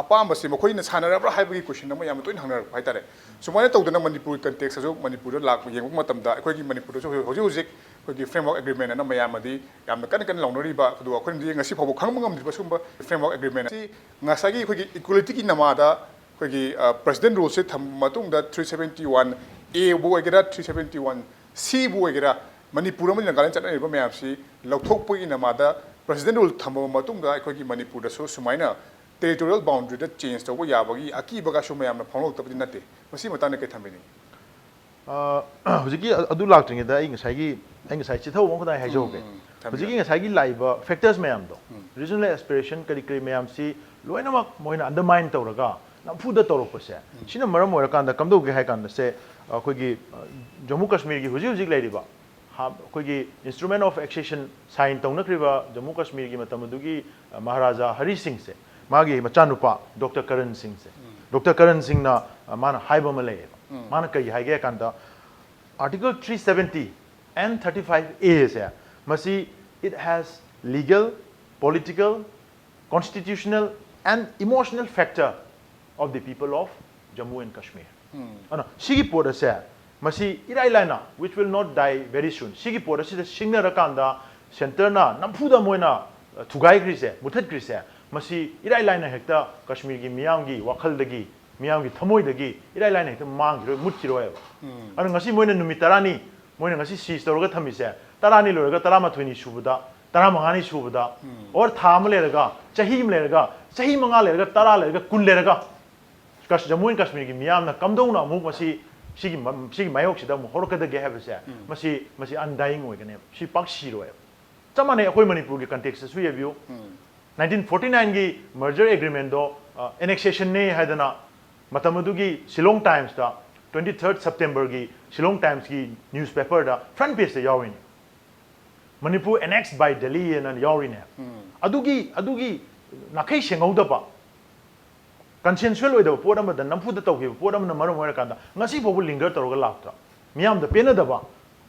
ꯑꯄꯥꯝꯕꯁꯤ ꯃꯈꯣꯏꯅ ꯁꯥꯟꯅꯔꯕ꯭ꯔꯥ ꯍꯥꯏꯕꯒꯤ question ꯑꯃ ꯌꯥꯝꯅ ꯇꯣꯏꯅ ꯍꯪꯅꯔꯛꯄ ꯍꯥꯏꯇꯥꯔꯦ꯫ ꯁꯨꯃꯥꯏꯅ ꯇꯧꯗꯅ ꯃꯅꯤꯄꯨꯔꯒꯤ context ꯇꯁꯨ ꯃꯅꯤꯄꯨꯔꯗ ꯂꯥꯛꯄ ꯌꯦꯡꯕ ꯃꯇꯝꯗ ꯑꯩꯈꯣꯏꯒꯤ ꯃꯅꯤꯄꯨꯔꯗꯁꯨ ꯍꯧꯖꯤꯛ ꯍꯧꯖꯤꯛ ꯑꯩꯈꯣꯏꯒꯤ Framework Agreement ꯑꯅ ꯃꯌꯥꯝꯅꯗꯤ ꯌꯥꯝꯅ ꯀꯟꯅ ꯀꯟꯅ ꯂꯥꯎꯅꯔꯤꯕ, ꯑꯗꯨꯒ ꯑꯩꯈꯣꯏꯅꯗꯤ ꯉꯁꯤ ꯐꯥꯎꯕ ꯈꯪꯕ ꯉꯝꯗ꯭ꯔꯤꯕ ꯁꯤꯒꯨꯝꯕ Framework Agreement ꯑꯁꯤ ꯉꯁꯥꯏꯒꯤ ꯑꯩꯈꯣꯏꯒꯤ equality ꯒꯤ ꯅꯃꯥꯗ ꯑꯩꯈꯣꯏꯒꯤ, ꯑ, President Rule ꯁꯦ ꯊꯝꯕ ꯃꯇꯨꯡꯗ three seventy one A ꯕꯨ ꯑꯣꯏꯒꯦꯔꯥ, three seventy one C ꯕꯨ ꯑꯣꯏꯒꯦꯔꯥ, ꯃꯅꯤꯄꯨꯔ ꯑꯃꯗꯤ ꯅꯥꯒꯥꯂꯦꯟ ꯆꯠꯅꯔꯤꯕ ꯃꯌꯥꯝꯁꯤ ꯂꯧꯊꯣꯛꯄꯒꯤ ꯅꯃꯥꯗ President Rule ꯊꯝꯃꯕ ꯃꯇꯨꯡꯗ ꯑꯩꯈꯣꯏꯒꯤ ꯃꯅꯤꯄꯨꯔꯗꯁꯨ ꯁꯨꯃꯥꯏꯅ territorial boundary ꯗ change ꯇꯧꯕ ꯌꯥꯕꯒꯤ ꯑꯀꯤꯕꯒꯁꯨ ꯃꯌꯥꯝꯅ ꯐꯣꯡꯗꯣꯛꯂꯛꯇꯕꯗꯤ ꯅꯠꯇꯦ꯫ ꯃꯁꯤ ꯃꯇꯥꯡꯗ ꯀꯩ ꯊꯝꯕꯤꯅꯤꯡꯉꯤ? ꯑ, ꯍꯧꯖꯤꯛꯀꯤ ꯑ-, ꯑꯗꯨ ꯂꯥꯛꯇ꯭ꯔꯤꯉꯩꯗ ꯑꯩ ꯉꯁꯥꯏꯒꯤ, ꯑꯩ ꯉꯁꯥꯏ ꯆꯤꯊꯍꯧꯕ ꯑꯃ ꯈꯛꯇꯪ ꯑꯩ ꯍꯥꯏꯖꯍꯧꯒꯦ꯫ ꯎꯝ, ꯎꯝ, ꯊꯝꯕꯤꯌꯨ꯫ ꯍꯧꯖꯤꯛꯀꯤ ꯉꯁꯥꯏꯒꯤ ꯂꯥꯛꯏꯕ factors ꯃꯌꯥꯝꯗꯣ, ꯎꯝ꯫ Regional aspiration ꯀꯔꯤ ꯀꯔꯤ ꯃꯌꯥꯝꯁꯤ ꯂꯣꯏꯅꯃꯛ ꯃꯣꯏꯅ undermine ꯇꯧꯔꯒ ꯅꯝꯐꯨꯗ ꯇꯧꯔꯛꯄꯁꯦ, ꯎꯝ꯫ ꯁꯤꯅ ꯃꯔꯝ ꯑꯣꯏꯔꯀꯥꯟꯗ ꯀꯝꯗꯧꯒꯦ ꯍꯥꯏ ꯀꯥꯟꯗꯁꯦ, ꯑꯩꯈꯣꯏꯒꯤ, ꯑ, ꯖꯝꯃꯨ ꯀꯥꯁꯃꯤꯔꯒꯤ ꯍꯧꯖꯤꯛ ꯍꯧꯖꯤꯛ ꯂꯩꯔꯤꯕ ꯍꯥ-, ꯑꯩꯈꯣꯏꯒꯤ Instrument of Accession sign ꯇꯧꯅꯈ꯭ꯔꯤꯕ Jammu ꯀꯥꯁꯃꯤꯔꯒꯤ ꯃꯇꯝ ꯑꯗꯨꯒꯤ, ꯑ, ꯃꯍꯥꯔꯥꯖꯥ ꯍꯔꯤ ꯁꯤꯡꯁꯦ, ꯃꯥꯒꯤ ꯃꯆꯥꯅꯨꯄꯥ Doctor ꯀꯔꯟ ꯁꯤꯡꯁꯦ, ꯎꯝ꯫ Doctor ꯀꯔꯟ ꯁꯤꯡꯅ, ꯑ, ꯃꯥꯅ ꯍꯥꯏꯕ ꯑꯃ ꯂꯩꯌꯦꯕ꯫ ꯎꯝ꯫ ꯃꯥꯅ ꯀꯔꯤ ꯍꯥꯏꯒꯦ ꯍꯥꯏ ꯀꯥꯟꯗ, Article three seventy and thirty five A ꯁꯦ, ꯃꯁꯤ, it has legal, political, constitutional and emotional factor of the people of Jammu and Kashmir꯫ ꯎꯝ꯫ ꯑꯗꯨꯅ ꯁꯤꯒꯤ ꯄꯣꯠ ꯑꯁꯦ, ꯃꯁꯤ ꯏꯔꯥꯏ ꯂꯥꯏꯅ, which will not die very soon, ꯁꯤꯒꯤ ꯄꯣꯠ ꯑꯁꯤꯗ ꯁꯤꯡꯅꯔꯀꯥꯟꯗ centre ꯅ ꯅꯝꯐꯨꯗ ꯃꯣꯏꯅ, ꯑ, ꯊꯨꯒꯥꯏꯈ꯭ꯔꯤꯁꯦ, ꯃꯨꯊꯠꯈ꯭ꯔꯤꯁꯦ, ꯃꯁꯤ ꯏꯔꯥꯏ ꯂꯥꯏꯅ ꯍꯦꯛꯇ ꯀꯥꯁꯃꯤꯔꯒꯤ ꯃꯤꯌꯥꯝꯒꯤ ꯋꯥꯈꯜꯗꯒꯤ, ꯃꯤꯌꯥꯝꯒꯤ ꯊꯃꯣꯏꯗꯒꯤ ꯏꯔꯥꯏ ꯂꯥꯏꯅ ꯍꯦꯛꯇ ꯃꯥꯡꯈꯤꯔꯣꯏ, ꯃꯨꯠꯈꯤꯔꯣꯏꯕ꯫ ꯎꯝ꯫ ꯑꯗꯨꯅ ꯉꯁꯤ ꯃꯣꯏꯅ ꯅꯨꯃꯤꯠ ꯇꯔꯥꯅꯤ, ꯃꯣꯏꯅ ꯉꯁꯤ seize ꯇꯧꯔꯒ ꯊꯝꯃꯤꯁꯦ, ꯇꯔꯥꯅꯤ ꯂꯣꯏꯔꯒ ꯇꯔꯥꯃꯥꯊꯣꯏꯅꯤ ꯁꯨꯕꯗ, ꯇꯔꯥꯃꯉꯥꯅꯤ ꯁꯨꯕꯗ, ꯎꯝ꯫ Or ꯊꯥ ꯑꯃ ꯂꯩꯔꯒ, ꯆꯍꯤ ꯑꯃ ꯂꯩꯔꯒ, ꯆꯍꯤ ꯃꯉꯥ ꯂꯩꯔꯒ, ꯇꯔꯥ ꯂꯩꯔꯒ, ꯀꯨꯟ ꯂꯩꯔꯒ, ꯀꯁ-, ꯖꯝꯃꯨ ꯑꯦꯟ ꯀꯥꯁꯃꯤꯔꯒꯤ ꯃꯤꯌꯥꯝꯅ ꯀꯝꯗꯧꯅ ꯑꯃꯨꯛ ꯃꯁꯤ, ꯁꯤꯒꯤ ꯃ-, ꯁꯤꯒꯤ ꯃꯥꯌꯣꯛꯁꯤꯗ ꯑꯃꯨꯛ ꯍꯧꯔꯛꯀꯗꯒꯦ ꯍꯥꯏꯕꯁꯦ, ꯎꯝ꯫ ꯃꯁꯤ, ꯃꯁꯤ undying ꯑꯣꯏꯒꯅꯦꯕ꯫ ꯁꯤ ꯄꯥꯛ ꯁꯤꯔꯣꯏꯕ꯫ ꯆꯞ ꯃꯥꯟꯅꯩ ꯑꯩꯈꯣꯏ ꯃꯅꯤꯄꯨꯔꯒꯤ context ꯇꯁꯨ ꯌꯦꯡꯕꯤꯌꯨ꯫ ꯎꯝ꯫ ꯅꯥꯏꯟꯇꯤꯟ ꯐꯣꯔꯇꯤ ꯅꯥꯏꯟꯒꯤ merger agreementꯗꯣ ꯑꯦꯅꯦꯛꯁꯦꯁꯟꯅꯦ ꯍꯥꯏꯗꯅ ꯃꯇꯝ ꯑꯗꯨꯒꯤ ꯁꯤꯂꯣꯡ ꯇꯥꯏꯝꯁꯇ, twenty third Septemberꯒꯤ ꯁꯤꯂꯣꯡ ꯇꯥꯏꯝꯁꯀꯤ ꯅ꯭ꯌꯨꯁꯄꯦꯄꯔꯗ ꯐ꯭ꯔꯟ ꯄꯦꯖꯇ ꯌꯥꯎꯔꯤꯅꯤ꯫ ꯃꯅꯤꯄꯨꯔ annexed by Delhi ꯍꯥꯏꯅ ꯌꯥꯎꯔꯤꯅꯦ꯫ ꯑꯗꯨꯒꯤ ꯑꯗꯨꯒꯤ ꯅꯥꯈꯩ ꯁꯦꯡꯍꯧꯗꯕ, ꯀꯟꯁꯦꯟꯁꯨꯋꯦꯜ ꯑꯣꯏꯗꯕ ꯄꯣꯠ ꯑꯃꯗ ꯅꯝꯐꯨꯗ ꯇꯧꯈꯤꯕ ꯄꯣꯠ ꯑꯃꯅ ꯃꯔꯝ ꯑꯣꯏꯔꯀꯥꯟꯗ ꯉꯁꯤ ꯐꯥꯎꯕ ꯂꯤꯡꯒꯔ ꯇꯧꯔꯒ ꯂꯥꯛꯇ꯭ꯔꯥ? ꯃꯤꯌꯥꯝꯗ ꯄꯦꯟꯅꯗꯕ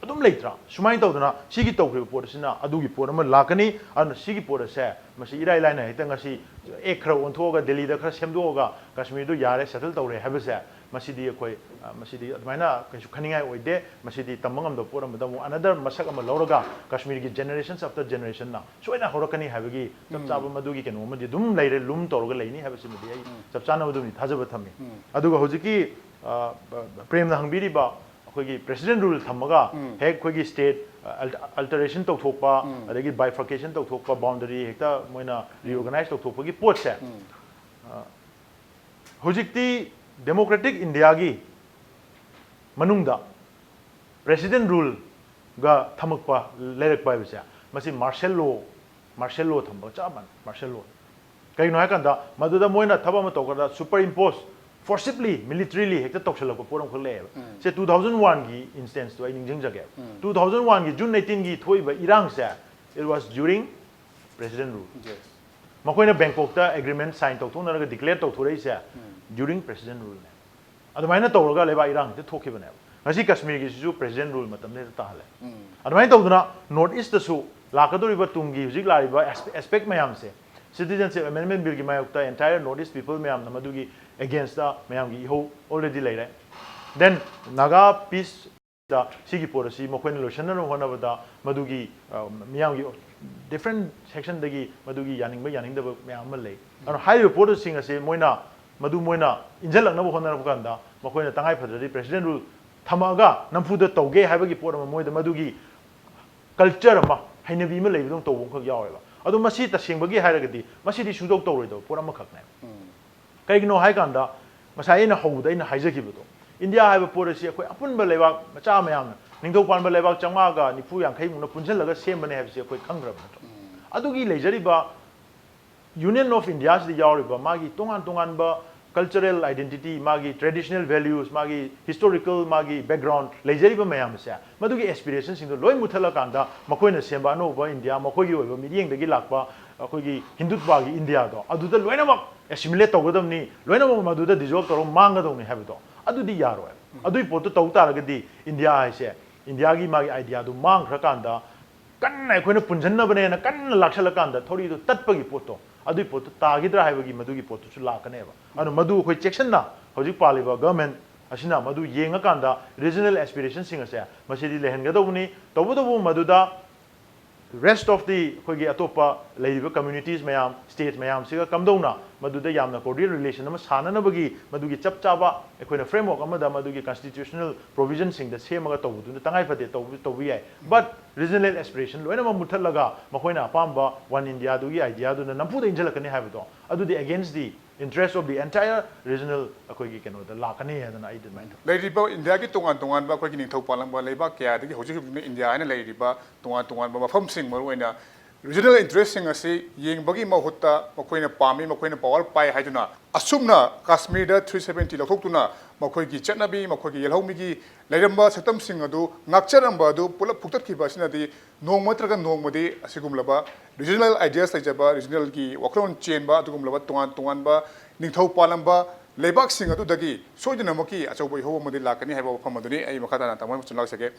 ꯑꯗꯨꯝ ꯂꯩꯇ꯭ꯔꯥ? ꯁꯨꯃꯥꯏꯅ ꯇꯧꯗꯅ ꯁꯤꯒꯤ ꯇꯧꯈ꯭ꯔꯤꯕ ꯄꯣꯠ ꯑꯁꯤꯅ ꯑꯗꯨꯒꯤ ꯄꯣꯠ ꯑꯃ ꯂꯥꯛꯀꯅꯤ꯫ ꯑꯗꯨꯅ ꯁꯤꯒꯤ ꯄꯣꯠ ꯑꯁꯦ ꯃꯁꯤ ꯏꯔꯥꯏ ꯂꯥꯏꯅ ꯍꯦꯛꯇ ꯉꯁꯤ ꯑꯦꯛ ꯈꯔ ꯑꯣꯟꯊꯣꯛꯑꯒ ꯗꯦꯜꯂꯤꯗ ꯈꯔ ꯁꯦꯝꯗꯣꯛꯑꯒ ꯀꯥꯁꯃꯤꯔꯗꯨ ꯌꯥꯔꯦ, ꯁꯦꯇꯜ ꯇꯧꯔꯦ ꯍꯥꯏꯕꯁꯦ, ꯃꯁꯤꯗꯤ ꯑꯩꯈꯣꯏ, ꯑ, ꯃꯁꯤꯗꯤ ꯑꯗꯨꯃꯥꯏꯅ ꯀꯩꯁꯨ ꯈꯟꯅꯤꯡꯉꯥꯏ ꯑꯣꯏꯗꯦ꯫ ꯃꯁꯤꯗꯤ ꯇꯝꯕ ꯉꯝꯗꯕ ꯄꯣꯠ ꯑꯃꯗ ꯑꯃꯨꯛ another ꯃꯁꯛ ꯑꯃ ꯂꯧꯔꯒ ꯀꯥꯁꯃꯤꯔꯒꯤ generations after generationꯅ ꯁꯣꯏꯗꯅ ꯍꯧꯔꯛꯀꯅꯤ ꯍꯥꯏꯕꯒꯤ ꯆꯞ ꯆꯥꯕ ꯃꯗꯨꯒꯤ ꯀꯩꯅꯣ ꯑꯃꯗꯤ ꯑꯗꯨꯝ ꯂꯩꯔꯦ, ꯂꯨꯝ ꯇꯧꯔꯒ ꯂꯩꯅꯤ ꯍꯥꯏꯕꯁꯤꯃꯗꯤ ꯑꯩ ꯆꯞ ꯆꯥꯅ ꯃꯗꯨꯃꯗꯤ ꯊꯥꯖꯕ ꯊꯝꯃꯤ꯫ ꯑꯗꯨꯒ ꯍꯧꯖꯤꯛꯀꯤ, ꯑ, ꯄ꯭ꯔꯦꯝꯅ ꯍꯪꯕꯤꯔꯤꯕ ꯑꯩꯈꯣꯏꯒꯤ president rule ꯊꯝꯃꯒ ꯍꯦꯛ ꯑꯩꯈꯣꯏꯒꯤ state, ꯑ, alteration ꯇꯧꯊꯣꯛꯄ, ꯑꯗꯒꯤ bifurcation ꯇꯧꯊꯣꯛꯄ, boundary ꯍꯦꯛꯇ ꯃꯣꯏꯅ reorganize ꯇꯧꯊꯣꯛꯄꯒꯤ ꯄꯣꯠꯁꯦ, ꯑ, ꯍꯧꯖꯤꯛꯇꯤ democratic Indiaꯒꯤ ꯃꯅꯨꯡꯗ president ruleꯒ ꯊꯝꯃꯛꯄ, ꯂꯩꯔꯛꯄ ꯍꯥꯏꯕꯁꯦ, ꯃꯁꯤ martial law, martial law ꯊꯝꯕꯒ ꯆꯞ ꯃꯥꯟꯅꯩ, martial law꯫ ꯀꯩꯒꯤꯅꯣ ꯍꯥꯏꯀꯥꯟꯗ ꯃꯗꯨꯗ ꯃꯣꯏꯅ ꯊꯕꯛ ꯑꯃ ꯇꯧꯔꯀꯥꯟꯗ superimpose, forcibly, militarily ꯍꯦꯛꯇ ꯇꯧꯁꯜꯂꯛꯄ ꯄꯣꯠ ꯑꯃꯈꯛ ꯂꯩꯌꯦꯕ꯫ ꯁꯦ, two thousand oneꯒꯤ instanceꯇꯣ ꯑꯩ ꯅꯤꯡꯁꯤꯡꯖꯒꯦ꯫ Two thousand oneꯒꯤ June eighteenꯒꯤ ꯊꯣꯛꯏꯕ ꯏꯔꯥꯡꯁꯦ, it was during president rule꯫ ꯃꯈꯣꯏꯅ ꯕꯦꯡꯀꯣꯛꯇ agreement sign ꯇꯧꯊꯣꯛꯅꯔꯒ declare ꯇꯧꯊꯣꯔꯛꯏꯁꯦ during president ruleꯅꯦ꯫ ꯑꯗꯨꯃꯥꯏꯅ ꯇꯧꯔꯒ ꯂꯩꯕꯥꯛ ꯏꯔꯥꯡ ꯍꯦꯛꯇ ꯊꯣꯛꯈꯤꯕꯅꯦꯕ꯫ ꯉꯁꯤ ꯀꯥꯁꯃꯤꯔꯒꯤꯁꯤꯁꯨ president rule ꯃꯇꯝꯗ ꯍꯦꯛꯇ ꯇꯥꯍꯜꯂꯦ꯫ ꯑꯗꯨꯃꯥꯏꯅ ꯇꯧꯗꯅ North Eastꯇꯁꯨ ꯂꯥꯛꯀꯗꯧꯔꯤꯕ ꯇꯨꯡꯒꯤ ꯍꯧꯖꯤꯛ ꯂꯥꯛꯏꯕ aspect ꯃꯌꯥꯝꯁꯦ, Citizenship Amendment Billꯒꯤ ꯃꯥꯌꯣꯛꯇ entire North East people ꯃꯌꯥꯝꯅ ꯃꯗꯨꯒꯤ againstꯇ ꯃꯌꯥꯝꯒꯤ ꯏꯍꯧ already ꯂꯩꯔꯦ꯫ Then Naga peace ꯗ ꯁꯤꯒꯤ ꯄꯣꯠ ꯑꯁꯤ ꯃꯈꯣꯏꯅ ꯂꯣꯏꯁꯤꯟꯅꯅꯕ ꯍꯣꯠꯅꯕꯗ ꯃꯗꯨꯒꯤ, ꯑ, ꯃꯤꯌꯥꯝꯒꯤ different sectionꯗꯒꯤ ꯃꯗꯨꯒꯤ ꯌꯥꯅꯤꯡꯕ ꯌꯥꯅꯤꯡꯗꯕ ꯃꯌꯥꯝ ꯑꯃ ꯂꯩ꯫ ꯑꯗꯨꯅ ꯍꯥꯏꯔꯤꯕ ꯄꯣꯠ ꯑꯁꯤꯡ ꯑꯁꯤ ꯃꯣꯏꯅ ꯃꯗꯨ ꯃꯣꯏꯅ ꯏꯟꯁꯤꯜꯂꯛꯅꯕ ꯍꯣꯠꯅꯔꯛꯄ ꯀꯥꯟꯗ ꯃꯈꯣꯏꯅ ꯇꯉꯥꯏ ꯐꯗ꯭ꯔꯗꯤ president rule ꯊꯝꯃꯛꯑꯒ ꯅꯝꯐꯨꯗ ꯇꯧꯒꯦ ꯍꯥꯏꯕꯒꯤ ꯄꯣꯠ ꯑꯃ ꯃꯣꯏꯗ ꯃꯗꯨꯒꯤ culture ꯑꯃ, ꯍꯩꯅꯕꯤ ꯑꯃ ꯂꯩꯕꯗꯧꯅ ꯇꯧꯕ ꯑꯃꯈꯛ ꯌꯥꯎꯋꯦꯕ꯫ ꯑꯗꯣ ꯃꯁꯤ ꯇꯁꯦꯡꯕꯒꯤ ꯍꯥꯏꯔꯒꯗꯤ ꯃꯁꯤꯗꯤ ꯁꯨꯡꯇꯧ ꯇꯧꯔꯣꯏꯗꯕ ꯄꯣꯠ ꯑꯃꯈꯛꯅꯦ꯫ ꯀꯩꯒꯤꯅꯣ ꯍꯥꯏꯀꯥꯟꯗ ꯉꯁꯥꯏ ꯑꯩꯅ ꯍꯧꯕꯗ ꯑꯩꯅ ꯍꯥꯏꯖꯈꯤꯕꯗꯣ, ꯏꯟꯗꯤꯌꯥ ꯍꯥꯏꯕ ꯄꯣꯠ ꯑꯁꯤ ꯑꯩꯈꯣꯏ ꯑꯄꯨꯟꯕ ꯂꯩꯕꯥꯛ ꯃꯆꯥ ꯃꯌꯥꯝꯅ, ꯅꯤꯡꯊꯧ ꯄꯥꯟꯕ ꯂꯩꯕꯥꯛ ꯆꯥꯝꯃꯉꯥꯒ ꯅꯤꯐꯨ ꯌꯥꯡꯈꯩꯃꯨꯛꯅ ꯄꯨꯟꯁꯤꯜꯂꯒ ꯁꯦꯝꯕꯅꯦ ꯍꯥꯏꯕꯁꯤ ꯑꯩꯈꯣꯏ ꯈꯪꯈ꯭ꯔꯕ ꯅꯠꯇ꯭ꯔꯣ? ꯑꯗꯨꯒꯤ ꯂꯩꯖꯔꯤꯕ Union of Indiaꯁꯤꯗ ꯌꯥꯎꯔꯤꯕ ꯃꯥꯒꯤ ꯇꯣꯉꯥꯟ ꯇꯣꯉꯥꯟꯕ cultural identity, ꯃꯥꯒꯤ traditional values, ꯃꯥꯒꯤ historical, ꯃꯥꯒꯤ background ꯂꯩꯖꯔꯤꯕ ꯃꯌꯥꯝ ꯑꯁꯦ, ꯃꯗꯨꯒꯤ aspirationꯁꯤꯡꯗꯣ ꯂꯣꯏ ꯃꯨꯠꯊꯠꯂꯀꯥꯟꯗ ꯃꯈꯣꯏꯅ ꯁꯦꯝꯕ ꯑꯅꯧꯕ ꯏꯟꯗꯤꯌꯥ, ꯃꯈꯣꯏꯒꯤ ꯑꯣꯏꯕ ꯃꯤꯠꯌꯦꯡꯗꯒꯤ ꯂꯥꯛꯄ ꯑꯩꯈꯣꯏꯒꯤ ꯍꯤꯟꯗꯨꯠꯕꯥꯒꯤ ꯏꯟꯗꯤꯌꯥꯗꯣ, ꯑꯗꯨꯗ ꯂꯣꯏꯅꯃꯛ assimilate ꯇꯧꯒꯗꯕꯅꯤ, ꯂꯣꯏꯅꯃꯛ ꯃꯗꯨꯗ dissolve ꯇꯧꯔꯒ ꯃꯥꯡꯒꯗꯧꯅꯤ ꯍꯥꯏꯕꯗꯣ, ꯑꯗꯨꯗꯤ ꯌꯥꯔꯣꯏ꯫ ꯑꯗꯨꯒꯤ ꯄꯣꯠꯇꯨ ꯇꯧ ꯇꯥꯔꯒꯗꯤ ꯏꯟꯗꯤꯌꯥ ꯍꯥꯏꯁꯦ, ꯏꯟꯗꯤꯌꯥꯒꯤ ꯃꯥꯒꯤ ideaꯗꯨ ꯃꯥꯡꯈ꯭ꯔꯀꯥꯟꯗ ꯀꯟꯅ ꯑꯩꯈꯣꯏꯅ ꯄꯨꯟꯁꯤꯟꯅꯕꯅꯦꯅ ꯀꯟꯅ ꯂꯥꯛꯁꯜꯂꯀꯥꯟꯗ ꯊꯧꯔꯤꯗꯣ ꯇꯠꯄꯒꯤ ꯄꯣꯠꯇꯣ, ꯑꯗꯨꯒꯤ ꯄꯣꯠꯇꯣ ꯇꯥꯈꯤꯗ꯭ꯔꯥ ꯍꯥꯏꯕꯒꯤ ꯃꯗꯨꯒꯤ ꯄꯣꯠꯇꯨꯁꯨ ꯂꯥꯛꯀꯅꯦꯕ꯫ ꯑꯗꯨꯅ ꯃꯗꯨ ꯑꯩꯈꯣꯏ ꯆꯦꯛꯁꯤꯟꯅ ꯍꯧꯖꯤꯛ ꯄꯥꯜꯂꯤꯕ government ꯑꯁꯤꯅ ꯃꯗꯨ ꯌꯦꯡꯉꯀꯥꯟꯗ regional aspirationꯁꯤꯡ ꯑꯁꯦ ꯃꯁꯤꯗꯤ ꯂꯩꯍꯟꯒꯗꯧꯕꯅꯤ꯫ ꯇꯧꯕꯇꯕꯨ ꯃꯗꯨꯗ rest of the ꯑꯩꯈꯣꯏꯒꯤ ꯑꯇꯣꯞꯄ ꯂꯩꯔꯤꯕ communities ꯃꯌꯥꯝ, states ꯃꯌꯥꯝꯁꯤꯒ ꯀꯝꯗꯧꯅ ꯃꯗꯨꯗ ꯌꯥꯝꯅ cordial relation ꯑꯃ ꯁꯥꯟꯅꯅꯕꯒꯤ ꯃꯗꯨꯒꯤ ꯆꯞ ꯆꯥꯕ ꯑꯩꯈꯣꯏꯅ framework ꯑꯃꯗ ꯃꯗꯨꯒꯤ constitutional provisionꯁꯤꯡꯗ ꯁꯦꯝꯃꯒ ꯇꯧꯕꯗꯨꯅ ꯇꯉꯥꯏ ꯐꯗꯦ, ꯇꯧꯕ, ꯇꯧꯕ ꯌꯥꯏ꯫ But regional aspiration ꯂꯣꯏꯅꯃꯛ ꯃꯨꯠꯊꯠꯂꯒ ꯃꯈꯣꯏꯅ ꯑꯄꯥꯝꯕ One Indiaꯗꯨꯒꯤ ideaꯗꯨꯅ ꯅꯝꯐꯨꯗ ꯏꯟꯁꯤꯜꯂꯛꯀꯅꯤ ꯍꯥꯏꯕꯗꯣ, ꯑꯗꯨꯗꯤ against the interest of the entire regional ꯑꯩꯈꯣꯏꯒꯤ ꯀꯩꯅꯣꯗ ꯂꯥꯛꯀꯅꯤ ꯍꯥꯏꯗꯅ ꯑꯩ ꯑꯗꯨꯃꯥꯏꯅ ꯊꯝ- ꯂꯩꯔꯤꯕ ꯏꯟꯗꯤꯌꯥꯒꯤ ꯇꯣꯉꯥꯟ ꯇꯣꯉꯥꯟꯕ ꯑꯩꯈꯣꯏꯒꯤ ꯅꯤꯡꯊꯧ ꯄꯥꯜꯂꯝꯕ ꯂꯩꯕꯥꯛ ꯀꯌꯥꯗꯒꯤ ꯍꯧꯖꯤꯛ ꯍꯧꯖꯤꯛꯅ ꯏꯟꯗꯤꯌꯥ ꯍꯥꯏꯅ ꯂꯩꯔꯤꯕ ꯇꯣꯉꯥꯟ ꯇꯣꯉꯥꯟꯕ ꯃꯐꯝꯁꯤꯡ, ꯃꯔꯨꯑꯣꯏꯅ regional interestꯁꯤꯡ ꯑꯁꯤ ꯌꯦꯡꯕꯒꯤ ꯃꯍꯨꯠꯇ ꯃꯈꯣꯏꯅ ꯄꯥꯝꯃꯤ, ꯃꯈꯣꯏꯅ power ꯄꯥꯏ ꯍꯥꯏꯗꯨꯅ ꯑꯁꯨꯝꯅ ꯀꯥꯁꯃꯤꯔꯗ three seventy ꯂꯧꯊꯣꯛꯇꯨꯅ ꯃꯈꯣꯏꯒꯤ ꯆꯠꯅꯕꯤ, ꯃꯈꯣꯏꯒꯤ ꯌꯦꯜꯍꯧꯃꯤꯒꯤ ꯂꯩꯔꯝꯕ ꯁꯛꯇꯝꯁꯤꯡ ꯑꯗꯨ ꯉꯥꯛꯆꯔꯝꯕ ꯑꯗꯨ ꯄꯨꯂꯞ ꯐꯨꯛꯇꯠꯈꯤꯕ ꯑꯁꯤꯅꯗꯤ ꯅꯣꯡꯃ ꯅꯠꯇ꯭ꯔꯒ ꯅꯣꯡꯃꯗꯤ ꯑꯁꯤꯒꯨꯝꯂꯕ regional ideas ꯂꯩꯖꯕ, regionalꯒꯤ ꯋꯥꯈꯜꯂꯣꯟ ꯆꯦꯟꯕ ꯑꯗꯨꯒꯨꯝꯂꯕ ꯇꯣꯉꯥꯟ ꯇꯣꯉꯥꯟꯕ ꯅꯤꯡꯊꯧ ꯄꯥꯜꯂꯝꯕ ꯂꯩꯕꯥꯛꯁꯤꯡ ꯑꯗꯨꯗꯒꯤ ꯁꯣꯏꯗꯅꯃꯛꯀꯤ ꯑꯆꯧꯕ ꯏꯍꯧ ꯑꯃꯗꯤ ꯂꯥꯛꯀꯅꯤ ꯍꯥꯏꯕ ꯋꯥꯐꯝ ꯑꯗꯨꯅꯤ꯫ ꯑꯩ ꯃꯈꯥ ꯇꯥꯅ ꯇꯥꯃꯣ ꯃꯆꯨꯝ ꯂꯥꯛꯆꯒꯦ꯫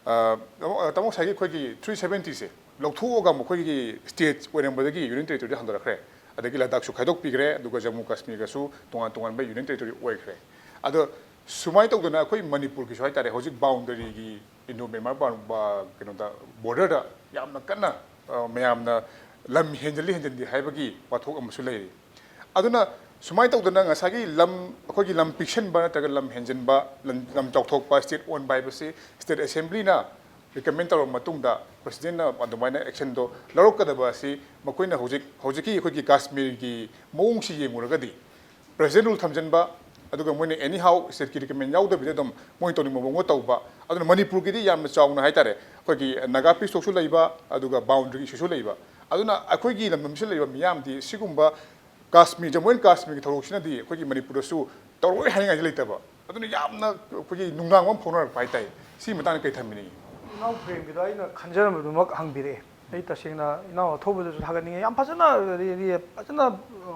ꯑ, ꯇꯥꯃꯣ, ꯇꯥꯃꯣ, ꯉꯁꯥꯏꯒꯤ ꯑꯩꯈꯣꯏꯒꯤ three seventyꯁꯦ ꯂꯧꯊꯣꯛꯑꯒ ꯃꯈꯣꯏꯒꯤ state ꯑꯣꯏꯔꯝꯕꯗꯒꯤ union territoryꯗ ꯍꯟꯗꯣꯔꯛꯈ꯭ꯔꯦ, ꯑꯗꯒꯤ ꯂꯗꯥꯛꯁꯨ ꯈꯥꯏꯗꯣꯛꯄꯤꯈ꯭ꯔꯦ, ꯑꯗꯨꯒ ꯖꯝꯃꯨ ꯀꯥꯁꯃꯤꯔꯒꯁꯨ ꯇꯣꯉꯥꯟ ꯇꯣꯉꯥꯟꯕ union territory ꯑꯣꯏꯈ꯭ꯔꯦ꯫ ꯑꯗꯣ ꯁꯨꯃꯥꯏꯅ ꯇꯧꯗꯅ ꯑꯩꯈꯣꯏ ꯃꯅꯤꯄꯨꯔꯒꯤꯁꯨ ꯍꯥꯏꯇꯥꯔꯦ, ꯍꯧꯖꯤꯛ boundaryꯒꯤ Indo Myanmar ꯕꯥ-, ꯀꯩꯅꯣꯗ borderꯗ ꯌꯥꯝꯅ ꯀꯟꯅ, ꯑ, ꯃꯌꯥꯝꯅ ꯂꯝ ꯍꯦꯟꯖꯜꯂꯤ ꯍꯦꯟꯖꯟꯗꯦ ꯍꯥꯏꯕꯒꯤ ꯋꯥꯊꯣꯛ ꯑꯃꯁꯨ ꯂꯩꯔꯤ꯫ ꯑꯗꯨꯅ ꯁꯨꯃꯥꯏꯅ ꯇꯧꯗꯅ ꯉꯁꯥꯏꯒꯤ ꯂꯝ, ꯑꯩꯈꯣꯏꯒꯤ ꯂꯝ ꯄꯤꯛꯁꯟꯕ ꯅꯠꯇ꯭ꯔꯒ ꯂꯝ ꯍꯦꯟꯖꯟꯕ, ꯂꯝ, ꯂꯝ ꯆꯥꯎꯊꯣꯛꯄ, state ꯑꯣꯟꯕ ꯍꯥꯏꯕꯁꯤ state assemblyꯅ recommend ꯇꯧꯔꯕ ꯃꯇꯨꯡꯗ presidentꯅ ꯑꯗꯨꯃꯥꯏꯅ actionꯗꯣ ꯂꯧꯔꯛꯀꯗꯕ ꯑꯁꯤ ꯃꯈꯣꯏꯅ ꯍꯧꯖꯤꯛ, ꯍꯧꯖꯤꯛꯀꯤ ꯑꯩꯈꯣꯏꯒꯤ ꯀꯥꯁꯃꯤꯔꯒꯤ ꯃꯑꯣꯡꯁꯤ ꯌꯦꯡꯉꯨꯔꯒꯗꯤ president rule ꯊꯝꯖꯤꯟꯕ, ꯑꯗꯨꯒ ꯃꯣꯏꯅ anyhow stateꯀꯤ recommend ꯌꯥꯎꯗꯕꯤꯗ ꯑꯗꯨꯝ ꯃꯣꯏ ꯇꯧꯅꯤꯡꯕ ꯃꯑꯣꯡꯗ ꯇꯧꯕ, ꯑꯗꯨꯅ ꯃꯅꯤꯄꯨꯔꯒꯤꯗꯤ ꯌꯥꯝꯅ ꯆꯥꯎꯅ ꯍꯥꯏꯇꯥꯔꯦ, ꯑꯩꯈꯣꯏꯒꯤ ꯅꯥꯒꯥ peace talkꯁꯨ ꯂꯩꯕ, ꯑꯗꯨꯒ boundary issueꯁꯨ ꯂꯩꯕ, ꯑꯗꯨꯅ ꯑꯩꯈꯣꯏꯒꯤ ꯂꯝꯗꯝꯁꯤꯗ ꯂꯩꯔꯤꯕ ꯃꯤꯌꯥꯝꯗꯤ ꯁꯤꯒꯨꯝꯕ ꯀꯥꯁꯃꯤꯔ, ꯖꯃꯨ ꯑꯦꯟ ꯀꯥꯁꯃꯤꯔꯒꯤ ꯊꯧꯗꯣꯛꯁꯤꯅꯗꯤ ꯑꯩꯈꯣꯏꯒꯤ ꯃꯅꯤꯄꯨꯔꯗꯁꯨ ꯇꯧꯔꯣꯏ ꯍꯥꯏꯅꯤꯡꯉꯥꯏꯗꯤ ꯂꯩꯇꯕ꯫ ꯑꯗꯨꯅ ꯌꯥꯝꯅ ꯑꯩꯈꯣꯏꯒꯤ ꯅꯨꯡꯅꯥꯡꯕ ꯑꯃ ꯐꯥꯎꯅꯔꯛꯄ ꯍꯥꯏꯇꯥꯔꯦ꯫ ꯁꯤꯒꯤ ꯃꯇꯥꯡꯗ ꯀꯩ ꯊꯝꯕꯤꯅꯤꯡꯉꯤ? ꯏꯅꯥꯎ ꯄ꯭ꯔꯦꯝꯒꯤꯗꯣ ꯑꯩꯅ ꯈꯟꯖꯔꯝꯕꯗꯨꯃꯛ ꯍꯪꯕꯤꯔꯛꯑꯦ꯫ ꯑꯩ ꯇꯁꯦꯡꯅ ꯏꯅꯥꯎ ꯑꯊꯧꯕꯗꯁꯨ ꯊꯥꯒꯠꯅꯤꯡꯉꯤ꯫ ꯌꯥꯝ ꯐꯖꯅ, ꯔꯤ-, ꯔꯤ-, ꯐꯖꯅ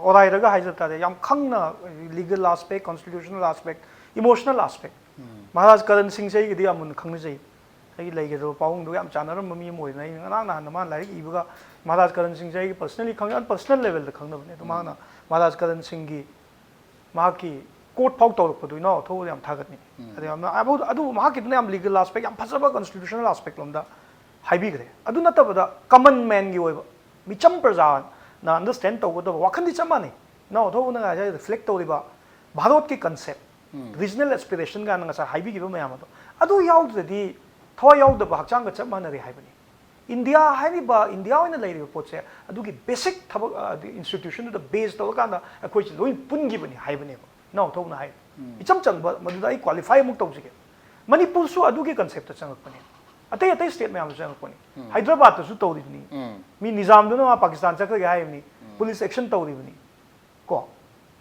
ꯑꯣꯔꯥꯏꯔꯒ ꯍꯥꯏꯖ ꯇꯥꯔꯦ, ꯌꯥꯝ ꯈꯪꯅ legal aspect, constitutional aspect, emotional aspect꯫ Maharaj ꯀꯔꯟ ꯁꯤꯡꯁꯦ ꯑꯩꯒꯤꯗꯤ ꯌꯥꯝ ꯃꯨꯟꯅ ꯈꯪꯅꯖꯩ꯫ ꯑꯩꯒꯤ ꯂꯩꯒꯗꯕ ꯄꯥꯎꯡꯗꯨꯒ ꯌꯥꯝ ꯆꯥꯟꯅꯔꯝꯕ ꯃꯤ ꯑꯃ ꯑꯣꯏꯗꯅ, ꯑꯩꯅ ꯉꯔꯥꯡ ꯅꯍꯥꯟꯗ ꯃꯥꯅ ꯂꯥꯏꯔꯤꯛ ꯏꯕꯒ ꯃꯍꯥꯔꯥꯖ ꯀꯔꯟ ꯁꯤꯡꯁꯦ ꯑꯩꯒꯤ personally ꯈꯪꯉꯤ, personal levelꯗ ꯈꯪꯅꯕꯅꯦ꯫ ꯑꯗꯣ ꯃꯥꯅ ꯃꯍꯥꯔꯥꯖ ꯀꯔꯟ ꯁꯤꯡꯒꯤ ꯃꯍꯥꯛꯀꯤ quote ꯐꯥꯎ ꯇꯧꯔꯛꯄꯗꯣ ꯏꯅꯥꯎ ꯑꯊꯧꯕꯗ ꯌꯥꯝ ꯊꯥꯒꯠꯅꯤꯡꯉꯤ꯫ ꯑꯗ ꯌꯥꯝꯅ ꯑꯗꯨ, ꯑꯗꯨ ꯃꯍꯥꯛꯀꯤꯗꯨꯅ ꯌꯥꯝ legal aspect, ꯌꯥꯝ ꯐꯖꯕ constitutional aspect ꯂꯣꯝꯗ ꯍꯥꯏꯕꯤꯈ꯭ꯔꯦ꯫ ꯑꯗꯨ ꯅꯠꯇꯕꯗ common manꯒꯤ ꯑꯣꯏꯕ ꯃꯤꯆꯝ ꯄ꯭ꯔꯖꯥꯅ understand ꯇꯧꯒꯗꯕ ꯋꯥꯈꯜꯗꯤ ꯆꯞ ꯃꯥꯟꯅꯩ꯫ ꯏꯅꯥꯎ ꯑꯊꯧꯕꯅ ꯉꯁꯥꯏ reflect ꯇꯧꯔꯤꯕ ꯚꯥꯔꯠꯀꯤ concept, regional aspiration ꯀꯥꯏꯅ ꯉꯁꯥꯏ ꯍꯥꯏꯕꯤꯈꯤꯕ ꯃꯌꯥꯝ ꯑꯗꯣ, ꯑꯗꯨ ꯌꯥꯎꯗ꯭ꯔꯗꯤ ꯊꯋꯥꯏ ꯌꯥꯎꯗꯕ ꯍꯛꯆꯥꯡꯒ ꯆꯞ ꯃꯥꯟꯅꯔꯦ ꯍꯥꯏꯕꯅꯤ꯫ ꯏꯟꯗꯤꯌꯥ ꯍꯥꯏꯔꯤꯕ, ꯏꯟꯗꯤꯌꯥ ꯑꯣꯏꯅ ꯂꯩꯔꯤꯕ ꯄꯣꯠꯁꯦ ꯑꯗꯨꯒꯤ basic ꯊꯕꯛ, ꯑ, ꯑꯗꯨ institutionꯗꯨꯗ base ꯇꯧꯔꯀꯥꯟꯗ ꯑꯩꯈꯣꯏꯁꯦ ꯂꯣꯏ ꯄꯨꯟꯈꯤꯕꯅꯤ ꯍꯥꯏꯕꯅꯦꯕ꯫ ꯏꯅꯥꯎ ꯊꯧꯕꯅ ꯍꯥꯏ꯫ ꯏꯆꯝ ꯆꯝꯕ, ꯃꯗꯨꯗ ꯑꯩ qualify ꯑꯃꯨꯛ ꯇꯧꯖꯒꯦ꯫ ꯃꯅꯤꯄꯨꯔꯁꯨ ꯑꯗꯨꯒꯤ conceptꯇ ꯆꯪꯉꯛꯄꯅꯦ꯫ ꯑꯇꯩ ꯑꯇꯩ state ꯃꯌꯥꯝꯁꯨ ꯆꯪꯉꯛꯄꯅꯤ꯫ ꯍꯥꯏꯗ꯭ꯔꯕꯥꯗꯇꯁꯨ ꯇꯧꯔꯤꯕꯅꯤ꯫ ꯃꯤ ꯅꯤꯖꯥꯝꯗꯨꯅ ꯃꯥ ꯄꯥꯀꯤꯁꯇꯥꯟ ꯆꯠꯈ꯭ꯔꯒꯦ ꯍꯥꯏꯔꯤꯕꯅꯤ꯫ Police action ꯇꯧꯔꯤꯕꯅꯤ꯫ ꯀꯣ?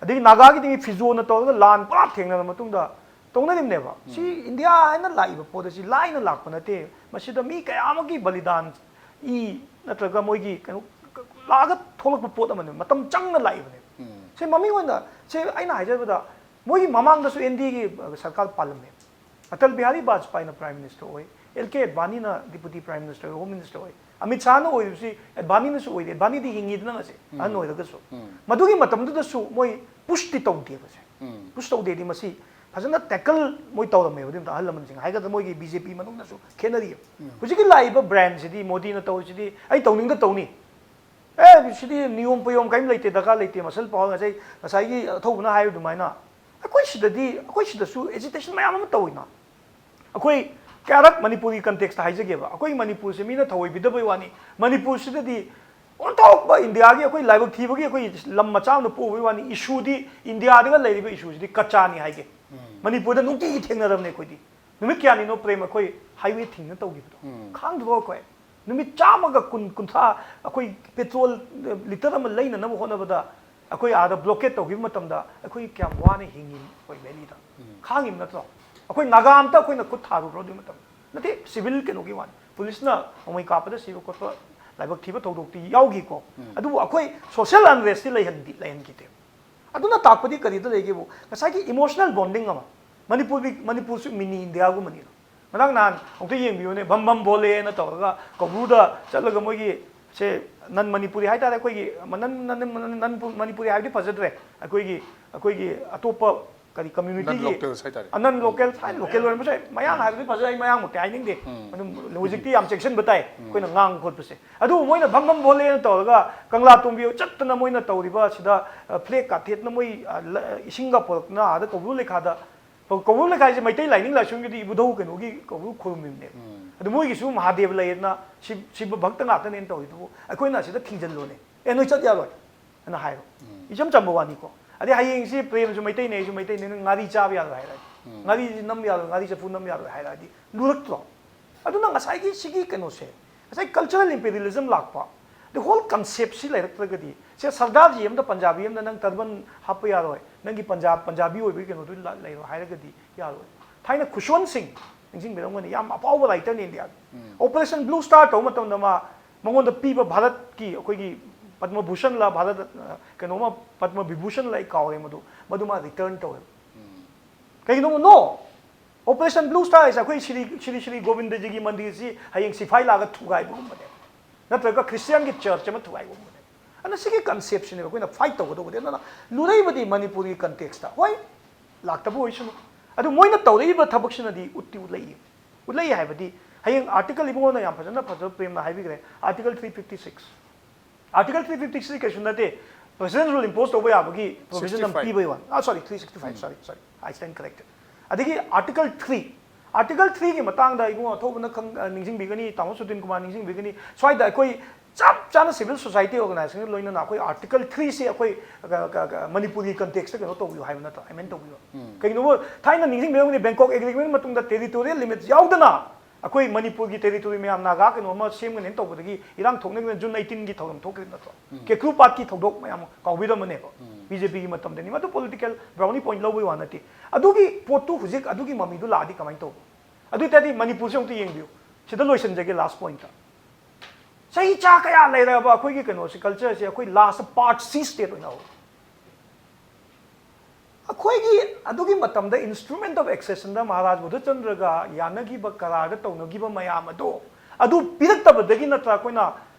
ꯑꯗꯒꯤ ꯅꯥꯒꯥꯒꯤꯗꯤ ꯃꯤ ꯐꯤꯖꯣꯅ ꯇꯧꯔꯒ ꯂꯥꯟ ꯄꯨꯔꯥ ꯊꯦꯡꯅꯔ ꯃꯇꯨꯡꯗ ꯇꯧꯅꯔꯤꯕꯅꯦꯕ꯫ ꯁꯤ ꯏꯟꯗꯤꯌꯥ ꯍꯥꯏꯅ ꯂꯥꯛꯏꯕ ꯄꯣꯠ ꯑꯁꯤ ꯂꯥꯏꯅ ꯂꯥꯛꯄ ꯅꯠꯇꯦ꯫ ꯃꯁꯤꯗ ꯃꯤ ꯀꯌꯥ ꯑꯃꯒꯤ ꯕꯂꯤꯗꯥꯟ, ꯏ ꯅꯠꯇ꯭ꯔꯒ ꯃꯣꯏꯒꯤ ꯀꯩꯅꯣ ꯂꯥꯛꯑꯒ ꯊꯣꯛꯂꯛꯄ ꯄꯣꯠ ꯑꯃꯅꯦ, ꯃꯇꯝ ꯆꯪꯅ ꯂꯥꯛꯏꯕꯅꯦ꯫ ꯁꯤ ꯃꯃꯤꯡ ꯑꯣꯏꯅ, ꯁꯤ ꯑꯩꯅ ꯍꯥꯏꯖꯕꯗ, ꯃꯣꯏꯒꯤ ꯃꯃꯥꯡꯗꯁꯨ ꯑꯦꯟ ꯗꯤ ꯑꯦꯒꯤ ꯁꯔꯀꯥꯔ ꯄꯥꯜꯂꯝꯃꯦ꯫ ꯑꯇꯜ ꯕꯤꯍꯥꯔꯤ ꯕꯥꯖꯄꯥꯏꯅ Prime Minister ꯑꯣꯏ, ꯑꯦꯜ ꯀꯦ ꯑꯦꯗꯚꯥꯅꯤꯅ Deputy Prime Minister, Home Minister ꯑꯣꯏ, ꯑꯃꯤꯠ ꯁꯥꯍꯅ ꯑꯣꯏꯔꯤꯕꯁꯤ, ꯑꯦꯗꯚꯥꯅꯤꯅꯁꯨ ꯑꯣꯏꯔꯤ, ꯑꯦꯗꯚꯥꯅꯤꯗꯤ ꯍꯤꯡꯉꯤꯗꯅ ꯉꯁꯤ, ꯑꯍꯟ ꯑꯣꯏꯔꯒꯁꯨ꯫ ꯃꯗꯨꯒꯤ ꯃꯇꯝꯗꯨꯗꯁꯨ ꯃꯣꯏ pushꯇꯤ ꯇꯧꯗꯦꯕꯁꯦ꯫ Push ꯇꯧꯗꯦꯗꯤ ꯃꯁꯤ ꯐꯖꯅ tackle ꯃꯣꯏ ꯇꯧꯔꯝꯃꯦꯕ꯫ ꯑꯗꯨꯝ ꯑꯍꯜ ꯂꯃꯟꯁꯤꯡ ꯍꯥꯏꯒꯗ꯭ꯔꯥ, ꯃꯣꯏꯒꯤ ꯕꯤ ꯖꯦ ꯄꯤ ꯃꯅꯨꯡꯗꯁꯨ ꯈꯦꯠꯅꯔꯤꯕ꯫ ꯍꯧꯖꯤꯛꯀꯤ ꯂꯥꯛꯏꯕ brandꯁꯤꯗꯤ ꯃꯣꯗꯤꯅ ꯇꯧꯔꯤꯁꯤꯗꯤ ꯑꯩ ꯇꯧꯅꯤꯡꯗ ꯇꯧꯅꯤ꯫ ꯑꯦ, ꯁꯤꯗꯤ ꯅꯤꯌꯣꯝ ꯄꯌꯣꯝ ꯀꯔꯤꯝ ꯂꯩꯇꯦ, ꯗꯔꯀꯥꯔ ꯂꯩꯇꯦ, ꯃꯁꯜ ꯄꯥꯋꯔ ꯉꯁꯥꯏ, ꯉꯁꯥꯏꯒꯤ ꯑꯊꯧꯕꯅ ꯍꯥꯏꯕ ꯑꯗꯨꯃꯥꯏꯅ꯫ ꯑꯩꯈꯣꯏ ꯁꯤꯗꯗꯤ, ꯑꯩꯈꯣꯏ ꯁꯤꯗꯁꯨ agitation ꯃꯌꯥꯝ ꯑꯃ ꯇꯧꯋꯤꯅ꯫ ꯑꯩꯈꯣꯏ ꯀꯌꯥꯔꯛ ꯃꯅꯤꯄꯨꯔꯒꯤ contextꯇ ꯍꯥꯏꯖꯒꯦꯕ, ꯑꯩꯈꯣꯏ ꯃꯅꯤꯄꯨꯔꯁꯦ ꯃꯤꯅ ꯊꯑꯣꯏꯕꯤꯗꯕꯩ ꯋꯥꯅꯤ, ꯃꯅꯤꯄꯨꯔꯁꯤꯗꯗꯤ ꯑꯣꯟꯊꯣꯛꯄ ꯏꯟꯗꯤꯌꯥꯒꯤ ꯑꯩꯈꯣꯏ ꯂꯥꯏꯕꯛ ꯊꯤꯕꯒꯤ ꯑꯩꯈꯣꯏ ꯂꯝ ꯃꯆꯥ ꯑꯃꯅ ꯄꯣꯛꯎꯕꯩ ꯋꯥꯅꯤ, issueꯗꯤ ꯏꯟꯗꯤꯌꯥꯗꯒ ꯂꯩꯔꯤꯕ issueꯁꯤꯗꯤ ꯀꯆꯥꯅꯤ ꯍꯥꯏꯒꯦ꯫ ꯃꯅꯤꯄꯨꯔꯗ ꯅꯨꯡꯇꯤꯒꯤ ꯊꯦꯡꯅꯔꯕꯅꯦ ꯑꯩꯈꯣꯏꯗꯤ꯫ ꯅꯨꯃꯤꯠ ꯀꯌꯥꯅꯤꯅꯣ ꯄ꯭ꯔꯦꯝ ꯑꯩꯈꯣꯏ highway ꯊꯤꯡꯅ ꯇꯧꯈꯤꯕꯗꯣ? ꯈꯥꯡꯗ꯭ꯔꯣ ꯑꯩꯈꯣꯏ? ꯅꯨꯃꯤꯠ ꯆꯥꯝꯃꯒ ꯀꯨꯟ, ꯀꯨꯟꯊ꯭ꯔꯥ ꯑꯩꯈꯣꯏ ꯄꯦꯇ꯭ꯔꯣꯜ ꯂꯤꯇꯔ ꯑꯃ ꯂꯩꯅꯅꯕ ꯍꯣꯠꯅꯕꯗ ꯑꯩꯈꯣꯏ ꯑꯥꯗ ꯕ꯭ꯂꯣꯀꯦꯠ ꯇꯧꯈꯤꯕ ꯃꯇꯝꯗ ꯑꯩꯈꯣꯏ ꯀꯌꯥꯝ ꯋꯥꯅ ꯍꯤꯡꯉꯤ ꯑꯩꯈꯣꯏ ꯚꯦꯂꯤꯗ? ꯈꯥꯡꯉꯤꯕ ꯅꯠꯇ꯭ꯔꯣ? ꯑꯩꯈꯣꯏ ꯅꯥꯒꯥ ꯑꯝꯇ ꯑꯩꯈꯣꯏꯅ ꯈꯨꯠ ꯊꯥꯔꯨꯕ꯭ꯔꯣ ꯑꯗꯨꯒꯤ ꯃꯇꯝꯗ? ꯅꯠꯇꯦ, ꯁꯤꯚꯤꯜ ꯀꯩꯅꯣꯒꯤ ꯋꯥꯅꯤ, ꯄꯨꯂꯤꯁꯅ ꯅꯣꯡꯃꯩ ꯀꯥꯞꯄꯗ ꯁꯤꯕ ꯈꯣꯠꯄ, ꯂꯥꯏꯕꯛ ꯊꯤꯕ ꯊꯧꯗꯣꯛꯇꯤ ꯌꯥꯎꯈꯤꯀꯣ꯫ ꯑꯗꯨꯕꯨ ꯑꯩꯈꯣꯏ ꯁꯣꯁꯤꯌꯦꯜ ꯑꯟꯔꯦꯁꯇꯤ ꯂꯩꯍꯟꯗꯤ ꯂꯩꯍꯟꯈꯤꯗꯦ꯫ ꯑꯗꯨꯅ ꯇꯥꯛꯄꯗꯤ ꯀꯔꯤꯗ ꯂꯩꯒꯦꯕꯨ, ꯉꯁꯥꯏꯒꯤ ꯏꯃꯣꯁꯅꯦꯜ ꯕꯣꯟꯗꯤꯡ ꯑꯃ, ꯃꯅꯤꯄꯨꯔꯒꯤ, ꯃꯅꯤꯄꯨꯔꯁꯨ ꯃꯤꯅꯤ ꯏꯟꯗꯤꯌꯥꯒꯨꯝꯕꯅꯤꯅ꯫ ꯉꯔꯥꯡ ꯅꯍꯥꯟ ꯑꯃꯨꯛꯇ ꯌꯦꯡꯕꯤꯌꯨꯅꯦ, ꯕꯝ ꯕꯝ ꯕꯣꯂꯦꯅ ꯇꯧꯔꯒ ꯀꯧꯕ꯭ꯔꯨꯗ ꯆꯠꯂꯒ ꯃꯣꯏꯒꯤ ꯁꯦ ꯅꯟ ꯃꯅꯤꯄꯨꯔꯤ ꯍꯥꯏꯇꯥꯔꯦ, ꯑꯩꯈꯣꯏꯒꯤ ꯅꯟ, ꯅꯟ, ꯅꯟ, ꯅꯟ ꯃꯅꯤꯄꯨꯔꯤ ꯍꯥꯏꯕꯗꯤ ꯐꯖꯗ꯭ꯔꯦ, ꯑꯩꯈꯣꯏꯒꯤ, ꯑꯩꯈꯣꯏꯒꯤ ꯑꯇꯣꯞꯄ ꯀꯔꯤ ꯀꯝꯃ꯭ꯌꯨꯅꯤꯇꯤꯒꯤ ꯂꯣꯀꯦꯜꯁ ꯍꯥꯏꯇꯥꯔꯦ꯫ ꯑꯅꯟ ꯂꯣꯀꯦꯜ ꯍꯥꯏ, ꯂꯣꯀꯦꯜ ꯑꯣꯏꯔꯝꯕꯁꯨ ꯌꯥꯏ, ꯃꯌꯥꯡ ꯍꯥꯏꯕꯗꯤ ꯐꯖꯩ, ꯑꯩ ꯃꯌꯥꯡꯃꯛꯇꯤ ꯍꯥꯏꯅꯤꯡꯗꯦ꯫ ꯑꯗꯨꯝ ꯍꯧꯖꯤꯛꯇꯤ ꯌꯥꯝ ꯆꯦꯛꯁꯤꯟꯕ ꯇꯥꯏ ꯑꯩꯈꯣꯏꯅ ꯉꯥꯡꯕ ꯈꯣꯠꯄꯁꯦ꯫ ꯑꯗꯨꯕꯨ ꯃꯣꯏꯅ ꯕꯝ ꯕꯝ ꯕꯣꯂꯦꯅ ꯇꯧꯔꯒ ꯀꯪꯂꯥ ꯇꯣꯝꯕꯤ ꯆꯠꯇꯅ ꯃꯣꯏꯅ ꯇꯧꯔꯤꯕ ꯑꯁꯤꯗ, ꯑ, ꯐ꯭ꯂꯦꯛ ꯀꯥꯊꯦꯠꯅ ꯃꯣꯏ, ꯑ, ꯂ-, ꯏꯁꯤꯡꯒ ꯄꯨꯔꯛꯇꯅ ꯑꯥꯗ ꯀꯧꯕ꯭ꯔꯨ ꯂꯩꯈꯥꯗ, ꯀꯧ-, ꯀꯧꯕ꯭ꯔꯨ ꯂꯩꯈꯥ ꯍꯥꯏꯁꯦ ꯃꯩꯇꯩ ꯂꯥꯏꯅꯤꯡ ꯂꯥꯏꯁꯣꯟꯒꯤꯗꯤ ꯏꯕꯨꯙꯧ ꯀꯩꯅꯣꯒꯤ ꯀꯧꯕ꯭ꯔꯨ ꯈꯨꯔꯨꯝꯃꯤꯕꯅꯦꯕ꯫ ꯑꯗꯨ ꯃꯣꯏꯒꯤꯁꯨ ꯃꯍꯥꯗꯦꯕ ꯂꯩꯌꯦꯅ ꯁꯤ-, ꯁꯤꯕ ꯚꯛꯇ ꯉꯥꯛꯇꯅꯦꯅ ꯇꯧꯔꯤꯗꯨꯕꯨ ꯑꯩꯈꯣꯏꯅ ꯑꯁꯤꯗ ꯊꯤꯡꯖꯤꯜꯂꯣꯅꯦ꯫ ꯑꯦ, ꯅꯣꯏ ꯆꯠ ꯌꯥꯔꯣꯏ꯫ ꯑꯅ ꯍꯥꯏꯕ꯫ ꯏꯆꯝ ꯆꯝꯕ ꯋꯥꯅꯤꯀꯣ꯫ ꯑꯗꯩ ꯍꯌꯦꯡꯁꯤ ꯄ꯭ꯔꯦꯝꯁꯨ ꯃꯩꯇꯩꯅꯦ, ꯑꯩꯁꯨ ꯃꯩꯇꯩꯅꯦ, ꯅꯪ ꯉꯥꯔꯤ ꯆꯥꯕ ꯌꯥꯔꯣꯏ ꯍꯥꯏꯔꯗꯤ꯫ ꯉꯥꯔꯤꯁꯤ ꯅꯝ ꯌꯥꯔꯣꯏ, ꯉꯥꯔꯤ ꯆꯐꯨ ꯅꯝ ꯌꯥꯔꯣꯏ ꯍꯥꯏꯔꯛꯑꯗꯤ ꯂꯨꯔꯛꯇ꯭ꯔꯣ? ꯑꯗꯨꯅ ꯉꯁꯥꯏꯒꯤ ꯁꯤꯒꯤ ꯀꯩꯅꯣꯁꯦ, ꯉꯁꯥꯏ ꯀꯜꯆꯔꯦꯜ ꯏꯝꯄꯦꯔꯤꯌꯦꯂꯤꯖꯝ ꯂꯥꯛꯄ, the whole conceptꯁꯤ ꯂꯩꯔꯛꯇ꯭ꯔꯒꯗꯤ, ꯁꯦ ꯁꯔꯗꯥꯔꯖꯤ ꯑꯃꯗ ꯄꯟꯖꯥꯕꯤ ꯑꯃꯗ ꯅꯪ ꯇꯔꯕꯟ ꯍꯥꯞꯄ ꯌꯥꯔꯣꯏ, ꯅꯪꯒꯤ ꯄꯟꯖꯥꯕ, ꯄꯟꯖꯥꯕꯤ ꯑꯣꯏꯕꯒꯤ ꯀꯩꯅꯣꯗꯨ ꯂ-, ꯂꯩꯔꯣꯏ ꯍꯥꯏꯔꯒꯗꯤ ꯌꯥꯔꯣꯏ꯫ ꯊꯥꯏꯅ ꯈꯨꯁꯣꯟ ꯁꯤꯡ, ꯅꯤꯡꯁꯤꯡꯕꯤꯔꯝꯒꯅꯤ, ꯌꯥꯝ ꯑꯐꯥꯎꯕ ꯔꯥꯏꯇꯔꯅꯤ ꯏꯟꯗꯤꯌꯥꯒꯤ꯫ ꯑꯣꯄꯔꯦꯁꯟ ꯕ꯭ꯂꯨ ꯁ꯭ꯇꯥꯔ ꯇꯧꯕ ꯃꯇꯝꯗ ꯃꯥ, ꯃꯉꯣꯟꯗ ꯄꯤꯕ ꯚꯥꯔꯠꯀꯤ ꯑꯩꯈꯣꯏꯒꯤ ꯄꯗꯃ ꯚꯨꯁꯟꯂ ꯚꯥꯔꯠ, ꯑ, ꯀꯩꯅꯣꯃ ꯄꯗꯃ ꯚꯤꯚꯨꯁꯟꯂ ꯑꯩ ꯀꯥꯎꯔꯦ ꯃꯗꯨ, ꯃꯗꯨ ꯃꯥ ꯔꯤꯇꯔꯟ ꯇꯧꯋꯦꯕ꯫ ꯀꯩꯒꯤꯅꯣ? No! ꯑꯣꯄꯔꯦꯁꯟ ꯕ꯭ꯂꯨ ꯁ꯭ꯇꯥꯔ ꯍꯥꯏꯁꯦ ꯑꯩꯈꯣꯏ ꯁ꯭ꯔꯤ, ꯁ꯭ꯔꯤ, ꯁ꯭ꯔꯤ ꯒꯣꯕꯤꯟꯗꯖꯤꯒꯤ ꯃꯟꯗꯤꯔꯁꯤ ꯍꯌꯦꯡ ꯁꯤꯐꯥꯏ ꯂꯥꯛꯑꯒ ꯊꯨꯒꯥꯏꯕꯒꯨꯝꯕꯅꯦ, ꯅꯠꯇ꯭ꯔꯒ ꯈ꯭ꯔꯤꯁꯇꯤꯌꯥꯟꯒꯤ ꯆꯔꯆ ꯑꯃ ꯊꯨꯒꯥꯏꯕꯒꯨꯝꯕꯅꯦ꯫ ꯑꯗꯨꯅ ꯁꯤꯒꯤ ꯀꯟꯁꯦꯞꯁꯤꯅꯦꯕ ꯑꯩꯈꯣꯏꯅ ꯐꯥꯏꯠ ꯇꯧꯒꯗꯧꯕꯗꯤ꯫ ꯑꯗꯨꯅ ꯂꯨꯔꯛꯏꯕꯗꯤ ꯃꯅꯤꯄꯨꯔꯒꯤ ꯀꯟꯇꯦꯛꯁꯇ, ꯍꯣꯏ, ꯂꯥꯛꯇꯕ ꯑꯣꯏꯁꯅꯨ, ꯑꯗꯨ ꯃꯣꯏꯅ ꯇꯧꯔꯛꯏꯕ ꯊꯕꯛꯁꯤꯅꯗꯤ ꯎꯠꯇꯤ ꯎꯠꯂꯛꯏ꯫ ꯎꯠꯂꯛꯏ ꯍꯥꯏꯕꯗꯤ ꯍꯌꯦꯡ ꯑꯥꯔꯇꯤꯀꯜ ꯏꯕꯨꯡꯉꯣꯅ ꯌꯥꯝ ꯐꯖꯅ ꯐꯖꯕ ꯄ꯭ꯔꯦꯝꯅ ꯍꯥꯏꯕꯤꯈ꯭ꯔꯦ, article three fifty six. Article three fifty six ꯀꯩꯁꯨ ꯅꯠꯇꯦ, ꯄ꯭ꯔꯁꯤꯗꯦꯟꯁ ꯔꯨꯜ ꯏꯝꯄꯣꯁ ꯇꯧꯕ ꯌꯥꯕꯒꯤ ꯄ꯭ꯔꯣꯚꯤꯖꯟ ꯑꯃ ꯁꯤꯛꯁꯇꯤ ꯐꯥꯏꯚ꯫ ꯄꯤꯕꯒꯤ ꯋꯥꯅꯤ꯫ Ah, sorry, three sixty five, sorry, sorry, I stand corrected꯫ ꯑꯗꯒꯤ ꯑꯥꯔꯇꯤꯀꯜ ꯊ꯭ꯔꯤ, ꯑꯥꯔꯇꯤꯀꯜ ꯊ꯭ꯔꯤꯒꯤ ꯃꯇꯥꯡꯗ ꯏꯕꯨꯡꯉꯣ ꯑꯊꯧꯕꯅ ꯈꯪ-, ꯑ, ꯅꯤꯡꯁꯤꯡꯕꯤꯒꯅꯤ, ꯇꯥꯃꯣ ꯁꯨꯇꯤꯟ ꯀꯨꯃꯥꯔ ꯅꯤꯡꯁꯤꯡꯕꯤꯒꯅꯤ, ꯁ꯭ꯋꯥꯏꯗ ꯑꯩꯈꯣꯏ ꯆꯞ ꯆꯥꯅ ꯁꯤꯚꯤꯜ ꯁꯣꯁꯥꯏꯇꯤ ꯑꯣꯔꯒꯅꯥꯏꯖꯦꯁꯟꯒ ꯂꯣꯏꯅꯅ ꯑꯩꯈꯣꯏ ꯑꯥꯔꯇꯤꯀꯜ ꯊ꯭ꯔꯤꯁꯤ ꯑꯩꯈꯣꯏ, ꯑ, ꯀ-, ꯀ-, ꯃꯅꯤꯄꯨꯔꯒꯤ ꯀꯟꯇꯦꯛꯁꯇ ꯀꯩꯅꯣ ꯇꯧꯕꯤꯌꯨ ꯍꯥꯏꯕ ꯅꯠꯇ꯭ꯔꯣ, ꯑꯦꯃꯦꯟ ꯇꯧꯕꯤꯌꯨ? ꯀꯩꯒꯤꯅꯣꯕ ꯊꯥꯏꯅ ꯅꯤꯡꯁꯤꯡꯕꯤꯔꯝꯒꯅꯤ, ꯕꯦꯡꯀꯣꯛ ꯑꯦꯒ꯭ꯔꯤꯃꯦꯟ ꯃꯇꯨꯡꯗ ꯇꯦꯔꯤꯇꯣꯔꯤꯌꯦꯜ ꯂꯤꯃꯤꯠ ꯌꯥꯎꯗꯅ ꯑꯩꯈꯣꯏ ꯃꯅꯤꯄꯨꯔꯒꯤ territory ꯃꯌꯥꯝ ꯅꯥꯒꯥ ꯀꯩꯅꯣ ꯑꯃ ꯁꯦꯝꯒꯅꯦꯅ ꯇꯧꯕꯗꯒꯤ ꯏꯔꯥꯡ ꯊꯣꯛꯅꯈꯤꯕ June eighteen ꯒꯤ ꯊꯧꯔꯝ ꯊꯣꯛꯈꯤꯕ ꯅꯠꯇ꯭ꯔꯣ? ꯀꯦꯀ꯭ꯔꯨ ꯄꯥꯠꯀꯤ ꯊꯧꯗꯣꯛ ꯃꯌꯥꯝ ꯀꯥꯎꯕꯤꯔꯝꯕꯅꯦꯕ꯫ ꯕꯤ ꯖꯦ ꯄꯤꯒꯤ ꯃꯇꯝꯗꯅꯤ ꯃꯗꯨ political brownie point ꯂꯧꯕꯩ ꯋꯥ ꯅꯠꯇꯦ꯫ ꯑꯗꯨꯒꯤ ꯄꯣꯠꯇꯨ ꯍꯧꯖꯤꯛ ꯑꯗꯨꯒꯤ ꯃꯃꯤꯗꯨ ꯂꯥꯛꯑꯗꯤ ꯀꯃꯥꯏꯅ ꯇꯧꯕ? ꯑꯗꯨ ꯑꯣꯏ ꯇꯥꯔꯗꯤ ꯃꯅꯤꯄꯨꯔꯁꯦ ꯑꯃꯨꯛꯇ ꯌꯦꯡꯕꯤꯌꯨ꯫ ꯁꯤꯗ ꯂꯣꯏꯁꯤꯟꯖꯒꯦ last point ꯇ꯫ ꯆꯍꯤ ꯆꯥ ꯀꯌꯥ ꯂꯩꯔꯕ ꯑꯩꯈꯣꯏꯒꯤ ꯀꯩꯅꯣꯁꯦ, culture ꯁꯦ ꯑꯩꯈꯣꯏ last part C state ꯑꯣꯏꯅ ꯍꯧꯔꯦ꯫ ꯑꯩꯈꯣꯏꯒꯤ ꯑꯗꯨꯒꯤ ꯃꯇꯝꯗ instrument of accession ꯗ ꯃꯍꯥꯔꯥꯖ ꯕꯨꯙꯆꯟꯗ꯭ꯔꯒ ꯌꯥꯅꯈꯤꯕ, ꯀꯔꯥꯔꯗ ꯇꯧꯅꯈꯤꯕ ꯃꯌꯥꯝ ꯑꯗꯣ, ꯑꯗꯨ ꯄꯤꯔꯛꯇꯕꯗꯒꯤ ꯅꯠꯇ꯭ꯔꯥ ꯑꯩꯈꯣꯏꯅ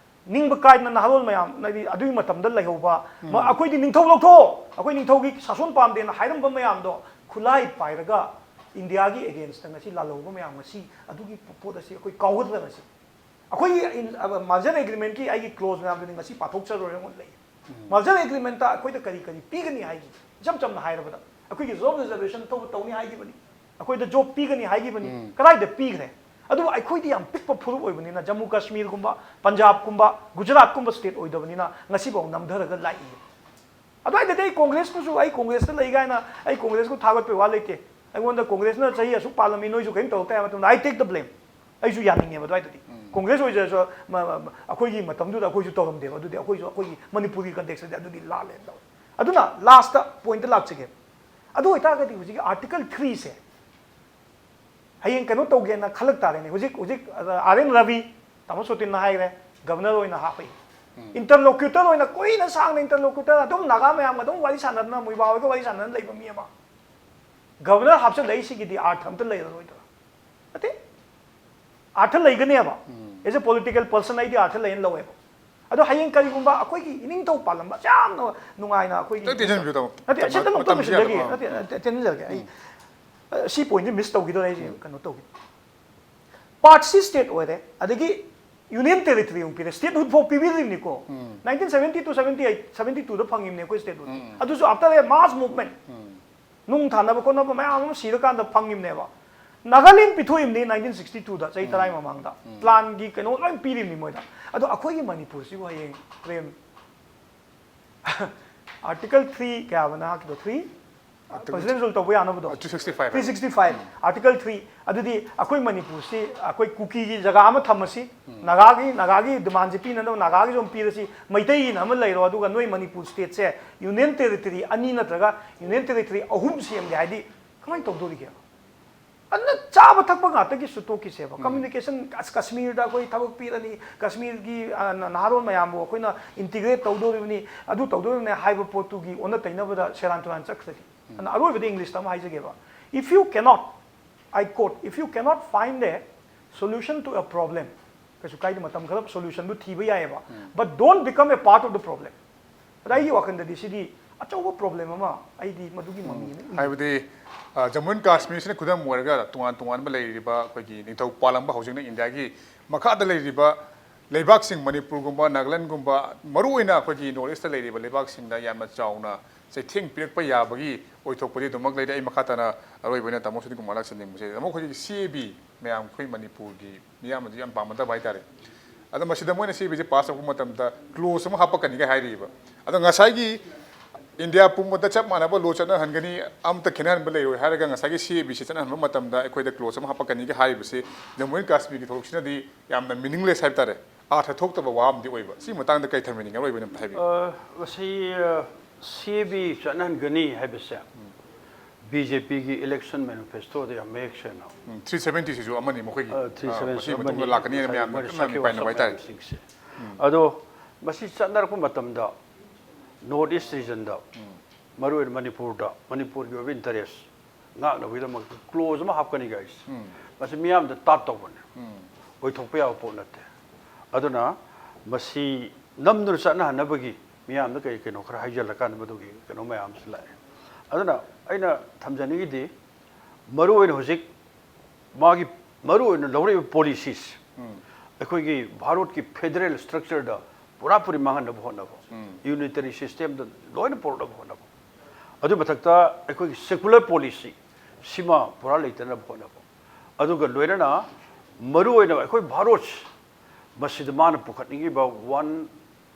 ꯅꯤꯡꯕ ꯀꯥꯏꯗꯅ ꯅꯍꯥꯔꯣꯜ ꯃꯌꯥꯝ, ꯍꯥꯏꯗꯤ ꯑꯗꯨꯒꯤ ꯃꯇꯝꯗ ꯂꯩꯍꯧꯕ, ꯃ-, ꯑꯩꯈꯣꯏꯗꯤ ꯅꯤꯡꯊꯧ ꯂꯧꯊꯣꯛꯑꯣ, ꯑꯩꯈꯣꯏ ꯅꯤꯡꯊꯧꯒꯤ ꯁꯥꯁꯣꯟ ꯄꯥꯝꯗꯦꯅ ꯍꯥꯏꯔꯝꯕ ꯃꯌꯥꯝꯗꯣ ꯈꯨꯠꯂꯥꯏ ꯄꯥꯏꯔꯒ ꯏꯟꯗꯤꯌꯥꯒꯤ against ꯇ ꯉꯁꯤ ꯂꯥꯜꯍꯧꯕ ꯃꯌꯥꯝ, ꯉꯁꯤ ꯑꯗꯨꯒꯤ ꯄꯣꯠ ꯑꯁꯤ ꯑꯩꯈꯣꯏ ꯀꯥꯎꯒꯗ꯭ꯔꯥ ꯉꯁꯤ? ꯑꯩꯈꯣꯏꯒꯤ in-, ꯑ, merger agreement ꯀꯤ ꯑꯩꯒꯤ clause ꯃꯌꯥꯝꯗꯨꯗꯤ ꯉꯁꯤ ꯄꯥꯊꯣꯛꯆꯔꯣꯏ, ꯑꯩꯉꯣꯟꯗ ꯂꯩ꯫ Merger agreement ꯇ ꯑꯩꯈꯣꯏꯗ ꯀꯔꯤ ꯀꯔꯤ ꯄꯤꯒꯅꯤ ꯍꯥꯏꯒꯦ? ꯏꯆꯝ ꯆꯝꯅ ꯍꯥꯏꯔꯕꯗ, ꯑꯩꯈꯣꯏꯒꯤ job reservation ꯇꯧꯕ ꯇꯧꯅꯤ ꯍꯥꯏꯈꯤꯕꯅꯤ, ꯑꯩꯈꯣꯏꯗ job ꯄꯤꯒꯅꯤ ꯍꯥꯏꯈꯤꯕꯅꯤ, ꯀꯗꯥꯏꯗ ꯄꯤꯈ꯭ꯔꯦ? ꯑꯗꯨꯕꯨ ꯑꯩꯈꯣꯏꯗꯤ ꯌꯥꯝ ꯄꯤꯛꯄ ꯐꯨꯔꯨꯞ ꯑꯣꯏꯕꯅꯤꯅ, ꯖꯝꯃꯨ ꯀꯥꯁꯃꯤꯔꯒꯨꯝꯕ, ꯄꯟꯖꯥꯕꯀꯨꯝꯕ, ꯒꯨꯖꯔꯥꯠꯀꯨꯝꯕ state ꯑꯣꯏꯗꯕꯅꯤꯅ ꯉꯁꯤꯐꯥꯎ ꯅꯝꯊꯔꯒ ꯂꯥꯛꯏ꯫ ꯑꯗꯨꯋꯥꯏꯗꯗꯤ ꯑꯩ ꯀꯣꯡꯒ꯭ꯔꯦꯁꯄꯨꯁꯨ, ꯑꯩ ꯀꯣꯡꯒ꯭ꯔꯦꯁꯇ ꯂꯩ ꯀꯥꯏꯅ ꯑꯩ ꯀꯣꯡꯒ꯭ꯔꯦꯁꯄꯨ ꯊꯥꯒꯠꯄꯩ ꯋꯥ ꯂꯩꯇꯦ꯫ ꯑꯩꯉꯣꯟꯗ ꯀꯣꯡꯒ꯭ꯔꯦꯁꯅ ꯆꯍꯤ ꯑꯁꯨꯛ ꯄꯥꯜꯂꯝꯃꯤ, ꯅꯣꯏꯁꯨ ꯀꯔꯤꯝ ꯇꯧꯔꯛꯇꯦ ꯍꯥꯏꯕ ꯃꯇꯝꯗ I take the blame꯫ ꯑꯩꯁꯨ ꯌꯥꯅꯤꯡꯉꯦꯕ ꯑꯗꯨꯋꯥꯏꯗꯗꯤ꯫ ꯀꯣꯡꯒ꯭ꯔꯦꯁ ꯑꯣꯏꯖꯔꯁꯨ, ꯃ-, ꯃ-, ꯑꯩꯈꯣꯏꯒꯤ ꯃꯇꯝꯗꯨꯗ ꯑꯩꯈꯣꯏꯁꯨ ꯇꯧꯔꯝꯗꯦꯕ꯫ ꯑꯗꯨꯗꯤ ꯑꯩꯈꯣꯏꯁꯨ ꯑꯩꯈꯣꯏꯒꯤ ꯃꯅꯤꯄꯨꯔꯒꯤ context ꯇꯗꯤ ꯑꯗꯨꯗꯤ ꯂꯥꯜꯂꯦꯅ ꯇꯧꯋꯦ꯫ ꯑꯗꯨꯅ last point ꯇ ꯂꯥꯛꯆꯒꯦ꯫ ꯑꯗꯨ ꯑꯣꯏꯇꯥꯔꯒꯗꯤ ꯍꯧꯖꯤꯛꯀꯤ Article three ꯁꯦ ꯍꯌꯦꯡ ꯀꯩꯅꯣ ꯇꯧꯒꯦꯅ ꯈꯜꯂꯛ ꯇꯥꯔꯦꯅꯦ꯫ ꯍꯧꯖꯤꯛ, ꯍꯧꯖꯤꯛ, ꯑ, R N Ravi, ꯇꯥꯃꯣ ꯁꯣꯇꯤꯟꯅ ꯍꯥꯏꯈ꯭ꯔꯦ, governor ꯑꯣꯏꯅ ꯍꯥꯞꯄꯛꯏ꯫ Interlocutor ꯑꯣꯏꯅ ꯀꯨꯏꯅ ꯁꯥꯡꯅ interlocutor ꯑꯗꯨꯝ ꯅꯥꯒꯥ ꯃꯌꯥꯝꯒ ꯑꯗꯨꯝ ꯋꯥꯔꯤ ꯁꯥꯟꯅꯗꯅ, ꯃꯣꯏꯕꯥ ꯍꯣꯏꯒ ꯋꯥꯔꯤ ꯁꯥꯟꯅꯗꯅ ꯂꯩꯕ ꯃꯤ ꯑꯃ꯫ Governor ꯍꯥꯞꯆꯤꯜꯂꯛꯏꯁꯤꯒꯤꯗꯤ ꯑꯥꯔꯊ ꯑꯝꯇ ꯂꯩꯔꯔꯣꯏꯗ꯭ꯔꯥ? ꯅꯠꯇꯦ, ꯑꯥꯔꯊ ꯂꯩꯒꯅꯦꯕ꯫ As a political person ꯑꯩꯗꯤ ꯑꯥꯔꯊ ꯂꯩꯅ ꯂꯧꯋꯦꯕ꯫ ꯑꯗꯣ ꯍꯌꯦꯡ ꯀꯔꯤꯒꯨꯝꯕ ꯑꯩꯈꯣꯏꯒꯤ ꯏꯅꯤꯡꯊꯧ ꯄꯥꯜꯂꯝꯕ ꯑꯁ ꯌꯥꯝꯅ ꯅꯨꯡꯉꯥꯏꯅ ꯑꯩꯈꯣꯏꯒꯤ ꯈꯤꯇꯪ ꯇꯦꯟꯁꯤꯟꯕꯤꯌꯨ, ꯇꯥꯃꯣ꯫ ꯅꯠꯇꯦ, ꯁꯤꯗ ꯑꯃꯨꯛꯇ ꯃꯇꯝꯁꯤ ꯂꯣꯏꯁꯤꯟꯖꯒꯦ꯫ ꯌꯥꯗꯕ꯫ ꯅꯠꯇꯦ, ꯅꯠꯇꯦ, ꯇꯦꯟꯁꯤꯟꯖꯔꯒꯦ꯫ ꯑꯩ, ꯑ, ꯁꯤ point ꯁꯤ miss ꯇꯧꯈꯤꯗꯣꯔꯦ ꯑꯩꯁꯦ ꯀꯩꯅꯣ ꯇꯧꯈꯤ꯫ Part C state ꯑꯣꯏꯔꯦ, ꯑꯗꯒꯤ Union Territory ꯑꯃꯨꯛ ꯄꯤꯔꯦ, statehood ꯐꯥꯎ ꯄꯤꯕꯤꯔꯤꯕꯅꯤꯀꯣ꯫ Nineteen seventy to seventy eight, seventy two ꯗ ꯐꯪꯉꯤꯕꯅꯦ ꯑꯩꯈꯣꯏ statehood꯫ ꯑꯗꯨꯁꯨ after a mass movement꯫ ꯅꯨꯡ ꯊꯥꯅꯕ ꯈꯣꯠꯅꯕ ꯃꯌꯥꯝ ꯑꯃ ꯁꯤꯔꯀꯥꯟꯗ ꯐꯪꯉꯤꯕꯅꯦꯕ꯫ ꯅꯥꯒꯥꯂꯦꯟ ꯄꯤꯊꯣꯛꯏꯕꯅꯤ nineteen sixty two ꯗ, ꯆꯍꯤ ꯇꯔꯥꯒꯤ ꯃꯃꯥꯡꯗ꯫ Plan ꯒꯤ ꯀꯩꯅꯣ ꯂꯣꯏ ꯄꯤꯔꯤꯕꯅꯤ ꯃꯣꯏꯗ꯫ ꯑꯗꯣ ꯑꯩꯈꯣꯏꯒꯤ ꯃꯅꯤꯄꯨꯔꯁꯤꯕꯨ ꯍꯌꯦꯡ Prem, Article three ꯀꯌꯥꯕ ꯅꯍꯥꯛꯀꯤꯗꯣ? Three? Presidential ꯇꯧꯕ ꯌꯥꯅꯕꯗꯣ꯫ Three sixty five. Three sixty five, Article three꯫ ꯑꯗꯨꯗꯤ ꯑꯩꯈꯣꯏ ꯃꯅꯤꯄꯨꯔꯁꯤ ꯑꯩꯈꯣꯏ ꯀꯨꯀꯤꯒꯤ ꯖꯒꯥ ꯑꯃ ꯊꯝꯃꯁꯤ, ꯅꯥꯒꯥꯒꯤ, ꯅꯥꯒꯥꯒꯤ demandꯁꯦ ꯄꯤꯅꯅꯕ ꯅꯥꯒꯥꯒꯤꯁꯨ ꯑꯃ ꯄꯤꯔꯁꯤ, ꯃꯩꯇꯩꯒꯤꯅ ꯑꯃ ꯂꯩꯔꯣ, ꯑꯗꯨꯒ ꯅꯣꯏ ꯃꯅꯤꯄꯨꯔ stateꯁꯦ Union Territory ꯑꯅꯤ ꯅꯠꯇ꯭ꯔꯒ Union Territory ꯑꯍꯨꯝ ꯁꯦꯝꯒꯦ ꯍꯥꯏꯗꯤ ꯀꯃꯥꯏꯅ ꯇꯧꯗꯣꯔꯤꯒꯦ? ꯑꯗꯨꯅ ꯆꯥꯕ ꯊꯛꯄ ꯉꯥꯛꯇꯒꯤꯁꯨ ꯇꯣꯛꯈꯤꯁꯦꯕ꯫ Communication, ꯑꯁ, ꯀꯥꯁꯃꯤꯔꯗ ꯑꯩꯈꯣꯏ ꯊꯕꯛ ꯄꯤꯔꯅꯤ, ꯀꯥꯁꯃꯤꯔꯒꯤ, ꯑ, ꯅ-, ꯅꯍꯥꯔꯣꯜ ꯃꯌꯥꯝꯕꯨ ꯑꯩꯈꯣꯏꯅ integrate ꯇꯧꯗꯣꯔꯤꯕꯅꯤ, ꯑꯗꯨ ꯇꯧꯗꯣꯔꯤꯕꯅꯤ ꯍꯥꯏꯕ ꯄꯣꯠꯇꯨꯒꯤ ꯑꯣꯟꯅ ꯇꯩꯅꯕꯗ ꯁꯦꯔꯥꯟ ꯇꯨꯔꯥꯟ ꯆꯠꯈ꯭ꯔꯗꯤ꯫ ꯑꯗꯨꯅ ꯑꯔꯣꯏꯕꯗ Englishꯇ ꯑꯃ ꯍꯥꯏꯖꯒꯦꯕ, "If you cannot, I quote, if you cannot find a solution to a problem, ꯀꯩꯁꯨ ꯀꯥꯏꯗꯦ, ꯃꯇꯝ ꯈꯔ solutionꯗꯨ ꯊꯤꯕ ꯌꯥꯏꯑꯕ, but don't become a part of the problem." ꯑꯗ ꯑꯩꯒꯤ ꯋꯥꯈꯜꯗꯗꯤ ꯁꯤꯗꯤ ꯑꯆꯧꯕ problem ꯑꯃ, ꯑꯩꯗꯤ ꯃꯗꯨꯒꯤ ꯃꯃꯤꯅ ꯎꯏ꯫ ꯍꯥꯏꯕꯗꯤ, ꯑ, ꯖꯝꯃꯨ ꯑꯦꯟ ꯀꯥꯁꯃꯤꯔꯁꯤꯅ ꯈꯨꯗꯝ ꯑꯣꯏꯔꯒ ꯇꯣꯉꯥꯟ ꯇꯣꯉꯥꯟꯕ ꯂꯩꯔꯤꯕ ꯑꯩꯈꯣꯏꯒꯤ ꯅꯤꯡꯊꯧ ꯄꯥꯜꯂꯝꯕ ꯍꯧꯖꯤꯛꯅ ꯏꯟꯗꯤꯌꯥꯒꯤ ꯃꯈꯥꯗ ꯂꯩꯔꯤꯕ ꯂꯩꯕꯥꯛꯁꯤꯡ, ꯃꯅꯤꯄꯨꯔꯒꯨꯝꯕ, ꯅꯥꯒꯥꯂꯦꯟꯒꯨꯝꯕ, ꯃꯔꯨꯑꯣꯏꯅ ꯑꯩꯈꯣꯏꯒꯤ North Eastꯇ ꯂꯩꯔꯤꯕ ꯂꯩꯕꯥꯛꯁꯤꯡꯗ ꯌꯥꯝꯅ ꯆꯥꯎꯅ ꯆꯩꯊꯦꯡ ꯄꯤꯔꯛꯄ ꯌꯥꯕꯒꯤ ꯑꯣꯏꯊꯣꯛꯄꯗꯤ ꯑꯗꯨꯃꯛ ꯂꯩꯔꯦ꯫ ꯑꯩ ꯃꯈꯥ ꯇꯥꯅ ꯑꯔꯣꯏꯕ ꯑꯣꯏꯅ ꯇꯥꯃꯣ ꯁꯨꯅꯤꯜ ꯀꯨꯃꯥꯔ ꯂꯥꯛꯆꯅꯤꯡꯕꯁꯦ, ꯇꯥꯃꯣ, ꯑꯩꯈꯣꯏꯒꯤ C A B ꯃꯌꯥꯝ, ꯑꯩꯈꯣꯏ ꯃꯅꯤꯄꯨꯔꯒꯤ ꯃꯤꯌꯥꯝꯅꯗꯤ ꯌꯥꯝ ꯄꯥꯝꯅꯗꯕ ꯍꯥꯏꯇꯥꯔꯦ꯫ ꯑꯗꯣ ꯃꯁꯤꯗ ꯃꯣꯏꯅ C A Bꯁꯦ pass ꯇꯧꯔꯛꯄ ꯃꯇꯝꯗ clause ꯑꯃ ꯍꯥꯞꯄꯛꯀꯅꯤꯒ ꯍꯥꯏꯔꯤꯕ꯫ ꯑꯗꯣ ꯉꯁꯥꯏꯒꯤ ꯏꯟꯗꯤꯌꯥ ꯄꯨꯝꯕꯗ ꯆꯞ ꯃꯥꯟꯅꯕ law ꯆꯠꯅꯍꯟꯒꯅꯤ, ꯑꯝꯇ ꯈꯦꯠꯅꯍꯟꯕ ꯂꯩꯔꯣꯏ ꯍꯥꯏꯔꯒ ꯉꯁꯥꯏꯒꯤ C A Bꯁꯦ ꯆꯠꯅꯍꯟꯕ ꯃꯇꯝꯗ ꯑꯩꯈꯣꯏꯗ clause ꯑꯃ ꯍꯥꯞꯄꯛꯀꯅꯤꯒ ꯍꯥꯏꯔꯤꯕꯁꯤ ꯖꯝꯃꯨ ꯑꯦꯟ ꯀꯥꯁꯃꯤꯔꯒꯤ ꯊꯧꯗꯣꯛꯁꯤꯅꯗꯤ ꯌꯥꯝꯅ meaningless ꯍꯥꯏꯕ ꯇꯥꯔꯦ, ꯑꯥꯔꯊ ꯊꯣꯛꯇꯕ ꯋꯥ ꯑꯃꯗꯤ ꯑꯣꯏꯕ꯫ ꯁꯤ ꯃꯇꯥꯡꯗ ꯀꯩ ꯊꯝꯕꯤꯅꯤꯡꯉꯦ? ꯑꯔꯣꯏꯕ ꯑꯣꯏꯅ ꯑꯝꯇ ꯍꯥꯏꯕꯤꯌꯨ꯫ ꯑ, ꯃꯁꯤ, ꯑ, C A B ꯆꯠꯅꯍꯟꯒꯅꯤ ꯍꯥꯏꯕꯁꯦ B J Pꯒꯤ election manifestoꯗ ꯌꯥꯝ ꯃꯌꯦꯛ ꯁꯦꯡꯅ, ꯎꯝ, three seventy ꯁꯤꯁꯨ ꯑꯃꯅꯤ ꯃꯈꯣꯏꯒꯤ, ꯑ, three seventy ꯑ, ꯃꯁꯤꯒꯤ ꯑꯃꯅꯤ꯫ ꯃꯇꯨꯡꯗ ꯂꯥꯛꯀꯅꯤ ꯍꯥꯏꯅ ꯉꯁꯥꯏ ꯃꯌꯥꯝꯅ ꯃꯣꯏꯅ ꯀꯟꯅ ꯁꯛꯈꯤꯕ ꯃꯤꯄꯥꯏꯅꯕ ꯋꯥꯁꯛ ꯍꯥꯏꯇꯥꯔꯦ꯫ ꯃꯌꯥꯝꯁꯤꯡꯁꯦ꯫ ꯑꯗꯣ ꯃꯁꯤ ꯆꯠꯅꯔꯛꯄ ꯃꯇꯝꯗ North East regionꯗ, ꯃꯔꯨꯑꯣꯏꯅ ꯃꯅꯤꯄꯨꯔꯗ, ꯃꯅꯤꯄꯨꯔꯒꯤ ꯑꯣꯏꯕ interest ꯉꯥꯛꯅꯕꯒꯤꯗꯃꯛꯇ clause ꯑꯃ ꯍꯥꯞꯀꯅꯤ guys꯫ ꯃꯁꯤ ꯃꯤꯌꯥꯝꯗ ꯇꯥꯠ ꯇꯧꯕꯅꯦ꯫ ꯑꯣꯏꯊꯣꯛꯄ ꯌꯥꯕ ꯄꯣꯠ ꯅꯠꯇꯦ꯫ ꯑꯗꯨꯅ ꯃꯁꯤ ꯅꯝꯗꯨꯅ ꯆꯠꯅꯍꯟꯅꯕꯒꯤ ꯃꯤꯌꯥꯝꯗ ꯀꯩ ꯀꯩꯅꯣ ꯈꯔ ꯍꯥꯏꯖꯤꯜꯂꯀꯥꯟꯗ ꯃꯗꯨꯒꯤ ꯀꯩꯅꯣ ꯃꯌꯥꯝꯁꯤ ꯂꯥꯛꯑꯦ꯫ ꯑꯗꯨꯅ ꯑꯩꯅ ꯊꯝꯖꯅꯤꯡꯉꯤꯗꯤ, ꯃꯔꯨꯑꯣꯏꯅ ꯍꯧꯖꯤꯛ ꯃꯥꯒꯤ ꯃꯔꯨꯑꯣꯏꯅ ꯂꯧꯔꯛꯏꯕ policies, ꯑꯩꯈꯣꯏꯒꯤ ꯚꯥꯔꯠꯀꯤ federal structureꯗ ꯄꯨꯔꯥ ꯄꯨꯔꯤ ꯃꯥꯡꯍꯟꯅꯕ ꯍꯣꯠꯅꯕ, unitary systemꯗ ꯂꯣꯏꯅ ꯄꯨꯔꯛꯅꯕ ꯍꯣꯠꯅꯕ, ꯑꯗꯨꯒꯤ ꯃꯊꯛꯇ ꯑꯩꯈꯣꯏꯒꯤ secular policy ꯁꯤꯃ ꯄꯨꯔꯥ ꯂꯩꯇꯅꯕ ꯍꯣꯠꯅꯕ, ꯑꯗꯨꯒ ꯂꯣꯏꯅꯅ ꯃꯔꯨꯑꯣꯏꯅ ꯑꯩꯈꯣꯏ ꯚꯥꯔꯠ ꯃꯁꯤꯗ ꯃꯥꯅ ꯄꯨꯈꯠꯅꯤꯡꯉꯤꯕ one,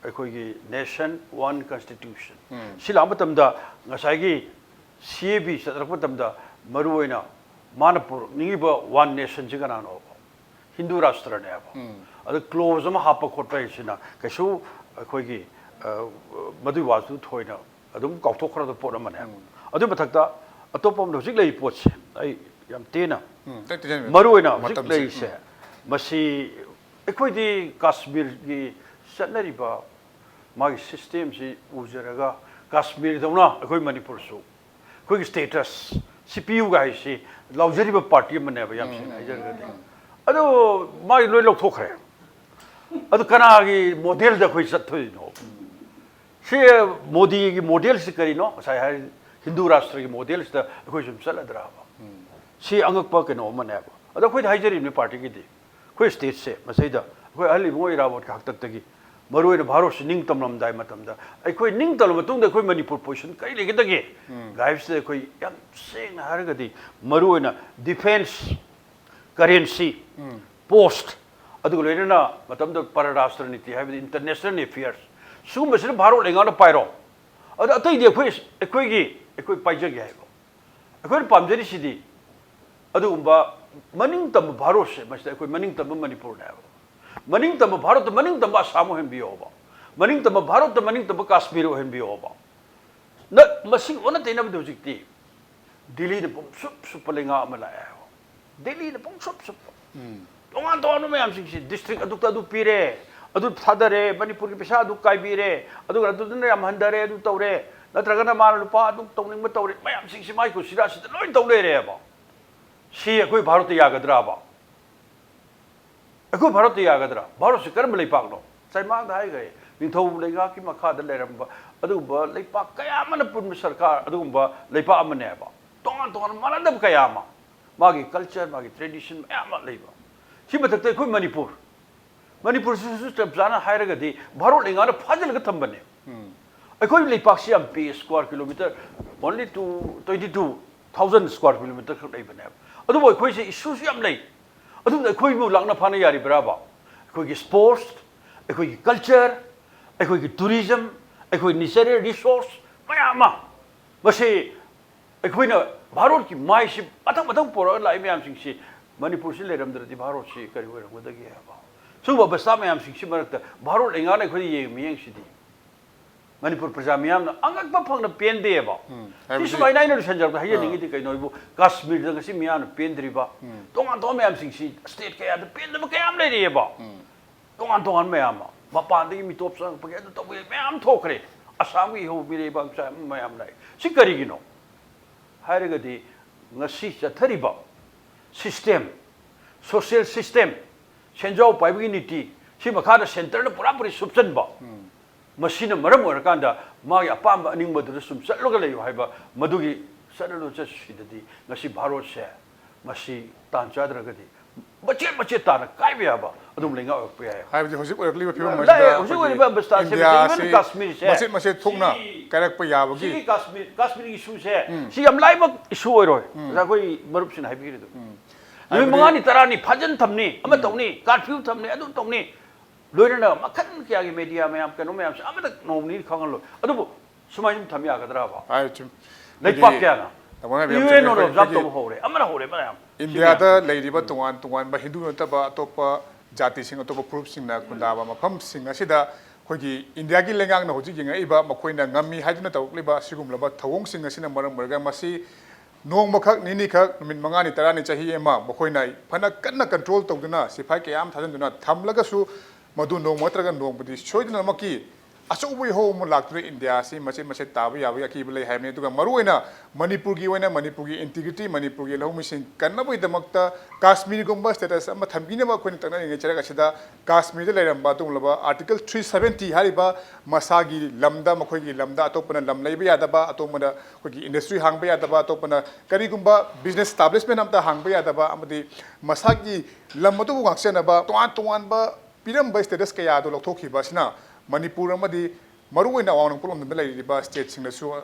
ꯑꯩꯈꯣꯏꯒꯤ nation, one constitution꯫ ꯁꯤ ꯂꯥꯛꯄ ꯃꯇꯝꯗ ꯉꯁꯥꯏꯒꯤ ꯁꯤ ꯑꯦ ꯕꯤ ꯆꯠꯅꯔꯛꯄ ꯃꯇꯝꯗ ꯃꯔꯨꯑꯣꯏꯅ ꯃꯥꯅ ꯄꯨꯔꯛꯅꯤꯡꯉꯤꯕ ꯋꯥꯟ ꯅꯦꯁꯟꯁꯤ ꯀꯅꯥꯅꯣꯕ? ꯍꯤꯟꯗꯨ ꯔꯥꯁꯇ꯭ꯔꯅꯦꯕ꯫ ꯑꯗ ꯀ꯭ꯂꯣꯖ ꯑꯃ ꯍꯥꯞꯄ ꯈꯣꯠꯄ ꯍꯥꯏꯁꯤꯅ ꯀꯩꯁꯨ ꯑꯩꯈꯣꯏꯒꯤ, ꯑ, ꯃꯗꯨꯒꯤ ꯋꯥꯁꯨ ꯊꯣꯏꯅ ꯑꯗꯨꯝ ꯀꯥꯎꯊꯣꯛꯈ꯭ꯔꯕ ꯄꯣꯠ ꯑꯃꯅꯦꯕ꯫ ꯑꯗꯨꯒꯤ ꯃꯊꯛꯇ ꯑꯇꯣꯞꯄ ꯑꯃꯅ ꯍꯧꯖꯤꯛ ꯂꯩꯔꯤꯕ ꯄꯣꯠꯁꯦ ꯑꯩ ꯌꯥꯝ ꯇꯦꯟꯅ, ꯎꯝ, ꯇꯦꯟ-, ꯇꯦꯟ-, ꯃꯔꯨꯑꯣꯏꯅ ꯍꯧꯖꯤꯛ ꯃꯇꯝꯁꯦ, ꯂꯩꯔꯤꯁꯦ, ꯎꯝ꯫ ꯃꯁꯤ ꯑꯩꯈꯣꯏꯗꯤ ꯀꯥꯁꯃꯤꯔꯒꯤ ꯆꯠꯅꯔꯤꯕ ꯃꯥꯒꯤ ꯁꯤꯁꯇꯦꯝꯁꯤ ꯎꯖꯔꯒ ꯀꯥꯁꯃꯤꯔꯗꯧꯅ ꯑꯩꯈꯣꯏ ꯃꯅꯤꯄꯨꯔꯁꯨ ꯑꯩꯈꯣꯏꯒꯤ ꯁ꯭ꯇꯦꯇꯁ ꯁꯤ ꯄꯤꯌꯨꯒ ꯍꯥꯏꯁꯤ ꯂꯥꯎꯖꯔꯤꯕ ꯄꯥꯔꯇꯤ ꯑꯃꯅꯦꯕ, ꯌꯥꯝ ꯁꯦꯡꯅ ꯍꯥꯏꯖꯔꯒꯗꯤ꯫ ꯑꯗꯨ ꯃꯥꯒꯤ ꯂꯣꯏ ꯂꯧꯊꯣꯛꯈ꯭ꯔꯦ꯫ ꯑꯗꯨ ꯀꯅꯥꯒꯤ ꯃꯣꯗꯦꯜꯗ ꯑꯩꯈꯣꯏ ꯆꯠꯇꯣꯏꯅꯣ? ꯁꯤ ꯃꯣꯗꯤꯒꯤ ꯃꯣꯗꯦꯜꯁꯤ ꯀꯔꯤꯅꯣ? ꯉꯁꯥꯏ ꯍꯥꯏ ꯍꯤꯟꯗꯨ ꯔꯥꯁꯇ꯭ꯔꯒꯤ ꯃꯣꯗꯦꯜꯁꯤꯗ ꯑꯩꯈꯣꯏ ꯁꯨꯝ ꯆꯠꯂꯗ꯭ꯔꯕ? ꯁꯤ ꯑꯉꯛꯄ ꯀꯩꯅꯣ ꯑꯃꯅꯦꯕ꯫ ꯑꯗꯣ ꯑꯩꯈꯣꯏꯗ ꯍꯥꯏꯖꯔꯤꯕꯅꯤ ꯄꯥꯔꯇꯤꯒꯤꯗꯤ, ꯑꯩꯈꯣꯏ ꯁ꯭ꯇꯦꯠꯁꯦ ꯃꯁꯤꯗ ꯑꯩꯈꯣꯏ ꯑꯍꯜ ꯏꯕꯨꯡꯉꯣ ꯏꯔꯥꯕꯣꯠꯀꯤ ꯍꯥꯛꯇꯛꯇꯒꯤ ꯃꯔꯨꯑꯣꯏꯅ ꯚꯥꯔꯠꯁꯤ ꯅꯤꯡꯇꯝꯂꯝꯗꯥꯏ ꯃꯇꯝꯗ ꯑꯩꯈꯣꯏ ꯅꯤꯡꯇꯝꯂꯕ ꯃꯇꯨꯡꯗ ꯑꯩꯈꯣꯏ ꯃꯅꯤꯄꯨꯔ ꯄꯣꯖꯤꯁꯟ ꯀꯔꯤ ꯂꯩꯒꯗꯒꯦ? ꯎꯝ꯫ ꯒꯥꯏꯞꯁꯤꯗ ꯑꯩꯈꯣꯏ ꯌꯥꯝ ꯁꯦꯡꯅ ꯍꯥꯏꯔꯒꯗꯤ ꯃꯔꯨꯑꯣꯏꯅ ꯗꯤꯐꯦꯟꯁ, ꯀꯔꯦꯟꯁꯤ, ꯎꯝ꯫ ꯄꯣꯁ, ꯑꯗꯨꯒ ꯂꯣꯏꯅꯅ ꯃꯇꯝꯗ ꯄꯔꯔꯥꯁꯇ꯭ꯔ ꯅꯤꯇꯤ ꯍꯥꯏꯕꯗꯤ ꯏꯟꯇꯔꯅꯦꯁꯅꯦꯜ ꯑꯦꯐꯤꯌꯔꯁ, ꯁꯤꯒꯨꯝꯕꯁꯤꯅ ꯚꯥꯔꯠ ꯂꯩꯉꯥꯛꯅ ꯄꯥꯏꯔꯣ꯫ ꯑꯗ ꯑꯇꯩꯗꯤ ꯑꯩꯈꯣꯏ, ꯑꯩꯈꯣꯏꯒꯤ, ꯑꯩꯈꯣꯏ ꯄꯥꯏꯖꯒꯦ ꯍꯥꯏꯕ꯫ ꯑꯩꯈꯣꯏꯅ ꯄꯥꯝꯖꯔꯤꯁꯤꯗꯤ ꯑꯗꯨꯒꯨꯝꯕ ꯃꯅꯤꯡ ꯇꯝꯕ ꯚꯥꯔꯠꯁꯦ, ꯃꯁꯤꯗ ꯑꯩꯈꯣꯏ ꯃꯅꯤꯡ ꯇꯝꯕ ꯃꯅꯤꯄꯨꯔꯅꯦꯕ꯫ ꯃꯅꯤꯡ ꯇꯝꯕ ꯚꯥꯔꯠꯇ ꯃꯅꯤꯡ ꯇꯝꯕ ꯑꯁꯥꯝ ꯑꯣꯏꯍꯟꯕꯤꯌꯣꯕ꯫ ꯃꯅꯤꯡ ꯇꯝꯕ ꯚꯥꯔꯠꯇ ꯃꯅꯤꯡ ꯇꯝꯕ ꯀꯥꯁꯃꯤꯔ ꯑꯣꯏꯍꯟꯕꯤꯌꯣꯕ꯫ ꯅ-, ꯃꯁꯤ ꯑꯣꯟꯅ ꯇꯩꯅꯕꯗ ꯍꯧꯖꯤꯛꯇꯤ ꯗꯤꯜꯂꯤꯗ ꯄꯨꯡꯁꯨꯞ ꯁꯨꯞꯄ ꯂꯩꯉꯥꯛ ꯑꯃ ꯂꯥꯛꯑꯦ ꯍꯥꯏꯕ꯫ ꯗꯤꯜꯂꯤꯗ ꯄꯨꯡꯁꯨꯞ ꯁꯨꯞꯄ꯫ ꯎꯝ꯫ ꯇꯣꯉꯥꯟ ꯇꯣꯉꯥꯟꯕ ꯃꯌꯥꯝꯁꯤꯡꯁꯤ, ꯗꯤꯁꯇ꯭ꯔꯤꯛ ꯑꯗꯨꯛꯇ ꯑꯗꯨ ꯄꯤꯔꯦ, ꯑꯗꯨ ꯊꯥꯗꯔꯦ, ꯃꯅꯤꯄꯨꯔꯒꯤ ꯄꯩꯁꯥ ꯑꯗꯨ ꯀꯥꯏꯕꯤꯔꯦ, ꯑꯗꯨꯒ ꯑꯗꯨꯗꯨꯅ ꯌꯥꯝ ꯍꯟꯊꯔꯦ, ꯑꯗꯨ ꯇꯧꯔꯦ, ꯅꯠꯇ꯭ꯔꯒꯅ ꯃꯥꯅ ꯂꯨꯄꯥ ꯑꯗꯨ ꯇꯧꯅꯤꯡꯕ ꯇꯧꯔꯦ, ꯃꯌꯥꯝꯁꯤꯡꯁꯤ ꯃꯥꯏ ꯀꯨꯁꯤꯔꯥꯁꯤꯗ ꯂꯣꯏ ꯇꯧ ꯂꯩꯔꯦꯕ꯫ ꯁꯤ ꯑꯩꯈꯣꯏ ꯚꯥꯔꯠꯇ ꯌꯥꯒꯗ꯭ꯔꯕ? ꯑꯩꯈꯣꯏ ꯚꯥꯔꯠꯇ ꯌꯥꯒꯗ꯭ꯔꯥ? ꯚꯥꯔꯠꯁꯤ ꯀꯔꯝꯕ ꯂꯩꯄꯥꯛꯅꯣ? ꯆꯩꯃꯥꯡꯗ ꯍꯥꯏꯈ꯭ꯔꯦ, ꯅꯤꯡꯊꯧ ꯂꯩꯉꯥꯛꯀꯤ ꯃꯈꯥꯗ ꯂꯩꯔꯝꯕ ꯑꯗꯨꯒꯨꯝꯕ ꯂꯩꯄꯥꯛ ꯀꯌꯥ ꯑꯃꯅ ꯄꯨꯟꯕ ꯁꯔꯀꯥꯔ, ꯑꯗꯨꯒꯨꯝꯕ ꯂꯩꯄꯥꯛ ꯑꯃꯅꯦꯕ꯫ ꯇꯣꯉꯥꯟ ꯇꯣꯉꯥꯟꯕ ꯃꯥꯟꯅꯗꯕ ꯀꯌꯥ ꯑꯃ, ꯃꯥꯒꯤ ꯀꯜꯆꯔ, ꯃꯥꯒꯤ ꯇ꯭ꯔꯦꯗꯤꯁꯟ ꯃꯌꯥꯝ ꯑꯃ ꯂꯩꯕ꯫ ꯁꯤ ꯃꯊꯛꯇ ꯑꯩꯈꯣꯏ ꯃꯅꯤꯄꯨꯔ, ꯃꯅꯤꯄꯨꯔꯁꯤꯁꯨ ꯆꯞ ꯆꯥꯅ ꯍꯥꯏꯔꯒꯗꯤ ꯚꯥꯔꯠ ꯂꯩꯉꯥꯛꯅ ꯐꯥꯖꯤꯜꯂꯒ ꯊꯝꯕꯅꯦ꯫ ꯎꯝ꯫ ꯑꯩꯈꯣꯏ ꯂꯩꯄꯥꯛꯁꯤ ꯌꯥꯝ ꯄꯤꯛꯏ, square kilometre only two, twenty two thousand square kilometre ꯈꯛ ꯂꯩꯕꯅꯦꯕ꯫ ꯑꯗꯨꯕꯨ ꯑꯩꯈꯣꯏꯁꯦ ꯏꯁꯨꯁꯨ ꯌꯥꯝ ꯂꯩ꯫ ꯑꯗꯨꯝꯅ ꯑꯩꯈꯣꯏꯕꯨ ꯂꯥꯛꯅ ꯐꯥꯅ ꯌꯥꯔꯤꯕ꯭ꯔꯥꯕ? ꯑꯩꯈꯣꯏꯒꯤ ꯁ꯭ꯄꯣꯔꯠꯁ, ꯑꯩꯈꯣꯏꯒꯤ ꯀꯜꯆꯔ, ꯑꯩꯈꯣꯏꯒꯤ ꯇꯨꯔꯤꯖꯝ, ꯑꯩꯈꯣꯏ ꯅꯦꯆꯔꯦꯜ ꯔꯤꯁꯣꯔꯁ ꯃꯌꯥꯝ ꯑꯃ, ꯃꯁꯤ ꯑꯩꯈꯣꯏꯅ ꯚꯥꯔꯠꯀꯤ ꯃꯥꯏꯁꯤ ꯃꯊꯪ ꯃꯊꯪ ꯄꯣꯔꯛꯑ ꯂꯥꯛꯏ ꯃꯌꯥꯝꯁꯤꯡꯁꯤ, ꯃꯅꯤꯄꯨꯔꯁꯤ ꯂꯩꯔꯝꯗ꯭ꯔꯗꯤ ꯚꯥꯔꯠꯁꯤ ꯀꯔꯤ ꯑꯣꯏꯔꯝꯒꯗꯒꯦ ꯍꯥꯏꯕ? ꯁꯤꯒꯨꯝꯕ ꯑꯕꯁꯊꯥ ꯃꯌꯥꯝꯁꯤꯡꯁꯤ ꯃꯔꯛꯇ ꯚꯥꯔꯠ ꯂꯩꯉꯥꯛꯅ ꯑꯩꯈꯣꯏꯗ ꯌꯦꯡꯉꯤ ꯃꯤꯠꯌꯦꯡꯁꯤꯗꯤ, ꯃꯅꯤꯄꯨꯔ ꯄ꯭ꯔꯖꯥ ꯃꯤꯌꯥꯝꯅ ꯑꯉꯛꯄ ꯐꯪꯅ ꯄꯦꯟꯗꯦꯕ꯫ ꯁꯤ ꯍꯥꯏꯕꯗꯤ ꯁꯨꯃꯥꯏꯅ ꯑꯩꯅ ꯂꯣꯏꯁꯤꯟꯖꯔꯛꯄꯗ ꯍꯥꯏꯖꯅꯤꯡꯉꯤꯗꯤ ꯀꯩꯅꯣ ꯍꯥꯏꯕꯨ, ꯀꯥꯁꯃꯤꯔꯗ ꯉꯁꯤ ꯃꯤꯌꯥꯝꯅ ꯄꯦꯟꯗ꯭ꯔꯤꯕ, ꯇꯣꯉꯥꯟ ꯇꯣꯉꯥꯟꯕ ꯃꯌꯥꯝꯁꯤꯡꯁꯤ, ꯁ꯭ꯇꯦꯠ ꯀꯌꯥꯗ ꯄꯦꯟꯗꯕ ꯀꯌꯥ ꯑꯃ ꯂꯩꯔꯤꯑꯕ꯫ ꯇꯣꯉꯥꯟ ꯇꯣꯉꯥꯟꯕ ꯃꯌꯥꯝ ꯑꯃ, ꯃꯄꯥꯟꯗꯒꯤ ꯃꯤꯇꯣꯞ ꯆꯪꯉꯛꯄꯒꯤ ꯑꯗꯨ ꯇꯧꯕꯒꯤ ꯃꯌꯥꯝ ꯊꯣꯛꯈ꯭ꯔꯦ꯫ ꯑꯁꯥꯝꯒꯤ ꯏꯍꯧ ꯃꯤꯔꯩꯕꯥꯛ ꯃꯆꯥ ꯃꯌꯥꯝ ꯂꯥꯛꯏ꯫ ꯁꯤ ꯀꯔꯤꯒꯤꯅꯣ ꯍꯥꯏꯔꯒꯗꯤ, ꯉꯁꯤ ꯆꯠꯊꯔꯤꯕ system, social system, ꯁꯦꯟꯖꯥꯎ ꯄꯥꯏꯕꯒꯤ ꯅꯤꯇꯤ, ꯁꯤ ꯃꯈꯥꯗ centreꯅ ꯄꯨꯔꯥ ꯄꯨꯔꯤ ꯁꯨꯞꯆꯟꯕ, ꯃꯁꯤꯅ ꯃꯔꯝ ꯑꯣꯏꯔꯀꯥꯟꯗ ꯃꯥꯒꯤ ꯑꯄꯥꯝꯕ ꯑꯅꯤꯡꯕꯗꯨꯗ ꯁꯨꯝ ꯆꯠꯂꯒ ꯂꯩꯌꯨ ꯍꯥꯏꯕ ꯃꯗꯨꯒꯤ ꯆꯠꯅꯔꯨ ꯆꯠꯁꯤꯗꯗꯤ ꯉꯁꯤ ꯚꯥꯔꯠꯁꯦ ꯃꯁꯤ ꯇꯥꯟ ꯆꯥꯗ꯭ꯔꯒꯗꯤ ꯃꯆꯦꯠ ꯃꯆꯦꯠ ꯇꯥꯅ ꯀꯥꯏꯕ ꯌꯥꯕ ꯑꯗꯨꯝ ꯂꯩꯉꯥꯛ ꯑꯣꯏꯔꯛꯄ ꯌꯥꯏ꯫ ꯍꯥꯏꯕꯗꯤ ꯍꯧꯖꯤꯛ ꯑꯣꯏꯔꯛꯂꯤꯕ ꯐꯤꯕꯝ ꯂꯩ, ꯑꯁꯤꯗ ꯍꯧꯖꯤꯛ ꯑꯩꯈꯣꯏꯒꯤ ꯑꯣꯏꯔꯤꯕ ꯑꯕꯁꯊꯥꯁꯦ ꯏꯟꯗꯤꯌꯥ ꯏꯚꯟ ꯑꯁꯤ ꯀꯥꯁꯃꯤꯔꯁꯦ, ꯃꯆꯦꯠ ꯃꯆꯦꯠ ꯊꯣꯛꯅ ꯁꯤꯒꯤ, ꯀꯥꯏꯔꯛꯄ ꯌꯥꯕꯒꯤ ꯁꯤꯒꯤ ꯀꯥꯁꯃꯤꯔ, ꯀꯥꯁꯃꯤꯔꯒꯤ ꯏꯁꯨꯁꯦ, ꯁꯤ ꯌꯥꯝ ꯂꯥꯏꯕ ꯏꯁꯨ ꯑꯣꯏꯔꯣꯏ꯫ ꯉꯁꯥꯏ ꯑꯩꯈꯣꯏ ꯃꯔꯨꯞꯁꯤꯅ ꯍꯥꯏꯕꯤꯔꯤꯗꯨ, ꯅꯨꯃꯤꯠ ꯍꯥꯏꯕꯗꯤ ꯃꯉꯥꯅꯤ ꯇꯔꯥꯅꯤ ꯐꯥꯖꯟ ꯊꯝꯅꯤ, ꯑꯃ ꯇꯧꯅꯤ, ꯀꯥꯔꯐ꯭ꯌꯨ ꯊꯝꯅꯤ, ꯑꯗꯨ ꯇꯧꯅꯤ, ꯂꯣꯏꯅꯅ ꯃꯈꯜ ꯀꯌꯥꯒꯤ ꯃꯦꯗꯤꯌꯥ ꯃꯌꯥꯝ, ꯀꯩꯅꯣ ꯃꯌꯥꯝꯁꯦ ꯑꯃꯇ ꯅꯣꯡ ꯅꯤꯅꯤ ꯈꯪꯍꯜꯂꯣꯏ꯫ ꯑꯗꯨꯕꯨ ꯁꯨꯃꯥꯏꯅ ꯁꯨꯝ ꯊꯝ ꯌꯥꯒꯗ꯭ꯔꯕ? ꯍꯥꯏ, ꯆꯨꯝ꯫ ꯂꯩꯄꯥꯛ ꯑꯩꯈꯣꯏꯒꯤ ꯀꯌꯥꯅ? ꯇꯥꯃꯣꯅ ꯍꯥꯏꯕꯤꯔꯤꯕ UN ꯆꯨꯝꯃꯤ꯫ ꯑꯣꯏꯅ ꯑꯣꯕꯖꯥꯔꯕ ꯑꯩꯈꯣꯏꯒꯤ ꯇꯧꯕ ꯍꯧꯔꯦ, ꯑꯃꯅ ꯍꯧꯔꯦ, ꯑꯃꯅ ꯌꯥꯝ꯫ ꯁꯤ ꯏꯟꯗꯤꯌꯥꯗ ꯃꯌꯥꯝꯁꯦ꯫ ꯂꯩꯔꯤꯕ ꯇꯣꯉꯥꯟ ꯇꯣꯉꯥꯟꯕ ꯍꯤꯟꯗꯨ ꯅꯠꯇꯕ ꯑꯇꯣꯞꯄ ꯖꯥꯇꯤꯁꯤꯡ, ꯑꯇꯣꯞꯄ ꯐꯨꯔꯨꯞꯁꯤꯡꯅ ꯈꯨꯟꯗꯥꯕ ꯃꯐꯝꯁꯤꯡ ꯑꯁꯤꯗ ꯑꯩꯈꯣꯏꯒꯤ ꯏꯟꯗꯤꯌꯥꯒꯤ ꯂꯩꯉꯥꯛꯅ ꯍꯧꯖꯤꯛ ꯌꯦꯡꯉꯛꯏꯕ, ꯃꯈꯣꯏꯅ ꯉꯝꯃꯤ ꯍꯥꯏꯗꯨꯅ ꯇꯧꯔꯛꯂꯤꯕ ꯑꯁꯤꯒꯨꯝꯂꯕ ꯊꯧꯑꯣꯡꯁꯤꯡ ꯑꯁꯤꯅ ꯃꯔꯝ ꯑꯣꯏꯔꯒ ꯃꯁꯤ ꯅꯣꯡꯃꯈꯛ, ꯅꯤꯅꯤꯈꯛ, ꯅꯨꯃꯤꯠ ꯃꯉꯥꯅꯤ, ꯇꯔꯥꯅꯤ, ꯆꯍꯤ ꯑꯃ ꯃꯈꯣꯏꯅ ꯐꯅ ꯀꯟꯅ control ꯇꯧꯗꯨꯅ, ꯁꯤꯐꯥꯏ ꯀꯌꯥ ꯑꯃ ꯊꯥꯖꯤꯟꯗꯨꯅ ꯊꯝꯂꯒꯁꯨ, ꯃꯗꯨ ꯅꯣꯡꯃ ꯅꯠꯇ꯭ꯔꯒ ꯅꯣꯡꯃꯗꯤ ꯁꯣꯏꯗꯅꯃꯛꯀꯤ ꯑꯆꯧꯕ ꯏꯍꯧ ꯑꯃ ꯂꯥꯛꯇꯨꯅ ꯏꯟꯗꯤꯌꯥ ꯑꯁꯤ ꯃꯆꯦꯠ ꯃꯆꯦꯠ ꯇꯥꯕ ꯌꯥꯕꯒꯤ ꯑꯀꯤꯕ ꯂꯩ ꯍꯥꯏꯕꯅꯤ꯫ ꯑꯗꯨꯒ ꯃꯔꯨꯑꯣꯏꯅ ꯃꯅꯤꯄꯨꯔꯒꯤ ꯑꯣꯏꯅ, ꯃꯅꯤꯄꯨꯔꯒꯤ integrity, ꯃꯅꯤꯄꯨꯔꯒꯤ ꯂꯧꯃꯤꯁꯤꯡ ꯀꯟꯅꯕꯒꯤꯗꯃꯛꯇ ꯀꯥꯁꯃꯤꯔꯒꯨꯝꯕ status ꯑꯃ ꯊꯝꯕꯤꯅꯕ ꯑꯩꯈꯣꯏꯅ ꯇꯛꯅꯔꯤꯉꯩ ꯆꯩꯔꯛ ꯑꯁꯤꯗ, ꯀꯥꯁꯃꯤꯔꯗ ꯂꯩꯔꯝꯕ ꯑꯗꯨꯒꯨꯝꯂꯕ Article three seventy ꯍꯥꯏꯔꯤꯕ ꯃꯁꯥꯒꯤ ꯂꯝꯗ, ꯃꯈꯣꯏꯒꯤ ꯂꯝꯗ ꯑꯇꯣꯞꯄꯅ ꯂꯝ ꯂꯩꯕ ꯌꯥꯗꯕ, ꯑꯇꯣꯞꯄꯅ ꯑꯩꯈꯣꯏꯒꯤ industry ꯍꯥꯡꯕ ꯌꯥꯗꯕ, ꯑꯇꯣꯞꯄꯅ ꯀꯔꯤꯒꯨꯝꯕ business establishment ꯑꯃꯇ ꯍꯥꯡꯕ ꯌꯥꯗꯕ, ꯑꯃꯗꯤ ꯃꯁꯥꯒꯤ ꯂꯝ ꯑꯗꯨꯕꯨ ꯉꯥꯛꯆꯅꯕ ꯇꯣꯉꯥꯟ ꯇꯣꯉꯥꯟꯕ ꯄꯤꯔꯝꯕ status ꯀꯌꯥ ꯑꯗꯨ ꯂꯧꯊꯣꯛꯈꯤꯕ ꯑꯁꯤꯅ ꯃꯅꯤꯄꯨꯔ ꯑꯃꯗꯤ ꯃꯔꯨꯑꯣꯏꯅ ꯑꯋꯥꯡ ꯅꯣꯡꯄꯣꯛ ꯂꯝꯗꯝꯗ ꯂꯩꯔꯤꯕ stateꯁꯤꯡꯗꯁꯨ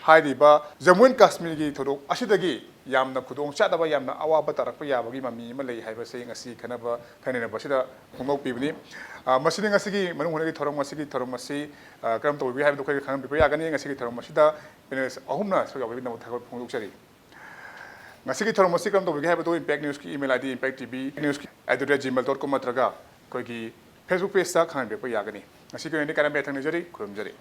ꯍꯥꯏꯔꯤꯕ ꯖꯝꯃꯨ ꯑꯦꯟ ꯀꯥꯁꯃꯤꯔꯒꯤ ꯊꯧꯗꯣꯛ ꯑꯁꯤꯗꯒꯤ ꯌꯥꯝꯅ ꯈꯨꯗꯣꯡ ꯆꯥꯗꯕ, ꯌꯥꯝꯅ ꯑꯋꯥꯕ ꯇꯥꯔꯛꯄ ꯌꯥꯕꯒꯤ ꯃꯃꯤ ꯑꯃ ꯂꯩ ꯍꯥꯏꯕꯁꯤ ꯉꯁꯤ ꯈꯟꯅꯕ ꯈꯟꯅꯅꯕ ꯑꯁꯤꯗ ꯐꯣꯡꯗꯣꯛꯄꯤꯕꯅꯤ꯫ ꯑ, ꯃꯁꯤꯅꯤ ꯉꯁꯤꯒꯤ ꯃꯅꯨꯡ ꯍꯨꯠꯅꯒꯤ ꯊꯧꯔꯝ꯫ ꯉꯁꯤꯒꯤ ꯊꯧꯔꯝ ꯑꯁꯤ, ꯑ, ꯀꯔꯝ ꯇꯧꯕꯤꯒꯦ ꯍꯥꯏꯕꯗꯨ ꯑꯩꯈꯣꯏ ꯈꯪꯍꯟꯕꯤꯕ ꯌꯥꯒꯅꯤ꯫ ꯉꯁꯤꯒꯤ ꯊꯧꯔꯝ ꯑꯁꯤꯗ panelist ꯑꯍꯨꯝꯅ ꯁꯔꯨꯛ ꯌꯥꯕꯤꯕꯒꯤꯗꯃꯛ ꯊꯥꯒꯠꯄ ꯐꯣꯡꯗꯣꯛꯆꯔꯤ꯫ ꯉꯁꯤꯒꯤ ꯊꯧꯔꯝ ꯑꯁꯤ ꯀꯔꯝ ꯇꯧꯕꯤꯒꯦ ꯍꯥꯏꯕꯗꯨ impact news ꯀꯤ email ID, impact T V news at the rate gmail dot com ꯅꯠꯇ꯭ꯔꯒ ꯑꯩꯈꯣꯏꯒꯤ Facebook page ꯇ ꯈꯪꯍꯟꯕꯤꯔꯛꯄ ꯌꯥꯒꯅꯤ꯫ ꯉꯁꯤꯒꯤ ꯑꯣꯏꯅꯗꯤ ꯀꯥꯏꯅꯕ ꯌꯥꯊꯪ ꯅꯤꯖꯔꯤ꯫ ꯈꯨꯔꯨꯝꯖꯔꯤ꯫